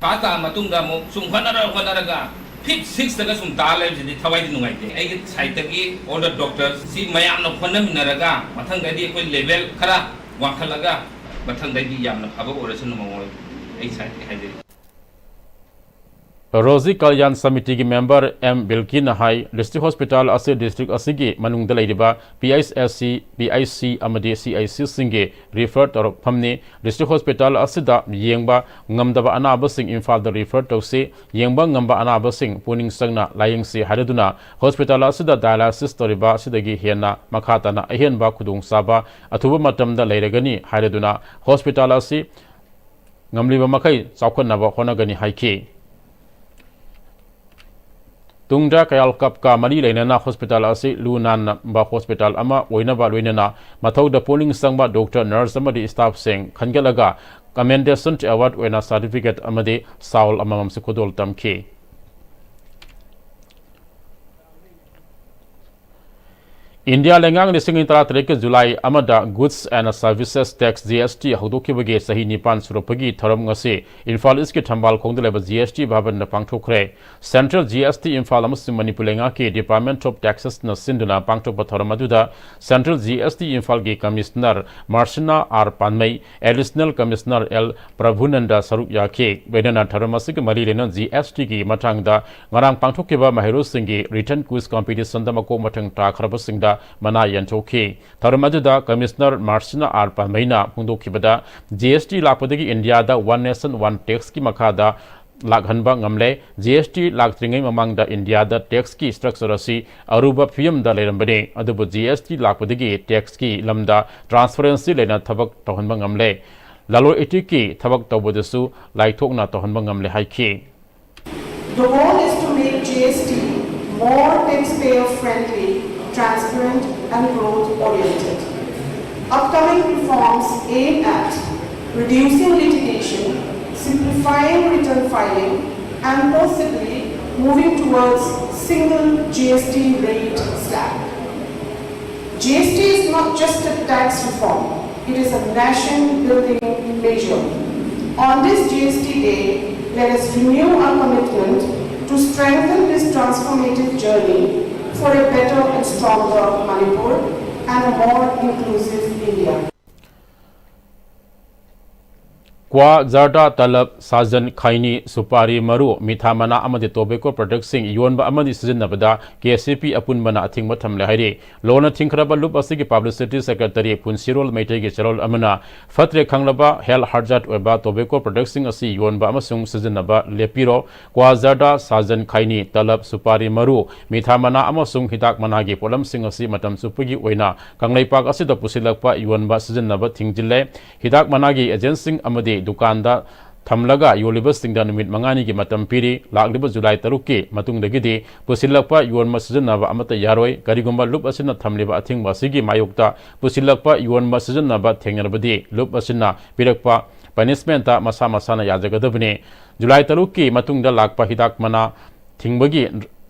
ꯄꯥꯁ ꯇꯥꯔ ꯃꯇꯨꯡꯗ ꯑꯃꯨꯛ ꯁꯨꯝ ꯍꯣꯠꯅꯔ ꯍꯣꯠꯅꯔꯒ ꯐꯤꯐ ꯁꯤꯛꯁꯇꯒ ꯁꯨꯝ ꯇꯥ ꯂꯩꯕꯁꯤꯗꯤ ꯊꯋꯥꯏꯗꯤ ꯅꯨꯡꯉꯥꯏꯇꯦ꯫ ꯑꯩꯒꯤ ꯁꯥꯏꯠꯇꯒꯤ all the doctors ꯁꯤ ꯃꯌꯥꯝꯅ ꯍꯣꯠꯅꯃꯤꯟꯅꯔꯒ ꯃꯊꯪꯗꯗꯤ ꯑꯩꯈꯣꯏ ꯂꯦꯚꯦꯜ ꯈꯔ ꯋꯥꯡꯈꯠꯂꯒ ꯃꯊꯪꯗꯗꯤ ꯌꯥꯝꯅ ꯐꯕ ꯑꯣꯏꯔꯁꯅꯨ ꯃꯃꯣꯏ, ꯑꯩ ꯁꯥꯏꯠꯇꯒꯤ ꯍꯥꯏꯖꯔꯤ꯫ ꯔꯣꯖꯤ ꯀꯜꯌꯥꯟ ꯁꯃꯤꯇꯤꯒꯤ ꯃꯦꯝꯕꯔ ꯑꯦꯝ ꯕꯤꯜꯀꯤꯅ ꯍꯥꯏ, ꯗꯤꯁꯇ꯭ꯔꯤꯛ ꯍꯣꯁꯄꯤꯇꯥꯜ ꯑꯁꯤ ꯗꯤꯁꯇ꯭ꯔꯤꯛ ꯑꯁꯤꯒꯤ ꯃꯅꯨꯡꯗ ꯂꯩꯔꯤꯕ P H S C, P H C ꯑꯃꯗꯤ ꯁꯤ ꯑꯥꯏ ꯁꯤꯁꯤꯡꯒꯤ ꯔꯤꯐꯔ ꯇꯧꯔꯛꯐꯝꯅꯤ꯫ ꯗꯤꯁꯇ꯭ꯔꯤꯛ ꯍꯣꯁꯄꯤꯇꯥꯜ ꯑꯁꯤꯗ ꯌꯦꯡꯕ ꯉꯝꯗꯕ ꯑꯅꯥꯕꯁꯤꯡ ꯏꯝꯐꯥꯜꯗ ꯔꯤꯐꯔ ꯇꯧꯁꯤ, ꯌꯦꯡꯕ ꯉꯝꯕ ꯑꯅꯥꯕꯁꯤꯡ ꯄꯨꯛꯅꯤꯡ ꯆꯪꯅ ꯂꯥꯌꯦꯡꯁꯤ ꯍꯥꯏꯔꯗꯨꯅ ꯍꯣꯁꯄꯤꯇꯥꯜ ꯑꯁꯤꯗ ꯗꯥꯌꯂꯥꯏꯁꯤꯁ ꯇꯧꯔꯤꯕ ꯑꯁꯤꯗꯒꯤ ꯍꯦꯟꯅ ꯃꯈꯥ ꯇꯥꯅ ꯑꯍꯦꯟꯕ ꯈꯨꯗꯣꯡꯆꯥꯕ ꯑꯊꯨꯕ ꯃꯇꯝꯗ ꯂꯩꯔꯒꯅꯤ ꯍꯥꯏꯔꯗꯨꯅ ꯍꯣꯁꯄꯤꯇꯥꯜ ꯑꯁꯤ ꯉꯝꯂꯤꯕ ꯃꯈꯩ ꯆꯥꯎꯈꯠꯅꯕ ꯍꯣꯠꯅꯒꯅꯤ ꯍꯥꯏꯈꯤ꯫ ꯇꯨꯡꯗ ꯀꯌꯥꯜꯀꯞꯀ ꯃꯔꯤ ꯂꯩꯅꯅ ꯍꯣꯁꯄꯤꯇꯥꯜ ꯑꯁꯤ ꯂꯨ ꯅꯥꯟꯕ ꯍꯣꯁꯄꯤꯇꯥꯜ ꯑꯃ ꯑꯣꯏꯅꯕ ꯂꯣꯏꯅꯅ ꯃꯊꯧꯗ ꯄꯨꯛꯅꯤꯡ ꯆꯪꯕ ꯗꯣꯛꯇꯔ, ꯅꯔꯁ ꯑꯃꯗꯤ ꯁ꯭ꯇꯥꯐꯁꯤꯡ ꯈꯟꯒꯠꯂꯒ Commendation Award ꯑꯣꯏꯅ ꯁꯥꯔꯇꯤꯐꯤꯀꯦꯠ ꯑꯃꯗꯤ ꯁꯥꯎꯜ ꯑꯃꯃꯝꯁꯨ ꯈꯨꯗꯣꯜ ꯇꯝꯈꯤ꯫ ꯏꯟꯗꯤꯌꯥ ꯂꯩꯉꯥꯛꯅ ꯂꯤꯁꯤꯡ ꯑꯅꯤ ꯇꯔꯥꯇꯔꯦꯠꯀꯤ ꯖꯨꯂꯥꯏ ꯑꯃꯗ Goods and Services Tax, G S T, ꯍꯧꯗꯣꯛꯈꯤꯕꯒꯤ ꯆꯍꯤ ꯅꯤꯄꯥꯟ ꯁꯨꯔꯛꯄꯒꯤ ꯊꯧꯔꯝ ꯉꯁꯤ ꯏꯝꯐꯥꯜ ꯏꯁꯀꯤ ꯊꯝꯕꯥꯜ ꯈꯣꯡꯗ ꯂꯩꯕ G S T ꯚꯕꯟꯗ ꯄꯥꯡꯊꯣꯛꯈ꯭ꯔꯦ꯫ Central G S T Imphal ꯑꯃꯁꯨꯡ ꯃꯅꯤꯄꯨꯔ ꯂꯩꯉꯥꯛꯀꯤ Department of Taxesꯅ ꯁꯤꯟꯗꯨꯅ ꯄꯥꯡꯊꯣꯛꯄ ꯊꯧꯔꯝ ꯑꯗꯨꯗ ꯁꯦꯟꯇ꯭ꯔꯦꯜ ꯖꯤ ꯑꯦꯁ ꯇꯤ ꯏꯝꯐꯥꯜꯒꯤ ꯀꯃꯤꯁꯅꯔ ꯃꯥꯔꯁꯤꯅꯥ R Panmei, additional commissioner L Prabhunanda ꯁꯔꯨꯛ ꯌꯥꯈꯤ꯫ ꯂꯣꯏꯅꯅ ꯊꯧꯔꯝ ꯑꯁꯤꯒ ꯃꯔꯤ ꯂꯩꯅꯅ ꯖꯤ ꯑꯦꯁ ꯇꯤꯒꯤ ꯃꯇꯥꯡꯗ ꯉꯔꯥꯡ ꯄꯥꯡꯊꯣꯛꯈꯤꯕ ꯃꯍꯩꯔꯣꯏꯁꯤꯡꯒꯤ written quiz competitionꯗ ꯃꯀꯣꯛ ꯃꯊꯪ ꯇꯥꯈ꯭ꯔꯕꯁꯤꯡꯗ ꯃꯅꯥ ꯌꯦꯟꯊꯣꯛꯈꯤ꯫ ꯊꯧꯔꯝ ꯑꯗꯨꯗ ꯀꯃꯤꯁꯅꯔ ꯃꯥꯔꯁꯤꯅꯥ ꯑꯥꯔ ꯄꯥꯟꯃꯩꯅ ꯐꯣꯡꯗꯣꯛꯈꯤꯕꯗ, ꯖꯤ ꯑꯦꯁ ꯇꯤ ꯂꯥꯛꯄꯗꯒꯤ ꯏꯟꯗꯤꯌꯥꯗ One Nation One Taxꯀꯤ ꯃꯈꯥꯗ ꯂꯥꯛꯍꯟꯕ ꯉꯝꯂꯦ꯫ ꯖꯤ ꯑꯦꯁ ꯇꯤ ꯂꯥꯛꯇ꯭ꯔꯤꯉꯩ ꯃꯃꯥꯡꯗ ꯏꯟꯗꯤꯌꯥꯗ taxꯀꯤ structure ꯑꯁꯤ ꯑꯔꯨꯕ ꯐꯤꯕꯝꯗ ꯂꯩꯔꯝꯕꯅꯤ, ꯑꯗꯨꯕꯨ ꯖꯤ ꯑꯦꯁ ꯇꯤ ꯂꯥꯛꯄꯗꯒꯤ taxꯀꯤ ꯂꯝꯗ transparency ꯂꯩꯅ ꯊꯕꯛ ꯇꯧꯍꯟꯕ ꯉꯝꯂꯦ꯫ ꯂꯂꯣꯟ ꯏꯇꯤꯛꯀꯤ ꯊꯕꯛ ꯇꯧꯕꯗꯁꯨ ꯂꯥꯏꯊꯣꯛꯅ ꯇꯧꯍꯟꯕ ꯉꯝꯂꯦ ꯍꯥꯏꯈꯤ꯫ The goal is to make G S T more taxpayer friendly, transparent, and growth oriented. Upcoming reforms aim at reducing litigation, simplifying return filing, and possibly moving towards single G S T rate slab. G S T is not just a tax reform, it is a nation building measure. On this G S T day, let us renew our commitment to strengthen this transformative journey for a better and stronger Manipur and a more inclusive India. ꯀ꯭ꯋꯥ, ꯖꯔꯗꯥ, ꯇꯂꯕ, ꯁꯥꯖꯟ, ꯈꯩꯅꯤ, ꯁꯨꯄꯥꯔꯤ ꯃꯔꯨ, ꯃꯤꯊꯥ ꯃꯅꯥ ꯑꯃꯗꯤ tobacco productꯁꯤꯡ ꯌꯣꯟꯕ ꯑꯃꯗꯤ ꯁꯤꯖꯤꯟꯅꯕꯗ K C P ꯑꯄꯨꯟꯕꯅ ꯑꯊꯤꯡꯕ ꯊꯝꯂꯦ ꯍꯥꯏꯔꯤ꯫ ꯂꯣꯟꯅ ꯊꯤꯡꯈ꯭ꯔꯕ ꯂꯨꯞ ꯑꯁꯤꯒꯤ publicity secretary ꯄꯨꯟꯁꯤꯔꯣꯜ ꯃꯩꯇꯩꯒꯤ ꯆꯦꯔꯣꯜ ꯑꯃꯅ ꯐꯠꯇ꯭ꯔꯦ ꯈꯪꯂꯕ health hazard ꯑꯣꯏꯕ tobacco productꯁꯤꯡ ꯑꯁꯤ ꯌꯣꯟꯕ ꯑꯃꯁꯨꯡ ꯁꯤꯖꯤꯟꯅꯕ ꯂꯦꯞꯄꯤꯔꯣ꯫ ꯀ꯭ꯋꯥ, ꯖꯔꯗꯥ, ꯁꯥꯖꯟ, ꯈꯩꯅꯤ, ꯇꯂꯕ, ꯁꯨꯄꯥꯔꯤ ꯃꯔꯨ, ꯃꯤꯊꯥ ꯃꯅꯥ ꯑꯃꯁꯨꯡ ꯍꯤꯗꯥꯛ ꯃꯅꯥꯒꯤ ꯄꯣꯠꯂꯝꯁꯤꯡ ꯑꯁꯤ ꯃꯇꯝ ꯆꯨꯞꯄꯒꯤ ꯑꯣꯏꯅ ꯀꯪꯂꯩꯄꯥꯛ ꯑꯁꯤꯗ ꯄꯨꯁꯤꯜꯂꯛꯄ, ꯌꯣꯟꯕ, ꯁꯤꯖꯤꯟꯅꯕ ꯊꯤꯡꯖꯤꯜꯂꯦ꯫ ꯍꯤꯗꯥꯛ ꯃꯅꯥꯒꯤ agentꯁꯤꯡ ꯑꯃꯗꯤ ꯗꯨꯀꯥꯟꯗ ꯊꯝꯂꯒ ꯌꯣꯜꯂꯤꯕꯁꯤꯡꯗ ꯅꯨꯃꯤꯠ ꯃꯉꯥꯅꯤꯒꯤ ꯃꯇꯝ ꯄꯤꯔꯤ꯫ ꯂꯥꯛꯂꯤꯕ ꯖꯨꯂꯥꯏ ꯇꯔꯨꯛꯀꯤ ꯃꯇꯨꯡꯗꯒꯤꯗꯤ ꯄꯨꯁꯤꯜꯂꯛꯄ, ꯌꯣꯟꯕ, ꯁꯤꯖꯤꯟꯅꯕ ꯑꯃꯠꯇ ꯌꯥꯔꯣꯏ꯫ ꯀꯔꯤꯒꯨꯝꯕ ꯂꯨꯞ ꯑꯁꯤꯅ ꯊꯝꯂꯤꯕ ꯑꯊꯤꯡꯕ ꯑꯁꯤꯒꯤ ꯃꯥꯌꯣꯛꯇ ꯄꯨꯁꯤꯜꯂꯛꯄ, ꯌꯣꯟꯕ, ꯁꯤꯖꯤꯟꯅꯕ ꯊꯦꯡꯅꯔꯕꯗꯤ ꯂꯨꯞ ꯑꯁꯤꯅ ꯄꯤꯔꯛꯄ punishmentꯇ ꯃꯁꯥ ꯃꯁꯥꯅ ꯌꯥꯖꯒꯗꯕꯅꯤ꯫ ꯖꯨꯂꯥꯏ ꯇꯔꯨꯛꯀꯤ ꯃꯇꯨꯡꯗ ꯂꯥꯛꯄ ꯍꯤꯗꯥꯛ ꯃꯅꯥ ꯊꯤꯡꯕꯒꯤ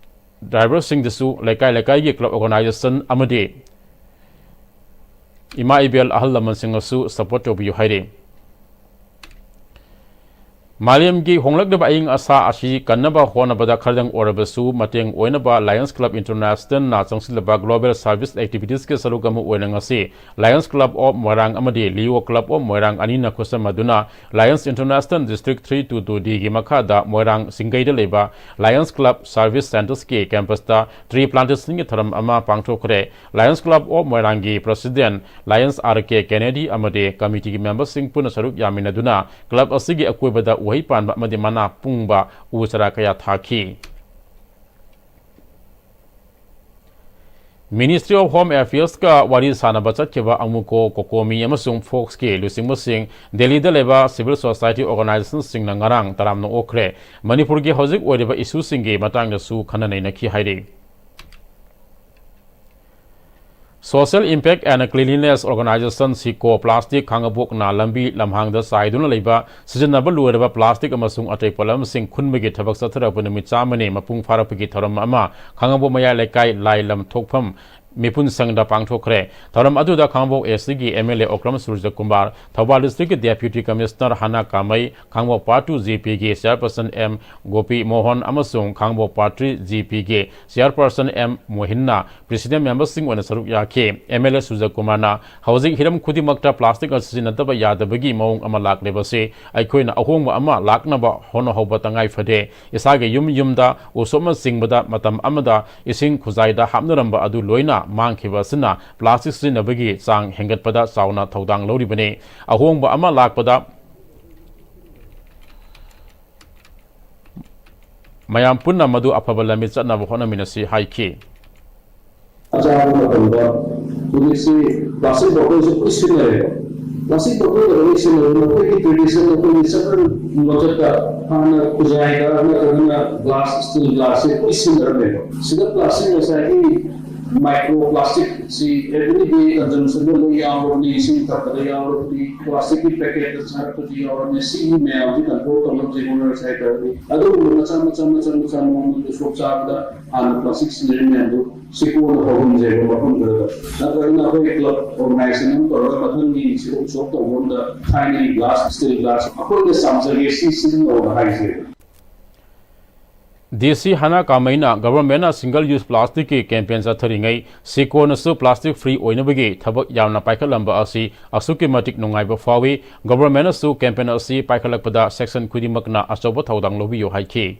driverꯁꯤꯡꯗꯁꯨ ꯂꯩꯀꯥꯏ ꯂꯩꯀꯥꯏꯒꯤ club organisation ꯑꯃꯗꯤ ꯏꯃꯥ ꯏꯕꯦꯜ ꯑꯍꯜ ꯂꯃꯟꯁꯤꯡꯅꯁꯨ support ꯇꯧꯕꯤꯌꯨ ꯍꯥꯏꯔꯤ꯫ ꯃꯥꯂꯦꯝꯒꯤ ꯍꯣꯡꯂꯛꯂꯤꯕ ꯑꯏꯪ ꯑꯁꯥ ꯑꯁꯤ ꯀꯟꯅꯕ ꯍꯣꯠꯅꯕꯗ ꯈꯔꯗꯪ ꯑꯣꯏꯔꯕꯁꯨ ꯃꯇꯦꯡ ꯑꯣꯏꯅꯕ Lions Club Internationalꯅ ꯆꯪꯁꯤꯜꯂꯕ global service activitiesꯀꯤ ꯁꯔꯨꯛ ꯑꯃ ꯑꯣꯏꯅ ꯉꯁꯤ Lions Club of ꯃꯣꯏꯔꯥꯡ ꯑꯃꯗꯤ Leo Club of ꯃꯣꯏꯔꯥꯡ ꯑꯅꯤꯅ ꯈꯨꯠꯁꯝꯅꯗꯨꯅ Lions International District three two two Dꯒꯤ ꯃꯈꯥꯗ ꯃꯣꯏꯔꯥꯡ ꯁꯤꯡꯒꯩꯗ ꯂꯩꯕ Lions Club Service Centresꯀꯤ campusꯇ tree plantationꯒꯤ ꯊꯧꯔꯝ ꯑꯃ ꯄꯥꯡꯊꯣꯛꯈ꯭ꯔꯦ꯫ Lions Club of ꯃꯣꯏꯔꯥꯡꯒꯤ president Lions R K Kennedy ꯑꯃꯗꯤ committeeꯒꯤ memberꯁꯤꯡ ꯄꯨꯟꯅ ꯁꯔꯨꯛ ꯌꯥꯃꯤꯟꯅꯗꯨꯅ club ꯑꯁꯤꯒꯤ ꯑꯀꯣꯏꯕꯗ ꯎꯍꯩ ꯄꯥꯟꯕ ꯑꯃꯗꯤ ꯃꯅꯥ ꯄꯨꯡꯕ ꯎ ꯆꯥꯔꯥ ꯀꯌꯥ ꯊꯥꯈꯤ꯫ Ministry of Home Affairsꯀ ꯋꯥꯔꯤ ꯁꯥꯟꯅꯕ ꯆꯠꯈꯤꯕ ꯑꯃꯨꯀꯣ, ꯀꯣꯀꯣꯃꯤ ꯑꯃꯁꯨꯡ ꯐꯣꯛꯁꯀꯤ ꯂꯨꯆꯤꯡꯕꯁꯤꯡ ꯗꯦꯜꯂꯤꯗ ꯂꯩꯕ civil society organizationꯁꯤꯡꯅ ꯉꯔꯥꯡ ꯇꯔꯥꯝꯅ ꯑꯣꯛꯈ꯭ꯔꯦ꯫ ꯃꯅꯤꯄꯨꯔꯒꯤ ꯍꯧꯖꯤꯛ ꯑꯣꯏꯔꯤꯕ issueꯁꯤꯡꯒꯤ ꯃꯇꯥꯡꯗꯁꯨ ꯈꯟꯅ ꯅꯩꯅꯈꯤ ꯍꯥꯏꯔꯤ꯫ Social Impact and Cleanliness Organization, CICO, plastic ꯈꯥꯡꯉꯕꯣꯛꯅ ꯂꯝꯕꯤ ꯂꯝꯍꯥꯡꯗ ꯆꯥꯏꯗꯨꯅ ꯂꯩꯕ ꯁꯤꯖꯤꯟꯅꯕ ꯂꯣꯏꯔꯕ ꯄ꯭ꯂꯥꯁꯇꯤꯛ ꯑꯃꯁꯨꯡ ꯑꯇꯩ ꯄꯣꯠꯂꯝꯁꯤꯡ ꯈꯨꯟꯕꯒꯤ ꯊꯕꯛ ꯆꯠꯊꯔꯛꯄ ꯅꯨꯃꯤꯠ ꯆꯥꯝꯃꯅꯤ ꯃꯄꯨꯡ ꯐꯥꯔꯛꯄꯒꯤ ꯊꯧꯔꯝ ꯑꯃ ꯈꯥꯡꯉꯕꯣꯛ ꯃꯌꯥꯏ ꯂꯩꯀꯥꯏ ꯂꯥꯏꯂꯝ ꯊꯣꯛꯐꯝ ꯃꯤꯄꯨꯟ ꯁꯪꯗ ꯄꯥꯡꯊꯣꯛꯈ꯭ꯔꯦ꯫ ꯊꯧꯔꯝ ꯑꯗꯨꯗ ꯈꯥꯡꯉꯕꯣꯛ Eastꯀꯤ MLA Okram ꯁꯨꯔꯖꯀꯨꯃꯥꯔ, Thoubal Districtꯀꯤ Deputy Commissioner ꯍꯅꯥ ꯀꯥꯃꯩ, ꯈꯥꯡꯉꯕꯣꯛ Part Two GPꯒꯤ Chairperson M ꯒꯣꯄꯤ ꯃꯣꯍꯟ ꯑꯃꯁꯨꯡ ꯈꯥꯡꯉꯕꯣꯛ Part Three GPꯒꯤ Chairperson M ꯃꯣꯍꯤꯟꯅ President memberꯁꯤꯡ ꯑꯣꯏꯅ ꯁꯔꯨꯛ ꯌꯥꯈꯤ꯫ MLA ꯁꯨꯔꯖꯀꯨꯃꯥꯔꯅ ꯍꯧꯖꯤꯛ ꯍꯤꯔꯝ ꯈꯨꯗꯤꯡꯃꯛꯇ ꯄ꯭ꯂꯥꯁꯇꯤꯛ ꯑꯁꯤ ꯁꯤꯖꯤꯟꯅꯗꯕ ꯌꯥꯗꯕꯒꯤ ꯃꯑꯣꯡ ꯑꯃ ꯂꯥꯛꯂꯤꯕꯁꯤ ꯑꯩꯈꯣꯏꯅ ꯑꯍꯣꯡꯕ ꯑꯃ ꯂꯥꯛꯅꯕ ꯍꯣꯠꯅꯍꯧꯕ ꯇꯉꯥꯏ ꯐꯗꯦ꯫ ꯏꯁꯥꯒꯤ ꯌꯨꯝ ꯌꯨꯝꯗ, ꯎꯁꯣꯞꯅꯆꯤꯡꯕꯗ ꯃꯇꯝ ꯑꯃꯗ ꯏꯁꯤꯡ ꯈꯨꯖꯥꯏꯗ ꯍꯥꯞꯅꯔꯝꯕ ꯑꯗꯨ ꯂꯣꯏꯅ ꯃꯥꯡꯈꯤꯕ ꯑꯁꯤꯅ ꯄ꯭ꯂꯥꯁꯇꯤꯛ ꯁꯤꯖꯤꯟꯅꯕꯒꯤ ꯆꯥꯡ ꯍꯦꯟꯒꯠꯄꯗ ꯆꯥꯎꯅ ꯊꯧꯗꯥꯡ ꯂꯧꯔꯤꯕꯅꯤ꯫ ꯑꯍꯣꯡꯕ ꯑꯃ ꯂꯥꯛꯄꯗ ꯃꯌꯥꯝ ꯄꯨꯟꯅ ꯃꯗꯨ ꯑꯐꯕ ꯂꯝꯕꯤ ꯆꯠꯅꯕ ꯍꯣꯠꯅꯃꯤꯟꯅꯁꯤ ꯍꯥꯏꯈꯤ꯫ ꯑꯆꯥꯕ ꯃꯇꯝꯗ ꯍꯧꯖꯤꯛꯁꯤ plastic bottleꯁꯨ ꯂꯣꯏ ꯁꯤꯖꯤꯟꯅꯔꯦꯕ꯫ Plastic bottle ꯂꯣꯏ ꯁꯤꯖꯤꯟꯅꯔꯦ꯫ ꯃꯈꯣꯏꯒꯤ tradition, ꯃꯈꯣꯏꯒꯤ ꯆꯠꯅ ꯂꯣꯟꯆꯠꯇ ꯍꯥꯟꯅ ꯈꯨꯖꯥꯏꯗ ꯅꯠꯇ꯭ꯔꯒꯅ glass, steel glassꯁꯦ ꯂꯣꯏ ꯁꯤꯖꯤꯟꯅꯔꯝꯃꯦꯕ꯫ ꯁꯤꯗ plastic ꯉꯁꯥꯏꯒꯤ micro plasticꯁꯤ everyday consumptionꯗ ꯂꯣꯏ ꯌꯥꯎꯔꯕꯅꯤ, ꯏꯁꯤꯡ ꯊꯛꯄꯗ ꯌꯥꯎꯔꯕꯅꯤ, plasticꯀꯤ packetꯇ ꯆꯥꯔꯛꯄꯁꯨ ꯌꯥꯎꯔꯕꯅꯤ꯫ ꯁꯤꯒꯤ ꯃꯌꯥꯝꯁꯤ control ꯇꯧꯅꯕꯁꯦ ꯍꯣꯠꯅꯔꯁꯦ ꯍꯥꯏꯇꯥꯔꯗꯤ ꯑꯗꯨꯒꯨꯝꯕ ꯃꯆꯥ ꯃꯆꯥ ꯃꯆꯥ ꯃꯆꯥ ꯅꯣꯡꯃꯒꯤ ꯎꯁꯣꯞ ꯆꯥꯕꯗ ꯍꯥꯟꯅ plastic ꯁꯤꯖꯤꯟꯅꯔꯤ ꯃꯌꯥꯝꯗꯣ ꯁꯤꯀꯣꯟꯅ ꯐꯥꯎꯍꯟꯁꯦꯕ ꯃꯐꯝꯗꯨꯗ꯫ ꯅꯠꯇ꯭ꯔꯒꯅ ꯑꯩꯈꯣꯏ club organization ꯑꯃ ꯇꯧꯔꯒ ꯃꯊꯪꯒꯤ ꯁꯤꯀꯣꯟ ꯎꯁꯣꯞ ꯇꯧꯕ ꯑꯝꯗ ꯊꯥꯏꯅꯒꯤ glass, steel glass ꯑꯩꯈꯣꯏꯅ ꯆꯥꯝꯖꯒꯦ, ꯁꯤ ꯁꯤꯖꯤꯟꯅꯧꯅ ꯍꯥꯏꯁꯦꯕ꯫ DC ꯍꯅꯥ ꯀꯥꯃꯩꯅ governmentꯅ single use plasticꯀꯤ campaign ꯆꯠꯊꯔꯤꯉꯩ ꯁꯤꯀꯣꯅꯁꯨ plastic free ꯑꯣꯏꯅꯕꯒꯤ ꯊꯕꯛ ꯌꯥꯝꯅ ꯄꯥꯏꯈꯠꯂꯝꯕ ꯑꯁꯤ ꯑꯁꯨꯛꯀꯤ ꯃꯇꯤꯛ ꯅꯨꯡꯉꯥꯏꯕ ꯐꯥꯎꯏ꯫ Governmentꯅꯁꯨ campaign ꯑꯁꯤ ꯄꯥꯏꯈꯠꯂꯛꯄꯗ section ꯈꯨꯗꯤꯡꯃꯛꯅ ꯑꯆꯧꯕ ꯊꯧꯗꯥꯡ ꯂꯧꯕꯤꯌꯨ ꯍꯥꯏꯈꯤ꯫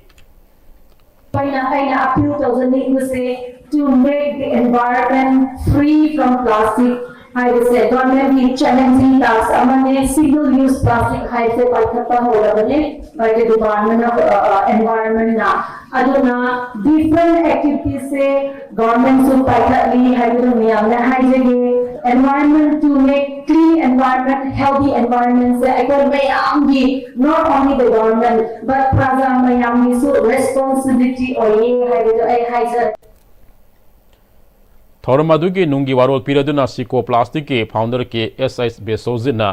ꯑꯩꯅ ꯑꯩꯅ appeal ꯇꯧꯖꯅꯤꯡꯕꯁꯦ to make the environment free from plastic ꯍꯥꯏꯕꯁꯦ governmentꯀꯤ challenging task ꯑꯃꯅꯦ꯫ Single use plastic ꯍꯥꯏꯕꯁꯦ ꯄꯥꯏꯈꯠꯄ ꯍꯧꯔꯕꯅꯦ꯫ By the department of environmentꯅ ꯑꯗꯨꯅ different activitiesꯁꯦ governmentꯁꯨ ꯄꯥꯏꯈꯠꯂꯤ ꯍꯥꯏꯕꯗꯨ ꯃꯌꯥꯝꯅ ꯍꯥꯏꯖꯒꯦ꯫ Environment, to make clean environment, healthy environmentꯁꯦ ꯑꯩꯈꯣꯏ ꯃꯌꯥꯝꯒꯤ, not only the government but ꯄ꯭ꯔꯖꯥ ꯃꯌꯥꯝꯒꯤꯁꯨ responsibility ꯑꯣꯏꯌꯦ ꯍꯥꯏꯕꯗꯨ ꯑꯩ ꯍꯥꯏꯖꯒꯦ꯫ ꯊꯧꯔꯝ ꯑꯗꯨꯒꯤ ꯅꯨꯡꯒꯤ ꯋꯥꯔꯣꯜ ꯄꯤꯔꯗꯨꯅ ꯁꯤꯀꯣ ꯄ꯭ꯂꯥꯁꯇꯤꯛꯀꯤ founder ꯀꯦ ꯑꯦꯁ ꯑꯩꯆ ꯕꯦꯁꯣꯖꯤꯠꯅ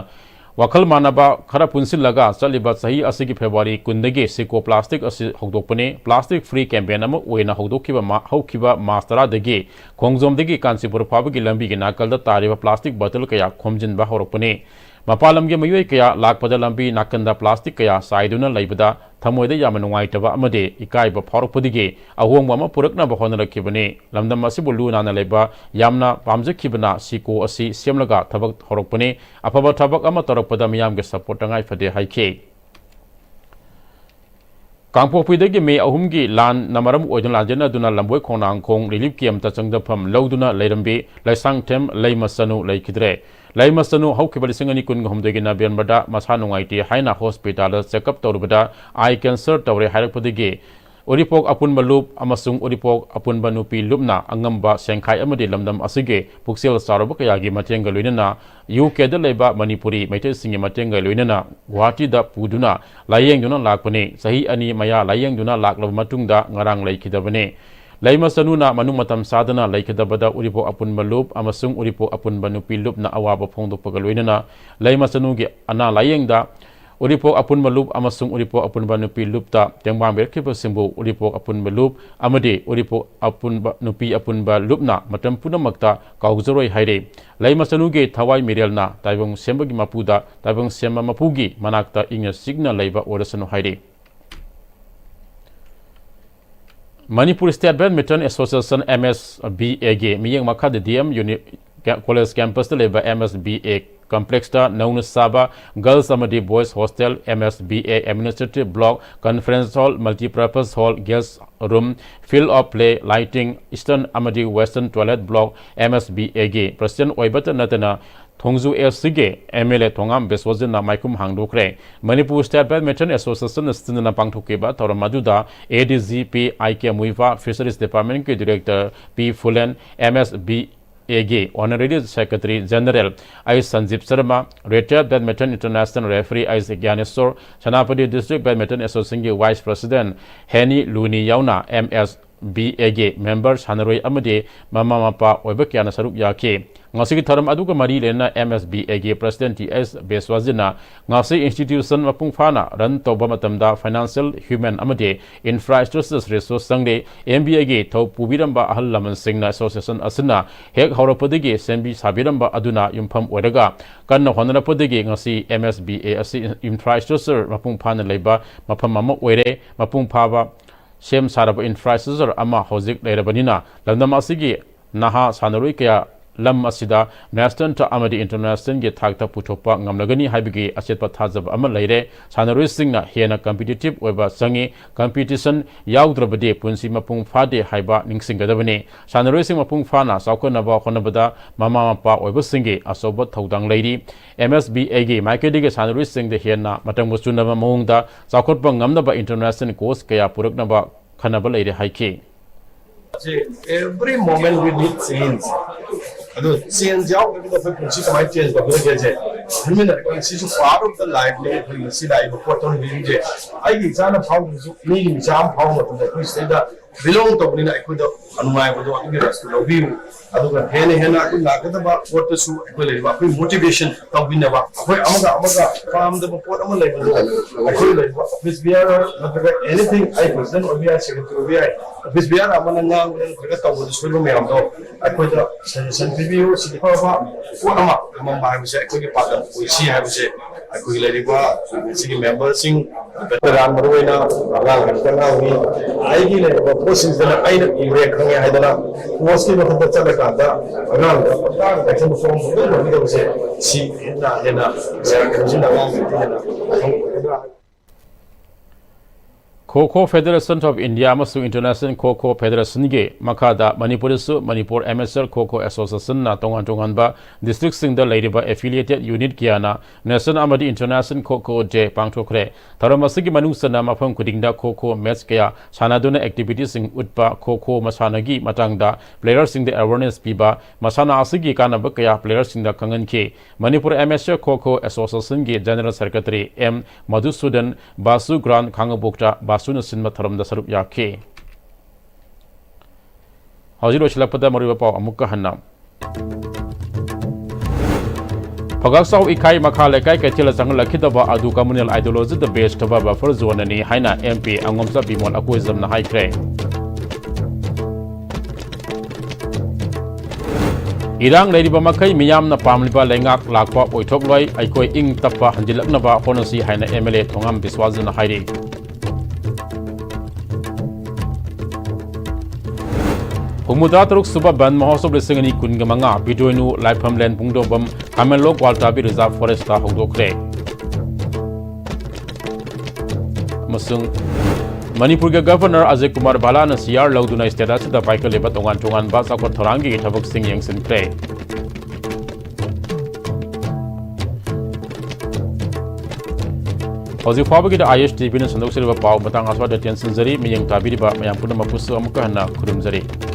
ꯋꯥꯈꯜ ꯃꯥꯟꯅꯕ ꯈꯔ ꯄꯨꯟꯁꯤꯜꯂꯒ ꯆꯠꯂꯤꯕ ꯆꯍꯤ ꯑꯁꯤꯒꯤ February ꯀꯨꯟꯗꯒꯤ ꯁꯤꯀꯣ ꯄ꯭ꯂꯥꯁꯇꯤꯛ ꯑꯁꯤ ꯍꯧꯗꯣꯛꯄꯅꯤ꯫ Plastic free campaign ꯑꯃ ꯑꯣꯏꯅ ꯍꯧꯗꯣꯛꯈꯤꯕ ꯃꯥ-, ꯍꯧꯈꯤꯕ March ꯇꯔꯥꯗꯒꯤ ꯈꯣꯡꯖꯣꯝꯗꯒꯤ ꯀꯥꯟꯆꯤꯄꯨꯔ ꯐꯥꯎꯕꯒꯤ ꯂꯝꯕꯤꯒꯤ ꯅꯥꯀꯜꯗ ꯇꯥꯔꯤꯕ plastic bottle ꯀꯌꯥ ꯈꯣꯝꯖꯤꯟꯕ ꯍꯧꯔꯛꯄꯅꯤ꯫ ꯃꯄꯥꯟ ꯂꯝꯒꯤ ꯃꯤꯑꯣꯏ ꯀꯌꯥ ꯂꯥꯛꯄꯗ ꯂꯝꯕꯤ ꯅꯥꯀꯟꯗ plastic ꯀꯌꯥ ꯆꯥꯏꯗꯨꯅ ꯂꯩꯕꯗ ꯊꯃꯣꯏꯗ ꯌꯥꯝꯅ ꯅꯨꯡꯉꯥꯏꯇꯕ ꯑꯃꯗꯤ ꯏꯀꯥꯏꯕ ꯐꯥꯎꯔꯛꯄꯗꯒꯤ ꯑꯍꯣꯡꯕ ꯑꯃ ꯄꯨꯔꯛꯅꯕ ꯍꯣꯠꯅꯔꯛꯈꯤꯕꯅꯤ꯫ ꯂꯝꯗꯝ ꯑꯁꯤꯕꯨ ꯂꯨ ꯅꯥꯟꯅ ꯂꯩꯕ, ꯌꯥꯝꯅ ꯄꯥꯝꯖꯈꯤꯕꯅ ꯁꯤꯀꯣ ꯑꯁꯤ ꯁꯦꯝꯂꯒ ꯊꯕꯛ ꯍꯧꯔꯛꯄꯅꯤ꯫ ꯑꯐꯕ ꯊꯕꯛ ꯑꯃ ꯇꯧꯔꯛꯄꯗ ꯃꯤꯌꯥꯝꯒꯤ support ꯇꯉꯥꯏ ꯐꯗꯦ ꯍꯥꯏꯈꯤ꯫ ꯀꯥꯡꯄꯣꯛꯄꯤꯗꯒꯤ ꯃꯦ ꯑꯍꯨꯝꯒꯤ ꯂꯥꯟꯅ ꯃꯔꯝ ꯑꯣꯏꯗꯨꯅ ꯂꯥꯟꯖꯦꯟꯅꯗꯨꯅ ꯂꯝꯕꯣꯏ ꯈꯣꯡꯅꯥꯡꯈꯣꯡ relief camp ꯇ ꯆꯪꯖꯐꯝ ꯂꯧꯗꯨꯅ ꯂꯩꯔꯝꯕꯤ ꯂꯩꯁꯥꯡꯊꯦꯝ ꯂꯩꯃꯆꯅꯨ ꯂꯩꯈꯤꯗ꯭ꯔꯦ꯫ ꯂꯩꯃꯆꯅꯨ ꯍꯧꯈꯤꯕ ꯂꯤꯁꯤꯡ ꯑꯅꯤ ꯀꯨꯟꯒ ꯍꯨꯝꯗꯣꯏꯒꯤ November ꯗ ꯃꯁꯥ ꯅꯨꯡꯉꯥꯏꯇꯦ ꯍꯥꯏꯅ hospital ꯗ check up ꯇꯧꯔꯨꯕꯗ eye cancer ꯇꯧꯔꯦ ꯍꯥꯏꯔꯛꯄꯗꯒꯤ ꯎꯔꯤꯄꯣꯛ ꯑꯄꯨꯟꯕ ꯂꯨꯞ ꯑꯃꯁꯨꯡ ꯎꯔꯤꯄꯣꯛ ꯑꯄꯨꯟꯕ ꯅꯨꯄꯤ ꯂꯨꯞꯅ ꯑꯉꯝꯕ ꯁꯦꯡꯈꯥꯏ ꯑꯃꯗꯤ ꯂꯝꯗꯝ ꯑꯁꯤꯒꯤ ꯄꯨꯛꯆꯦꯜ ꯆꯥꯎꯔꯕ ꯀꯌꯥꯒꯤ ꯃꯇꯦꯡꯒ ꯂꯣꯏꯅꯅ ꯌꯨ ꯀꯦꯗ ꯂꯩꯕ ꯃꯅꯤꯄꯨꯔꯤ ꯃꯩꯇꯩꯁꯤꯡꯒꯤ ꯃꯇꯦꯡꯒ ꯂꯣꯏꯅꯅ ꯒꯨꯋꯥꯍꯥꯇꯤꯗ ꯄꯨꯗꯨꯅ ꯂꯥꯌꯦꯡꯗꯨꯅ ꯂꯥꯛꯄꯅꯤ꯫ ꯆꯍꯤ ꯑꯅꯤ ꯃꯌꯥ ꯂꯥꯌꯦꯡꯗꯨꯅ ꯂꯥꯛꯂꯕ ꯃꯇꯨꯡꯗ ꯉꯔꯥꯡ ꯂꯩꯈꯤꯗꯕꯅꯤ꯫ ꯂꯩꯃꯆꯅꯨꯅ ꯃꯅꯨꯡ ꯃꯇꯝ ꯆꯥꯗꯅ ꯂꯩꯈꯤꯗꯕꯗ ꯎꯔꯤꯄꯣꯛ ꯑꯄꯨꯟꯕ ꯂꯨꯞ ꯑꯃꯁꯨꯡ ꯎꯔꯤꯄꯣꯛ ꯑꯄꯨꯟꯕ ꯅꯨꯄꯤ ꯂꯨꯞꯅ ꯑꯋꯥꯕ ꯐꯣꯡꯗꯣꯛꯄꯒ ꯂꯣꯏꯅꯅ ꯂꯩꯃꯆꯅꯨꯒꯤ ꯑꯅꯥ ꯂꯥꯌꯦꯡꯗ ꯎꯔꯤꯄꯣꯛ ꯑꯄꯨꯟꯕ ꯂꯨꯞ ꯑꯃꯁꯨꯡ ꯎꯔꯤꯄꯣꯛ ꯑꯄꯨꯟꯕ ꯅꯨꯄꯤ ꯂꯨꯞꯇ ꯇꯦꯡꯕꯥꯡꯕꯤꯔꯛꯈꯤꯕꯁꯤꯡꯕꯨ ꯎꯔꯤꯄꯣꯛ ꯑꯄꯨꯟꯕ ꯂꯨꯞ ꯑꯃꯗꯤ ꯎꯔꯤꯄꯣꯛ ꯑꯄꯨꯟꯕ ꯅꯨꯄꯤ ꯑꯄꯨꯟꯕ ꯂꯨꯞꯅ ꯃꯇꯝ ꯄꯨꯝꯅꯃꯛꯇ ꯀꯥꯎꯖꯔꯣꯏ ꯍꯥꯏꯔꯤ꯫ ꯂꯩꯃꯆꯅꯨꯒꯤ ꯊꯋꯥꯏ ꯃꯤꯔꯦꯜꯅ ꯇꯥꯏꯕꯪ ꯁꯦꯝꯕꯒꯤ ꯃꯄꯨꯗ ꯇꯥꯏꯕꯪ ꯁꯦꯝꯕ ꯃꯄꯨꯒꯤ ꯃꯅꯥꯛꯇ ꯏꯪꯅ ꯆꯤꯛꯅ ꯂꯩꯕ ꯑꯣꯏꯔꯁꯅꯨ ꯍꯥꯏꯔꯤ꯫ Manipur State Badminton Association, M S B A ꯒꯤ ꯃꯤꯠꯌꯦꯡ ꯃꯈꯥꯗ D M Uni-, College campus ꯇ ꯂꯩꯕ M S B A complexꯇ ꯅꯧꯅ ꯁꯥꯕ girls ꯑꯃꯗꯤ boys hostel, M S B A administrative block, conference hall, multipurpose hall, guest room, field of play, lighting, eastern ꯑꯃꯗꯤ western toilet block, M S B Aꯒꯤ president ꯑꯣꯏꯕꯇ ꯅꯠꯇꯅ ꯊꯣꯡꯖꯨ ꯑꯦꯁ ꯁꯤꯒꯤ M L A Thongam ꯕꯤꯁ꯭ꯋꯖꯤꯠꯅ ꯃꯥꯏꯈꯨꯝ ꯍꯥꯡꯗꯣꯛꯈ꯭ꯔꯦ꯫ Manipur State Badminton Associationꯅ ꯁꯤꯟꯗꯨꯅ ꯄꯥꯡꯊꯣꯛꯈꯤꯕ ꯊꯧꯔꯝ ꯑꯗꯨꯗ A D G P I K ꯃꯨꯏꯐꯥ, Fisheries Departmentꯀꯤ Director P ꯐꯨꯂꯦꯟ, M S B Aꯒꯤ Honorary Secretary General ꯑꯩ ꯁꯟꯖꯤꯞ Sharma, Retired Badminton International Referee ꯑꯩ ꯒ꯭ꯌꯥꯅꯦꯁꯣꯔ, Senapati District Badminton Associationꯒꯤ Vice President ꯍꯦꯅꯤ ꯂꯨꯅꯤ ꯌꯥꯎꯅ M S B Aꯒꯤ member ꯁꯥꯟꯅꯔꯣꯏ ꯑꯃꯗꯤ ꯃꯃꯥ ꯃꯄꯥ ꯑꯣꯏꯕ ꯀꯌꯥꯅ ꯁꯔꯨꯛ ꯌꯥꯈꯤ꯫ ꯉꯁꯤꯒꯤ ꯊꯧꯔꯝ ꯑꯗꯨꯒ ꯃꯔꯤ ꯂꯩꯅꯅ M S B Aꯒꯤ President T S ꯕꯦꯁ꯭ꯋꯥꯖꯤꯅ ꯉꯁꯤ institution ꯃꯄꯨꯡ ꯐꯥꯅ run ꯇꯧꯕ ꯃꯇꯝꯗ financial, human ꯑꯃꯗꯤ infrastructure resource ꯆꯪꯂꯤ꯫ M B Aꯒꯤ ꯊꯧ ꯄꯨꯕꯤꯔꯝꯕ ꯑꯍꯜ ꯂꯃꯟꯁꯤꯡꯅ association ꯑꯁꯤꯅ ꯍꯦꯛ ꯍꯧꯔꯛꯄꯗꯒꯤ ꯁꯦꯝꯕꯤ ꯁꯥꯕꯤꯔꯝꯕ ꯑꯗꯨꯅ ꯌꯨꯝꯐꯝ ꯑꯣꯏꯔꯒ ꯀꯟꯅ ꯍꯣꯠꯅꯔꯛꯄꯗꯒꯤ ꯉꯁꯤ M S B A ꯑꯁꯤ infrastructure ꯃꯄꯨꯡ ꯐꯥꯅ ꯂꯩꯕ ꯃꯐꯝ ꯑꯃ ꯑꯣꯏꯔꯦ꯫ ꯃꯄꯨꯡ ꯐꯥꯕ ꯁꯦꯝ ꯁꯥꯔꯕ infrastructure ꯑꯃ ꯍꯧꯖꯤꯛ ꯂꯩꯔꯕꯅꯤꯅ ꯂꯝꯗꯝ ꯑꯁꯤꯒꯤ ꯅꯍꯥ ꯁꯥꯟꯅꯔꯣꯏ ꯀꯌꯥ ꯂꯝ ꯑꯁꯤꯗ national ꯑꯃꯗꯤ internationalꯒꯤ ꯊꯥꯛꯇ ꯄꯨꯊꯣꯛꯄ ꯉꯝꯂꯒꯅꯤ ꯍꯥꯏꯕꯒꯤ ꯑꯆꯦꯠꯄ ꯊꯥꯖꯕ ꯑꯃ ꯂꯩꯔꯦ꯫ ꯁꯥꯟꯅꯔꯣꯏꯁꯤꯡꯅ ꯍꯦꯟꯅ competitive ꯑꯣꯏꯕ ꯆꯪꯏ꯫ Competition ꯌꯥꯎꯗ꯭ꯔꯕꯗꯤ ꯄꯨꯟꯁꯤ ꯃꯄꯨꯡ ꯐꯥꯗꯦ ꯍꯥꯏꯕ ꯅꯤꯡꯁꯤꯡꯒꯗꯕꯅꯤ꯫ ꯁꯥꯟꯅꯔꯣꯏꯁꯤꯡ ꯃꯄꯨꯡ ꯐꯥꯅ ꯆꯥꯎꯈꯠꯅꯕ ꯍꯣꯠꯅꯕꯗ ꯃꯃꯥ ꯃꯄꯥ ꯑꯣꯏꯕꯁꯤꯡꯒꯤ ꯑꯆꯧꯕ ꯊꯧꯗꯥꯡ ꯂꯩꯔꯤ꯫ M S B Aꯒꯤ ꯃꯥꯏꯀꯩꯗꯒꯤ ꯁꯥꯟꯅꯔꯣꯏꯁꯤꯡꯗ ꯍꯦꯟꯅ ꯃꯇꯝꯒ ꯆꯨꯅꯕ ꯃꯑꯣꯡꯗ ꯆꯥꯎꯈꯠꯄ ꯉꯝꯅꯕ international coach ꯀꯌꯥ ꯄꯨꯔꯛꯅꯕ ꯈꯟꯅꯕ ꯂꯩꯔꯦ ꯍꯥꯏꯈꯤ꯫ Every moment we need change. ꯑꯗꯨ change ꯌꯥꯎꯗ꯭ꯔꯒꯗꯤ ꯑꯩꯈꯣꯏ ꯄꯨꯟꯁꯤ ꯀꯃꯥꯏꯅ change ꯇꯧꯒꯗꯒꯦꯁꯦ ꯈꯟꯃꯤꯟꯅꯔꯒ ꯁꯤꯁꯨ part of the lifeꯅꯤ꯫ ꯑꯩꯈꯣꯏ ꯉꯁꯤ ꯂꯥꯛꯏꯕ ꯄꯣꯠꯇꯣ ꯍꯧꯖꯤꯛꯁꯦ ꯑꯩꯒꯤ ꯏꯆꯥꯅ ꯐꯥꯎꯗ꯭ꯔꯁꯨ ꯃꯤꯒꯤ ꯃꯆꯥ ꯑꯃ ꯐꯥꯎꯕ ꯃꯇꯝꯗ ꯑꯩꯈꯣꯏ ꯁꯤꯗꯩꯗ belong ꯇꯧꯕꯅꯤꯅ ꯑꯩꯈꯣꯏꯗ ꯅꯨꯡꯉꯥꯏꯕꯗꯣ ꯑꯗꯨꯒꯤ rights ꯇꯨ ꯂꯧꯕꯤꯌꯨ꯫ ꯑꯗꯨꯒ ꯍꯦꯟꯅ ꯍꯦꯟꯅ ꯑꯩꯈꯣꯏ ꯂꯥꯛꯀꯗꯕ ꯄꯣꯠꯇꯁꯨ ꯑꯩꯈꯣꯏ ꯂꯩꯔꯤꯕ ꯑꯩꯈꯣꯏ motivation ꯇꯧꯕꯤꯅꯕ ꯑꯩꯈꯣꯏ ꯑꯃꯒ ꯑꯃꯒ ꯄꯥꯝꯗꯕ ꯄꯣꯠ ꯑꯃ ꯂꯩꯕꯗꯣ ꯑꯩꯈꯣꯏ ꯂꯩꯔꯤꯕ office bearer ꯅꯠꯇ꯭ꯔꯒ anything ꯑꯩ president ꯑꯣꯏꯕ ꯌꯥꯏ, secretary ꯑꯣꯏꯕ ꯌꯥꯏ, office bearer ꯑꯃꯅ ꯉꯥꯡꯕꯗ ꯅꯠꯇ꯭ꯔꯒ ꯇꯧꯕꯗ ꯁꯣꯏꯕ ꯃꯌꯥꯝꯗꯣ ꯑꯩꯈꯣꯏꯗ suggestion ꯄꯤꯕꯤꯌꯨ꯫ ꯁꯤꯗꯤ ꯑꯐꯕ ꯄꯣꯠ ꯑꯃ ꯊꯝꯃꯝꯕ ꯍꯥꯏꯕꯁꯦ ꯑꯩꯈꯣꯏꯒꯤ ꯄꯥꯟꯗꯝ ꯑꯣꯏꯁꯤ ꯍꯥꯏꯕꯁꯦ ꯑꯩꯈꯣꯏꯒꯤ ꯂꯩꯔꯤꯕ ꯁꯤꯒꯤ ꯃꯦꯝꯕꯔꯁꯤꯡ, ꯚꯦꯇꯔꯥꯟ, ꯃꯔꯨꯑꯣꯏꯅ ꯑꯉꯥꯡ ꯉꯥꯛꯇ ꯉꯥꯡꯉꯤ꯫ ꯑꯩꯒꯤ ꯂꯩꯔꯤꯕ ꯄꯣꯠꯁꯤꯡꯁꯤꯗꯅ ꯑꯩꯅ ꯎꯔꯦ ꯈꯪꯉꯦ ꯍꯥꯏꯗꯅ ꯄꯣꯁꯀꯤ ꯃꯊꯛꯇ ꯆꯠꯂꯀꯥꯟꯗ ꯑꯉꯥꯡꯗ ꯄꯪꯇꯥꯛ ꯇꯥꯛꯁꯟꯕ ꯐꯣꯔꯝ ꯄꯪꯇꯧ ꯇꯧꯕꯤꯗꯕꯁꯦ ꯁꯤ ꯍꯦꯟꯅ ꯍꯦꯟꯅ ꯁꯤ ꯑꯉꯥꯡꯁꯤꯡꯗ ꯍꯦꯟꯅ ꯈꯪ-, ꯈꯣ ꯈꯣ Federation of India ꯑꯃꯁꯨꯡ International ꯈꯣ ꯈꯣ Federationꯒꯤ ꯃꯈꯥꯗ ꯃꯅꯤꯄꯨꯔꯗꯁꯨ ꯃꯅꯤꯄꯨꯔ Amateur ꯈꯣ ꯈꯣ Associationꯅ ꯇꯣꯉꯥꯟ ꯇꯣꯉꯥꯟꯕ districtꯁꯤꯡꯗ ꯂꯩꯔꯤꯕ affiliated unit ꯀꯌꯥꯅ National ꯑꯃꯗꯤ International ꯈꯣ ꯈꯣ Day ꯄꯥꯡꯊꯣꯛꯈ꯭ꯔꯦ꯫ ꯊꯧꯔꯝ ꯑꯁꯤꯒꯤ ꯃꯅꯨꯡ ꯆꯟꯅ ꯃꯐꯝ ꯈꯨꯗꯤꯡꯗ ꯈꯣ ꯈꯣ match ꯀꯌꯥ ꯁꯥꯟꯅꯗꯨꯅ activityꯁꯤꯡ ꯎꯠꯄ, ꯈꯣ ꯈꯣ ꯃꯁꯥꯟꯅꯒꯤ ꯃꯇꯥꯡꯗ playerꯁꯤꯡꯗ awareness ꯄꯤꯕ, ꯃꯁꯥꯟꯅ ꯑꯁꯤꯒꯤ ꯀꯥꯟꯅꯕ ꯀꯌꯥ playerꯁꯤꯡꯗ ꯈꯪꯍꯟꯈꯤ꯫ ꯃꯅꯤꯄꯨꯔ Amateur ꯈꯣ ꯈꯣ Associationꯒꯤ General Secretary ꯑꯦꯝ ꯃꯙꯨꯁꯨꯗꯟ ꯕꯥꯁꯨ ꯒ꯭ꯔꯥꯟ ꯈꯥꯉꯕꯣꯛꯇ ꯕꯥꯁꯨꯅ ꯁꯤꯟꯕ ꯊꯧꯔꯝꯗ ꯁꯔꯨꯛ ꯌꯥꯈꯤ꯫ ꯍꯧꯖꯤꯛ ꯂꯣꯏꯁꯤꯜꯂꯛꯄꯗ ꯃꯔꯨꯑꯣꯏꯕ ꯄꯥꯎ ꯑꯃꯨꯛꯀ ꯍꯟꯅ꯫ ꯐꯒꯥꯛꯆꯥꯎ ꯏꯈꯥꯏ ꯃꯈꯥ ꯂꯩꯀꯥꯏ ꯀꯩꯊꯦꯜꯗ ꯆꯪꯍꯜꯂꯛꯈꯤꯗꯕ ꯑꯗꯨ communal ideologyꯗ based ꯇꯧꯕ buffer zoneꯅꯤ ꯍꯥꯏꯅ MP ꯑꯉꯣꯝꯆꯥ ꯕꯤꯃꯣꯜ ꯑꯀꯣꯏꯖꯝꯅ ꯍꯥꯏꯈ꯭ꯔꯦ꯫ ꯏꯔꯥꯡ ꯂꯩꯔꯤꯕ ꯃꯈꯩ ꯃꯤꯌꯥꯝꯅ ꯄꯥꯝꯂꯤꯕ ꯂꯩꯉꯥꯛ ꯂꯥꯛꯄ ꯑꯣꯏꯊꯣꯛꯂꯣꯏ, ꯑꯩꯈꯣꯏ ꯏꯪ ꯇꯞꯄ ꯍꯟꯖꯤꯜꯂꯛꯅꯕ ꯍꯣꯠꯅꯁꯤ ꯍꯥꯏꯅ MLA ꯊꯣꯉꯥꯝ ꯕꯤꯁ꯭ꯋꯥꯁꯅ ꯍꯥꯏꯔꯤ꯫ ꯍꯨꯝꯐꯨꯇꯔꯥ ꯇꯔꯨꯛ ꯁꯨꯕ ꯕꯟ ꯃꯍꯣꯠꯁꯕ ꯂꯤꯁꯤꯡ ꯑꯅꯤ ꯀꯨꯟꯒ ꯃꯉꯥ ꯕꯤꯗꯣꯏꯅꯨ ꯂꯥꯏꯐꯝꯂꯦꯟ ꯄꯨꯡꯗꯣꯡꯕꯝ ꯈꯥꯃꯦꯟꯂꯣꯛ ꯋꯥꯜꯇꯥꯕꯤ Reserve Forestꯇ ꯍꯧꯗꯣꯛꯈ꯭ꯔꯦ꯫ ꯑꯃꯁꯨꯡ ꯃꯅꯤꯄꯨꯔꯒꯤ Governor ꯑꯖꯌ ꯀꯨꯃꯥꯔ ꯚꯥꯂꯥꯅ ꯁꯤꯌꯥꯔ ꯂꯧꯗꯨꯅ state ꯑꯁꯤꯗ ꯄꯥꯏꯈꯠꯂꯤꯕ ꯇꯣꯉꯥꯟ ꯇꯣꯉꯥꯟꯕ ꯆꯥꯎꯈꯠ ꯊꯧꯔꯥꯡꯒꯤ ꯊꯕꯛꯁꯤꯡ ꯌꯦꯡꯁꯤꯟꯈ꯭ꯔꯦ꯫ ꯍꯧꯖꯤꯛ ꯐꯥꯎꯕꯒꯤꯗꯤ ISTVꯅ ꯁꯟꯗꯣꯛꯆꯔꯤꯕ ꯄꯥꯎ ꯃꯇꯥꯡ ꯑꯁ꯭ꯋꯥꯏꯗ ꯇꯦꯟꯁꯤꯟꯖꯔꯤ꯫ ꯃꯤꯠꯌꯦꯡ ꯇꯥꯕꯤꯔꯤꯕ ꯃꯌꯥꯝ ꯄꯨꯝꯅꯃꯛꯄꯨꯁꯨ ꯑꯃꯨꯛꯀ ꯍꯟꯅ ꯈꯨꯔꯨꯝꯖꯔꯤ꯫